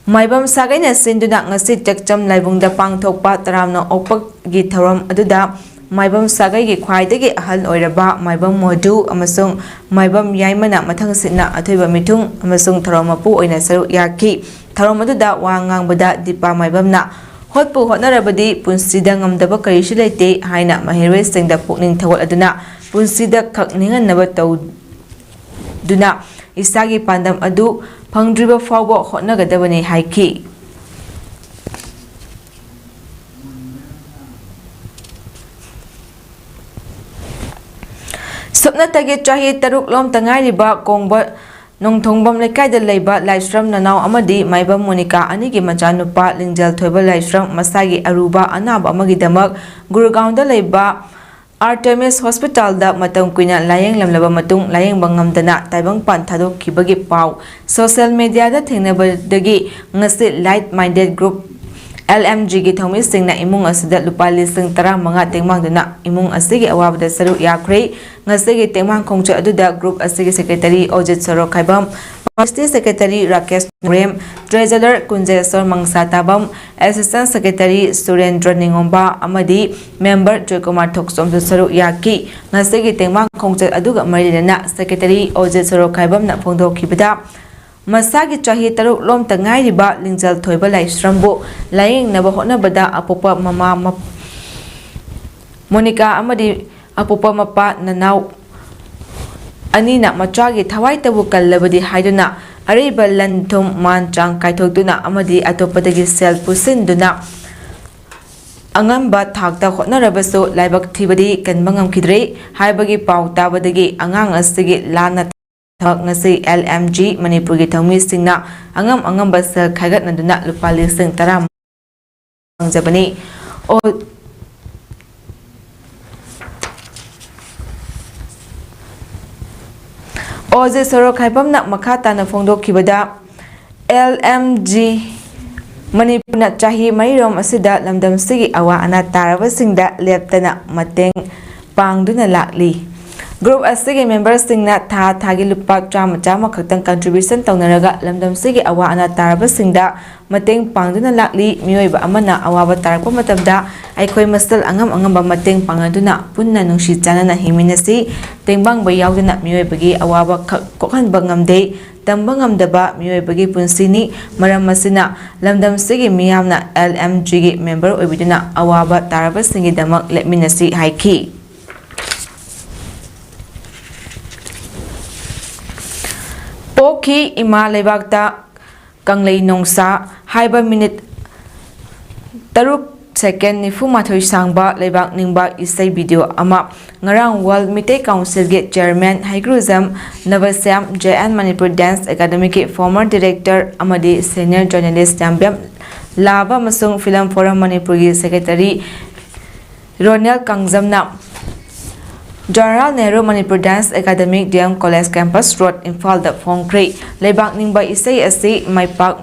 ꯃꯥꯏꯕꯝ ꯁꯥꯒꯩꯅ ꯁꯤꯟꯗꯨꯅ ꯉꯁꯤ ꯇꯦꯛꯆꯝ ꯂꯥꯏꯕꯨꯡꯗ ꯄꯥꯡꯊꯣꯛꯄ ꯇꯔꯥꯝꯅ ꯑꯣꯛꯄꯒꯤ ꯊꯧꯔꯝ ꯑꯗꯨꯗ ꯃꯥꯏꯕꯝ ꯁꯥꯒꯩꯒꯤ ꯈ꯭ꯋꯥꯏꯗꯒꯤ ꯑꯍꯜ ꯑꯣꯏꯔꯕ ꯃꯥꯏꯕꯝ ꯃꯣꯗꯨ ꯑꯃꯁꯨꯡ ꯃꯥꯏꯕꯝ ꯌꯥꯏꯃꯅ ꯃꯊꯪꯁꯤꯠꯅ ꯑꯊꯣꯏꯕ ꯃꯤꯊꯨꯡ ꯑꯃꯁꯨꯡ ꯊꯧꯔꯝ ꯃꯄꯨ ꯑꯣꯏꯅ ꯁꯔꯨꯛ ꯌꯥꯈꯤ꯫ ꯊꯧꯔꯝ ꯑꯗꯨꯗ ꯋꯥ ꯉꯥꯡꯕꯗ ꯗꯤꯄꯥ ꯃꯥꯏꯕꯝꯅ "ꯍꯣꯠꯄꯨ ꯍꯣꯠꯅꯔꯕꯗꯤ ꯄꯨꯟꯁꯤꯗ ꯉꯝꯗꯕ ꯀꯔꯤꯁꯨ ꯂꯩꯇꯦ" ꯍꯥꯏꯅ ꯃꯍꯩꯔꯣꯏꯁꯤꯡꯗ ꯄꯨꯛꯅꯤꯡ ꯊꯧꯒꯠꯂꯗꯨꯅ ꯄꯨꯟꯁꯤꯗ ꯈꯛ ꯅꯤꯡꯍꯟꯅꯕ ꯇꯧ-, ꯗꯨꯅ ꯏꯁꯥꯒꯤ ꯄꯥꯟꯗꯝ ꯑꯗꯨ ꯐꯪꯗ꯭ꯔꯤꯕ ꯐꯥꯎꯕ ꯍꯣꯠꯅꯒꯗꯕꯅꯤ ꯍꯥꯏꯈꯤ꯫ ꯁꯨꯞꯅꯇꯒꯤ ꯆꯍꯤ ꯇꯔꯨꯛ ꯂꯣꯝꯇ ꯉꯥꯏꯔꯤꯕ ꯀꯣꯡꯕ ꯅꯣꯡꯊꯣꯡꯕꯝ ꯂꯩꯀꯥꯏꯗ ꯂꯩꯕ ꯂꯥꯏꯁ꯭ꯔꯝ ꯅꯅꯥꯎ ꯑꯃꯗꯤ ꯃꯥꯏꯕꯝ ꯃꯣꯅꯤꯀꯥ ꯑꯅꯤꯒꯤ ꯃꯆꯥꯅꯨꯄꯥ ꯂꯤꯡꯖꯦꯜ ꯊꯣꯏꯕ ꯂꯥꯏꯁ꯭ꯔꯝ ꯃꯁꯥꯒꯤ ꯑꯔꯨꯕ ꯑꯅꯥꯕ ꯑꯃꯒꯤꯗꯃꯛ ꯒꯨꯔꯒꯥꯎꯟꯗ ꯂꯩꯕ ꯑꯥꯔꯇꯦꯃꯤꯁ ꯍꯣꯁꯄꯤꯇꯥꯜꯗ ꯃꯇꯝ ꯀꯨꯏꯅ ꯂꯥꯌꯦꯡꯂꯝꯂꯕ ꯃꯇꯨꯡ ꯂꯥꯌꯦꯡꯕ ꯉꯝꯗꯅ ꯇꯥꯏꯕꯪꯄꯥꯟ ꯊꯥꯗꯣꯛꯈꯤꯕꯒꯤ ꯄꯥꯎ ꯁꯣꯁꯤꯌꯦꯜ ꯃꯤꯗꯤꯌꯥꯗ ꯊꯦꯡꯅꯕꯗꯒꯤ ꯉꯁꯤ Like Minded Group, L M G ꯒꯤ ꯊꯧꯃꯤꯁꯤꯡꯅ ꯏꯃꯨꯡ ꯑꯁꯤꯗ ꯂꯨꯄꯥ ꯂꯤꯁꯤꯡ ꯇꯔꯥꯃꯉꯥ ꯇꯦꯡꯕꯥꯡꯗꯨꯅ ꯏꯃꯨꯡ ꯑꯁꯤꯒꯤ ꯑꯋꯥꯕꯗ ꯁꯔꯨꯛ ꯌꯥꯈ꯭ꯔꯦ꯫ ꯉꯁꯤꯒꯤ ꯇꯦꯡꯕꯥꯡ ꯈꯣꯡꯆꯠ ꯑꯗꯨꯗ group ꯑꯁꯤꯒꯤ secretary ꯑꯣꯖꯤꯠ ꯁꯣꯔꯣꯈꯥꯏꯕꯝ, vice secretary Rakesh ꯃꯣꯔꯦꯝ, treasurer ꯀꯨꯟꯖꯦꯁꯣꯔ ꯃꯪꯁꯥꯇꯥꯕꯝ, assistant secretary ꯁꯨꯔꯦꯟꯗ꯭ꯔ ꯅꯤꯉꯣꯝꯕ ꯑꯃꯗꯤ member ꯖꯣꯏꯀꯨꯃꯥꯔ ꯊꯣꯛꯆꯣꯝꯁꯨ ꯁꯔꯨꯛ ꯌꯥꯈꯤ꯫ ꯉꯁꯤꯒꯤ ꯇꯦꯡꯕꯥꯡ ꯈꯣꯡꯆꯠ ꯑꯗꯨꯒ ꯃꯔꯤ ꯂꯩꯅꯅ secretary ꯑꯣꯖꯤꯠ ꯁꯣꯔꯣꯈꯥꯏꯕꯝꯅ ꯐꯣꯡꯗꯣꯛꯈꯤꯕꯗ, ꯃꯁꯥꯒꯤ ꯆꯍꯤ ꯇꯔꯨꯛ ꯂꯣꯝꯇ ꯉꯥꯏꯔꯤꯕ ꯂꯤꯡꯖꯦꯜ ꯊꯣꯏꯕ ꯂꯥꯏꯁ꯭ꯔꯝꯕꯨ ꯂꯥꯌꯦꯡꯅꯕ ꯍꯣꯠꯅꯕꯗ ꯑꯄꯣꯛꯄ ꯃꯃꯥ ꯃꯞ-, ꯃꯣꯅꯤꯀꯥ ꯑꯃꯗꯤ ꯑꯄꯣꯛꯄ ꯃꯄꯥ ꯅꯅꯥꯎ ꯑꯅꯤꯅ ꯃꯆꯥꯒꯤ ꯊꯋꯥꯏꯇꯕꯨ ꯀꯜꯂꯕꯗꯤ ꯍꯥꯏꯗꯨꯅ ꯑꯔꯩꯕ ꯂꯟ ꯊꯨꯝ ꯃꯥꯟ ꯆꯥꯡ ꯀꯥꯏꯊꯣꯛꯇꯨꯅ ꯑꯃꯗꯤ ꯑꯇꯣꯞꯄꯗꯒꯤ ꯁꯦꯜ ꯄꯨꯁꯤꯟꯗꯨꯅ ꯑꯉꯝꯕ ꯊꯥꯛꯇ ꯍꯣꯠꯅꯔꯕꯁꯨ ꯂꯥꯏꯕꯛ ꯊꯤꯕꯗꯤ ꯀꯟꯕ ꯉꯝꯈꯤꯗ꯭ꯔꯦ ꯍꯥꯏꯕꯒꯤ ꯄꯥꯎ ꯇꯥꯕꯗꯒꯤ ꯑꯉꯥꯡ ꯑꯁꯤꯒꯤ ꯂꯥꯟꯅ ꯊꯕꯛ ꯉꯁꯤ ꯑꯦꯜ ꯑꯦꯝ ꯖꯤ ꯃꯅꯤꯄꯨꯔꯒꯤ ꯊꯧꯃꯤꯁꯤꯡꯅ ꯑꯉꯝ ꯑꯉꯝꯕ ꯁꯦꯜ ꯈꯥꯏꯒꯠꯅꯗꯨꯅ ꯂꯨꯄꯥ ꯂꯤꯁꯤꯡ ꯇꯔꯥ ꯐꯪꯖꯕꯅꯤ꯫ ꯑꯣ-, ꯑꯣ ꯖꯦ ꯁꯣꯔꯣꯛꯈꯥꯏꯕꯝꯅ ꯃꯈꯥ ꯇꯥꯅ ꯐꯣꯡꯗꯣꯛꯈꯤꯕꯗ, ꯑꯦꯜ ꯑꯦꯝ ꯖꯤ ꯃꯅꯤꯄꯨꯔꯅ ꯆꯍꯤ ꯃꯔꯤꯔꯣꯝ ꯑꯁꯤꯗ ꯂꯝꯗꯝꯁꯤꯒꯤ ꯑꯋꯥ ꯑꯅꯥ ꯇꯥꯔꯕꯁꯤꯡꯗ ꯂꯦꯞꯇꯅ ꯃꯇꯦꯡ ꯄꯥꯡꯗꯨꯅ ꯂꯥꯛꯂꯤ꯫ ꯒ꯭ꯔꯨꯞ ꯑꯁꯤꯒꯤ ꯃꯦꯝꯕꯔꯁꯤꯡꯅ ꯊꯥ ꯊꯥꯒꯤ ꯂꯨꯄꯥ ꯆꯥꯝꯃ ꯆꯥꯝꯃ ꯈꯛꯇꯪ ꯀꯟꯇ꯭ꯔꯤꯕ꯭ꯌꯨꯁꯟ ꯇꯧꯅꯔꯒ ꯂꯝꯗꯝꯁꯤꯒꯤ ꯑꯋꯥ ꯑꯅꯥ ꯇꯥꯔꯕꯁꯤꯡꯗ ꯃꯇꯦꯡ ꯄꯥꯡꯗꯨꯅ ꯂꯥꯛꯂꯤ꯫ ꯃꯤꯑꯣꯏꯕ ꯑꯃꯅ ꯑꯋꯥꯕ ꯇꯥꯔꯛꯄ ꯃꯇꯝꯗ ꯑꯩꯈꯣꯏ ꯃꯁꯦꯜ ꯑꯉꯝ ꯑꯉꯝꯕ ꯃꯇꯦꯡ ꯄꯥꯡꯅꯗꯨꯅ ꯄꯨꯟꯅ ꯅꯨꯡꯁꯤ ꯆꯥꯟꯅꯅ ꯍꯤꯡꯃꯤꯟꯅꯁꯤ꯫ ꯇꯦꯡꯕꯥꯡꯕ ꯌꯥꯎꯗꯅ ꯃꯤꯑꯣꯏꯕꯒꯤ ꯑꯋꯥꯕ ꯈꯛ ꯀꯣꯛꯍꯟꯕ ꯉꯝꯗꯦ꯫ ꯇꯝꯕ ꯉꯝꯗꯕ ꯃꯤꯑꯣꯏꯕꯒꯤ ꯄꯨꯟꯁꯤꯅꯤ꯫ ꯃꯔꯝ ꯑꯁꯤꯅ ꯂꯝꯗꯝꯁꯤꯒꯤ ꯃꯤꯌꯥꯝꯅ ꯑꯦꯜ ꯑꯦꯝ ꯖꯤꯒꯤ ꯃꯦꯝꯕꯔ ꯑꯣꯏꯕꯤꯗꯨꯅ ꯑꯋꯥꯕ ꯇꯥꯔꯕꯁꯤꯡꯒꯤꯗꯃꯛ ꯂꯦꯞꯃꯤꯟꯅꯁꯤ ꯍꯥꯏꯈꯤ꯫ ꯄꯣꯛꯈꯤ ꯏꯃꯥ ꯂꯩꯕꯥꯛꯇ ꯀꯪꯂꯩ ꯅꯣꯡꯁꯥ ꯍꯥꯏꯕ ꯃꯤꯅꯤꯠ ꯇꯔꯨꯛ ꯁꯦꯀꯦꯟ ꯅꯤꯐꯨ ꯃꯥꯊꯣꯏ ꯁꯥꯡꯕ ꯂꯩꯕꯥꯛ ꯅꯤꯡꯕ ꯏꯁꯩ ꯚꯤꯗꯤꯑꯣ ꯑꯃ ꯉꯔꯥꯡ ꯋꯥꯔꯜ ꯃꯤꯇꯩ ꯀꯥꯎꯟꯁꯤꯜꯒꯤ chairman Heigrujam Nabashyam, J N Manipur dance ꯑꯦꯀꯥꯗꯃꯤꯒꯤ ꯐꯣꯔꯃꯔ ꯗꯤꯔꯦꯛꯇꯔ ꯑꯃꯗꯤ ꯁꯦꯅꯤꯌꯔ ꯖꯔꯅꯦꯂꯤꯁ ꯌꯥꯝꯕꯦꯝ ꯂꯥꯕ ꯑꯃꯁꯨꯡ ꯐꯤꯂꯝ ꯐꯣꯔꯝ ꯃꯅꯤꯄꯨꯔꯒꯤ ꯁꯦꯀ꯭ꯔꯦꯇꯔꯤ ꯔꯣꯅꯦꯜ ꯀꯥꯡꯖꯝꯅ Jawaharlal Nehru Manipur dance academy, D M college campus road, ꯏꯝꯐꯥꯜꯗ ꯐꯣꯡꯈ꯭ꯔꯦ꯫ ꯂꯩꯕꯥꯛ ꯅꯤꯡꯕ ꯏꯁꯩ ꯑꯁꯤ ꯃꯥꯏꯄꯥꯛ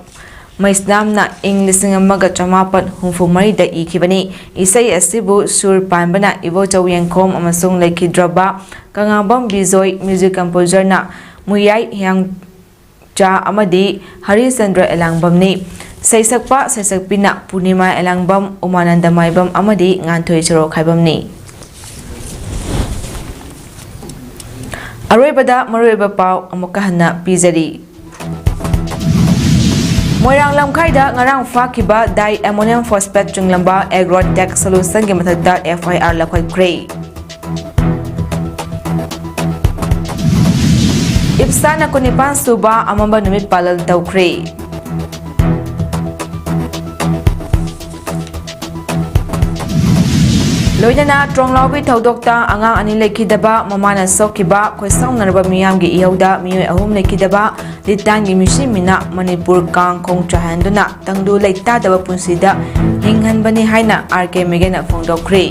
ꯃꯩꯁꯅꯥꯝꯅ ꯏꯪ ꯂꯤꯁꯤꯡ ꯑꯃꯒ ꯆꯃꯥꯄꯟ ꯍꯨꯝꯐꯨ ꯃꯔꯤꯗ ꯏꯈꯤꯕꯅꯤ꯫ ꯏꯁꯩ ꯑꯁꯤꯕꯨ ꯁꯨꯔ ꯄꯥꯟꯕꯅ ꯏꯕꯣꯆꯧ ꯌꯦꯡꯈꯣꯝ ꯑꯃꯁꯨꯡ ꯂꯩꯈꯤꯗ꯭ꯔꯕ ꯀꯉꯥꯕꯝ ꯕꯤꯖꯣꯏ, ꯃ꯭ꯌꯨꯖꯤꯛ ꯀꯝꯄꯣꯖꯔꯅ ꯃꯨꯌꯥꯏ ꯍꯤꯌꯥꯡꯆꯥ ꯑꯃꯗꯤ ꯍꯔꯤꯆꯟꯗ꯭ꯔ ꯑꯦꯂꯥꯡꯕꯝꯅꯤ꯫ ꯁꯩꯁꯛꯄ ꯁꯩꯁꯛꯄꯤꯅ ꯄꯨꯔꯅꯤꯃꯥ ꯑꯦꯂꯥꯡꯕꯝ, ꯎꯃꯥꯅꯟꯗ ꯃꯥꯏꯕꯝ ꯑꯃꯗꯤ ꯉꯥꯟꯊꯣꯏ ꯁꯣꯔꯣꯛꯈꯥꯏꯕꯝꯅꯤ꯫ ꯑꯔꯣꯏꯕꯗ ꯃꯔꯨꯑꯣꯏꯕ ꯄꯥꯎ ꯑꯃꯨꯛꯀ ꯍꯟꯅ ꯄꯤꯖꯔꯤ꯫ ꯃꯣꯏꯔꯥꯡ ꯂꯝꯈꯥꯏꯗ ꯉꯔꯥꯡ ꯐꯥꯈꯤꯕ ꯗꯥꯏ ꯑꯦꯃꯣꯅꯤꯌꯝ ꯐꯣꯁꯐꯦꯠ ꯆꯤꯡꯂꯝꯕ ꯑꯦꯒ꯭ꯔꯣꯇꯦꯛ ꯁꯣꯂꯨꯁꯟꯒꯤ ꯃꯊꯛꯇ ꯑꯦꯐ ꯑꯥꯏ ꯑꯥꯔ ꯂꯧꯈꯠꯈ꯭ꯔꯦ꯫ ꯏꯞꯁꯥꯅ ꯀꯨꯟꯅꯤꯄꯥꯟ ꯁꯨꯕ ꯑꯃꯝꯕ ꯅꯨꯃꯤꯠ ꯄꯥꯂꯟ ꯇꯧꯈ꯭ꯔꯦ꯫ ꯂꯣꯏꯅꯅ ꯇ꯭ꯔꯣꯡꯂꯥꯎꯕꯤ ꯊꯧꯗꯣꯛꯇ ꯑꯉꯥꯡ ꯑꯅꯤ ꯂꯩꯈꯤꯗꯕ, ꯃꯃꯥꯅ ꯁꯣꯛꯈꯤꯕ, ꯈꯣꯏꯁꯥꯎꯅꯔꯕ ꯃꯤꯌꯥꯝꯒꯤ ꯏꯍꯧꯗ ꯃꯤꯑꯣꯏ ꯑꯍꯨꯝ ꯂꯩꯈꯤꯗꯕ, ꯂꯤꯇꯥꯟꯒꯤ ꯃꯤꯁꯤꯃꯤꯅ ꯃꯅꯤꯄꯨꯔ ꯀꯥꯡ ꯈꯣꯡ ꯆꯥꯏꯍꯟꯗꯨꯅ ꯇꯪꯗꯨ ꯂꯩꯇꯥꯗꯕ ꯄꯨꯟꯁꯤꯗ ꯍꯤꯡꯍꯟꯕꯅꯤ ꯍꯥꯏꯅ ꯑꯥꯔ ꯀꯦ ꯃꯦꯒꯦꯅ ꯐꯣꯡꯗꯣꯛꯈ꯭ꯔꯦ꯫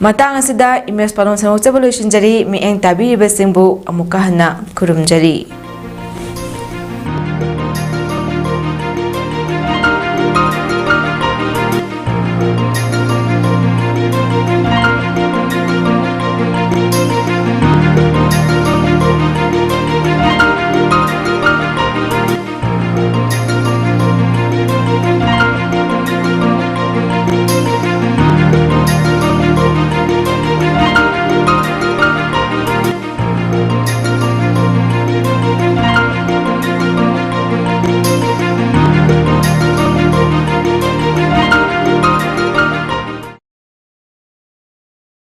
ꯃꯇꯥꯡ ꯑꯁꯤꯗ ꯏꯃꯦꯖ ꯄꯥꯂꯣꯟ ꯁꯟꯗꯣꯛꯆꯕ ꯂꯣꯏꯁꯤꯟꯖꯔꯤ꯫ ꯃꯤꯠꯌꯦꯡ ꯇꯥꯕꯤꯔꯤꯕꯁꯤꯡꯕꯨ ꯑꯃꯨꯛꯀ ꯍꯟꯅ ꯈꯨꯔꯨꯝꯖꯔꯤ꯫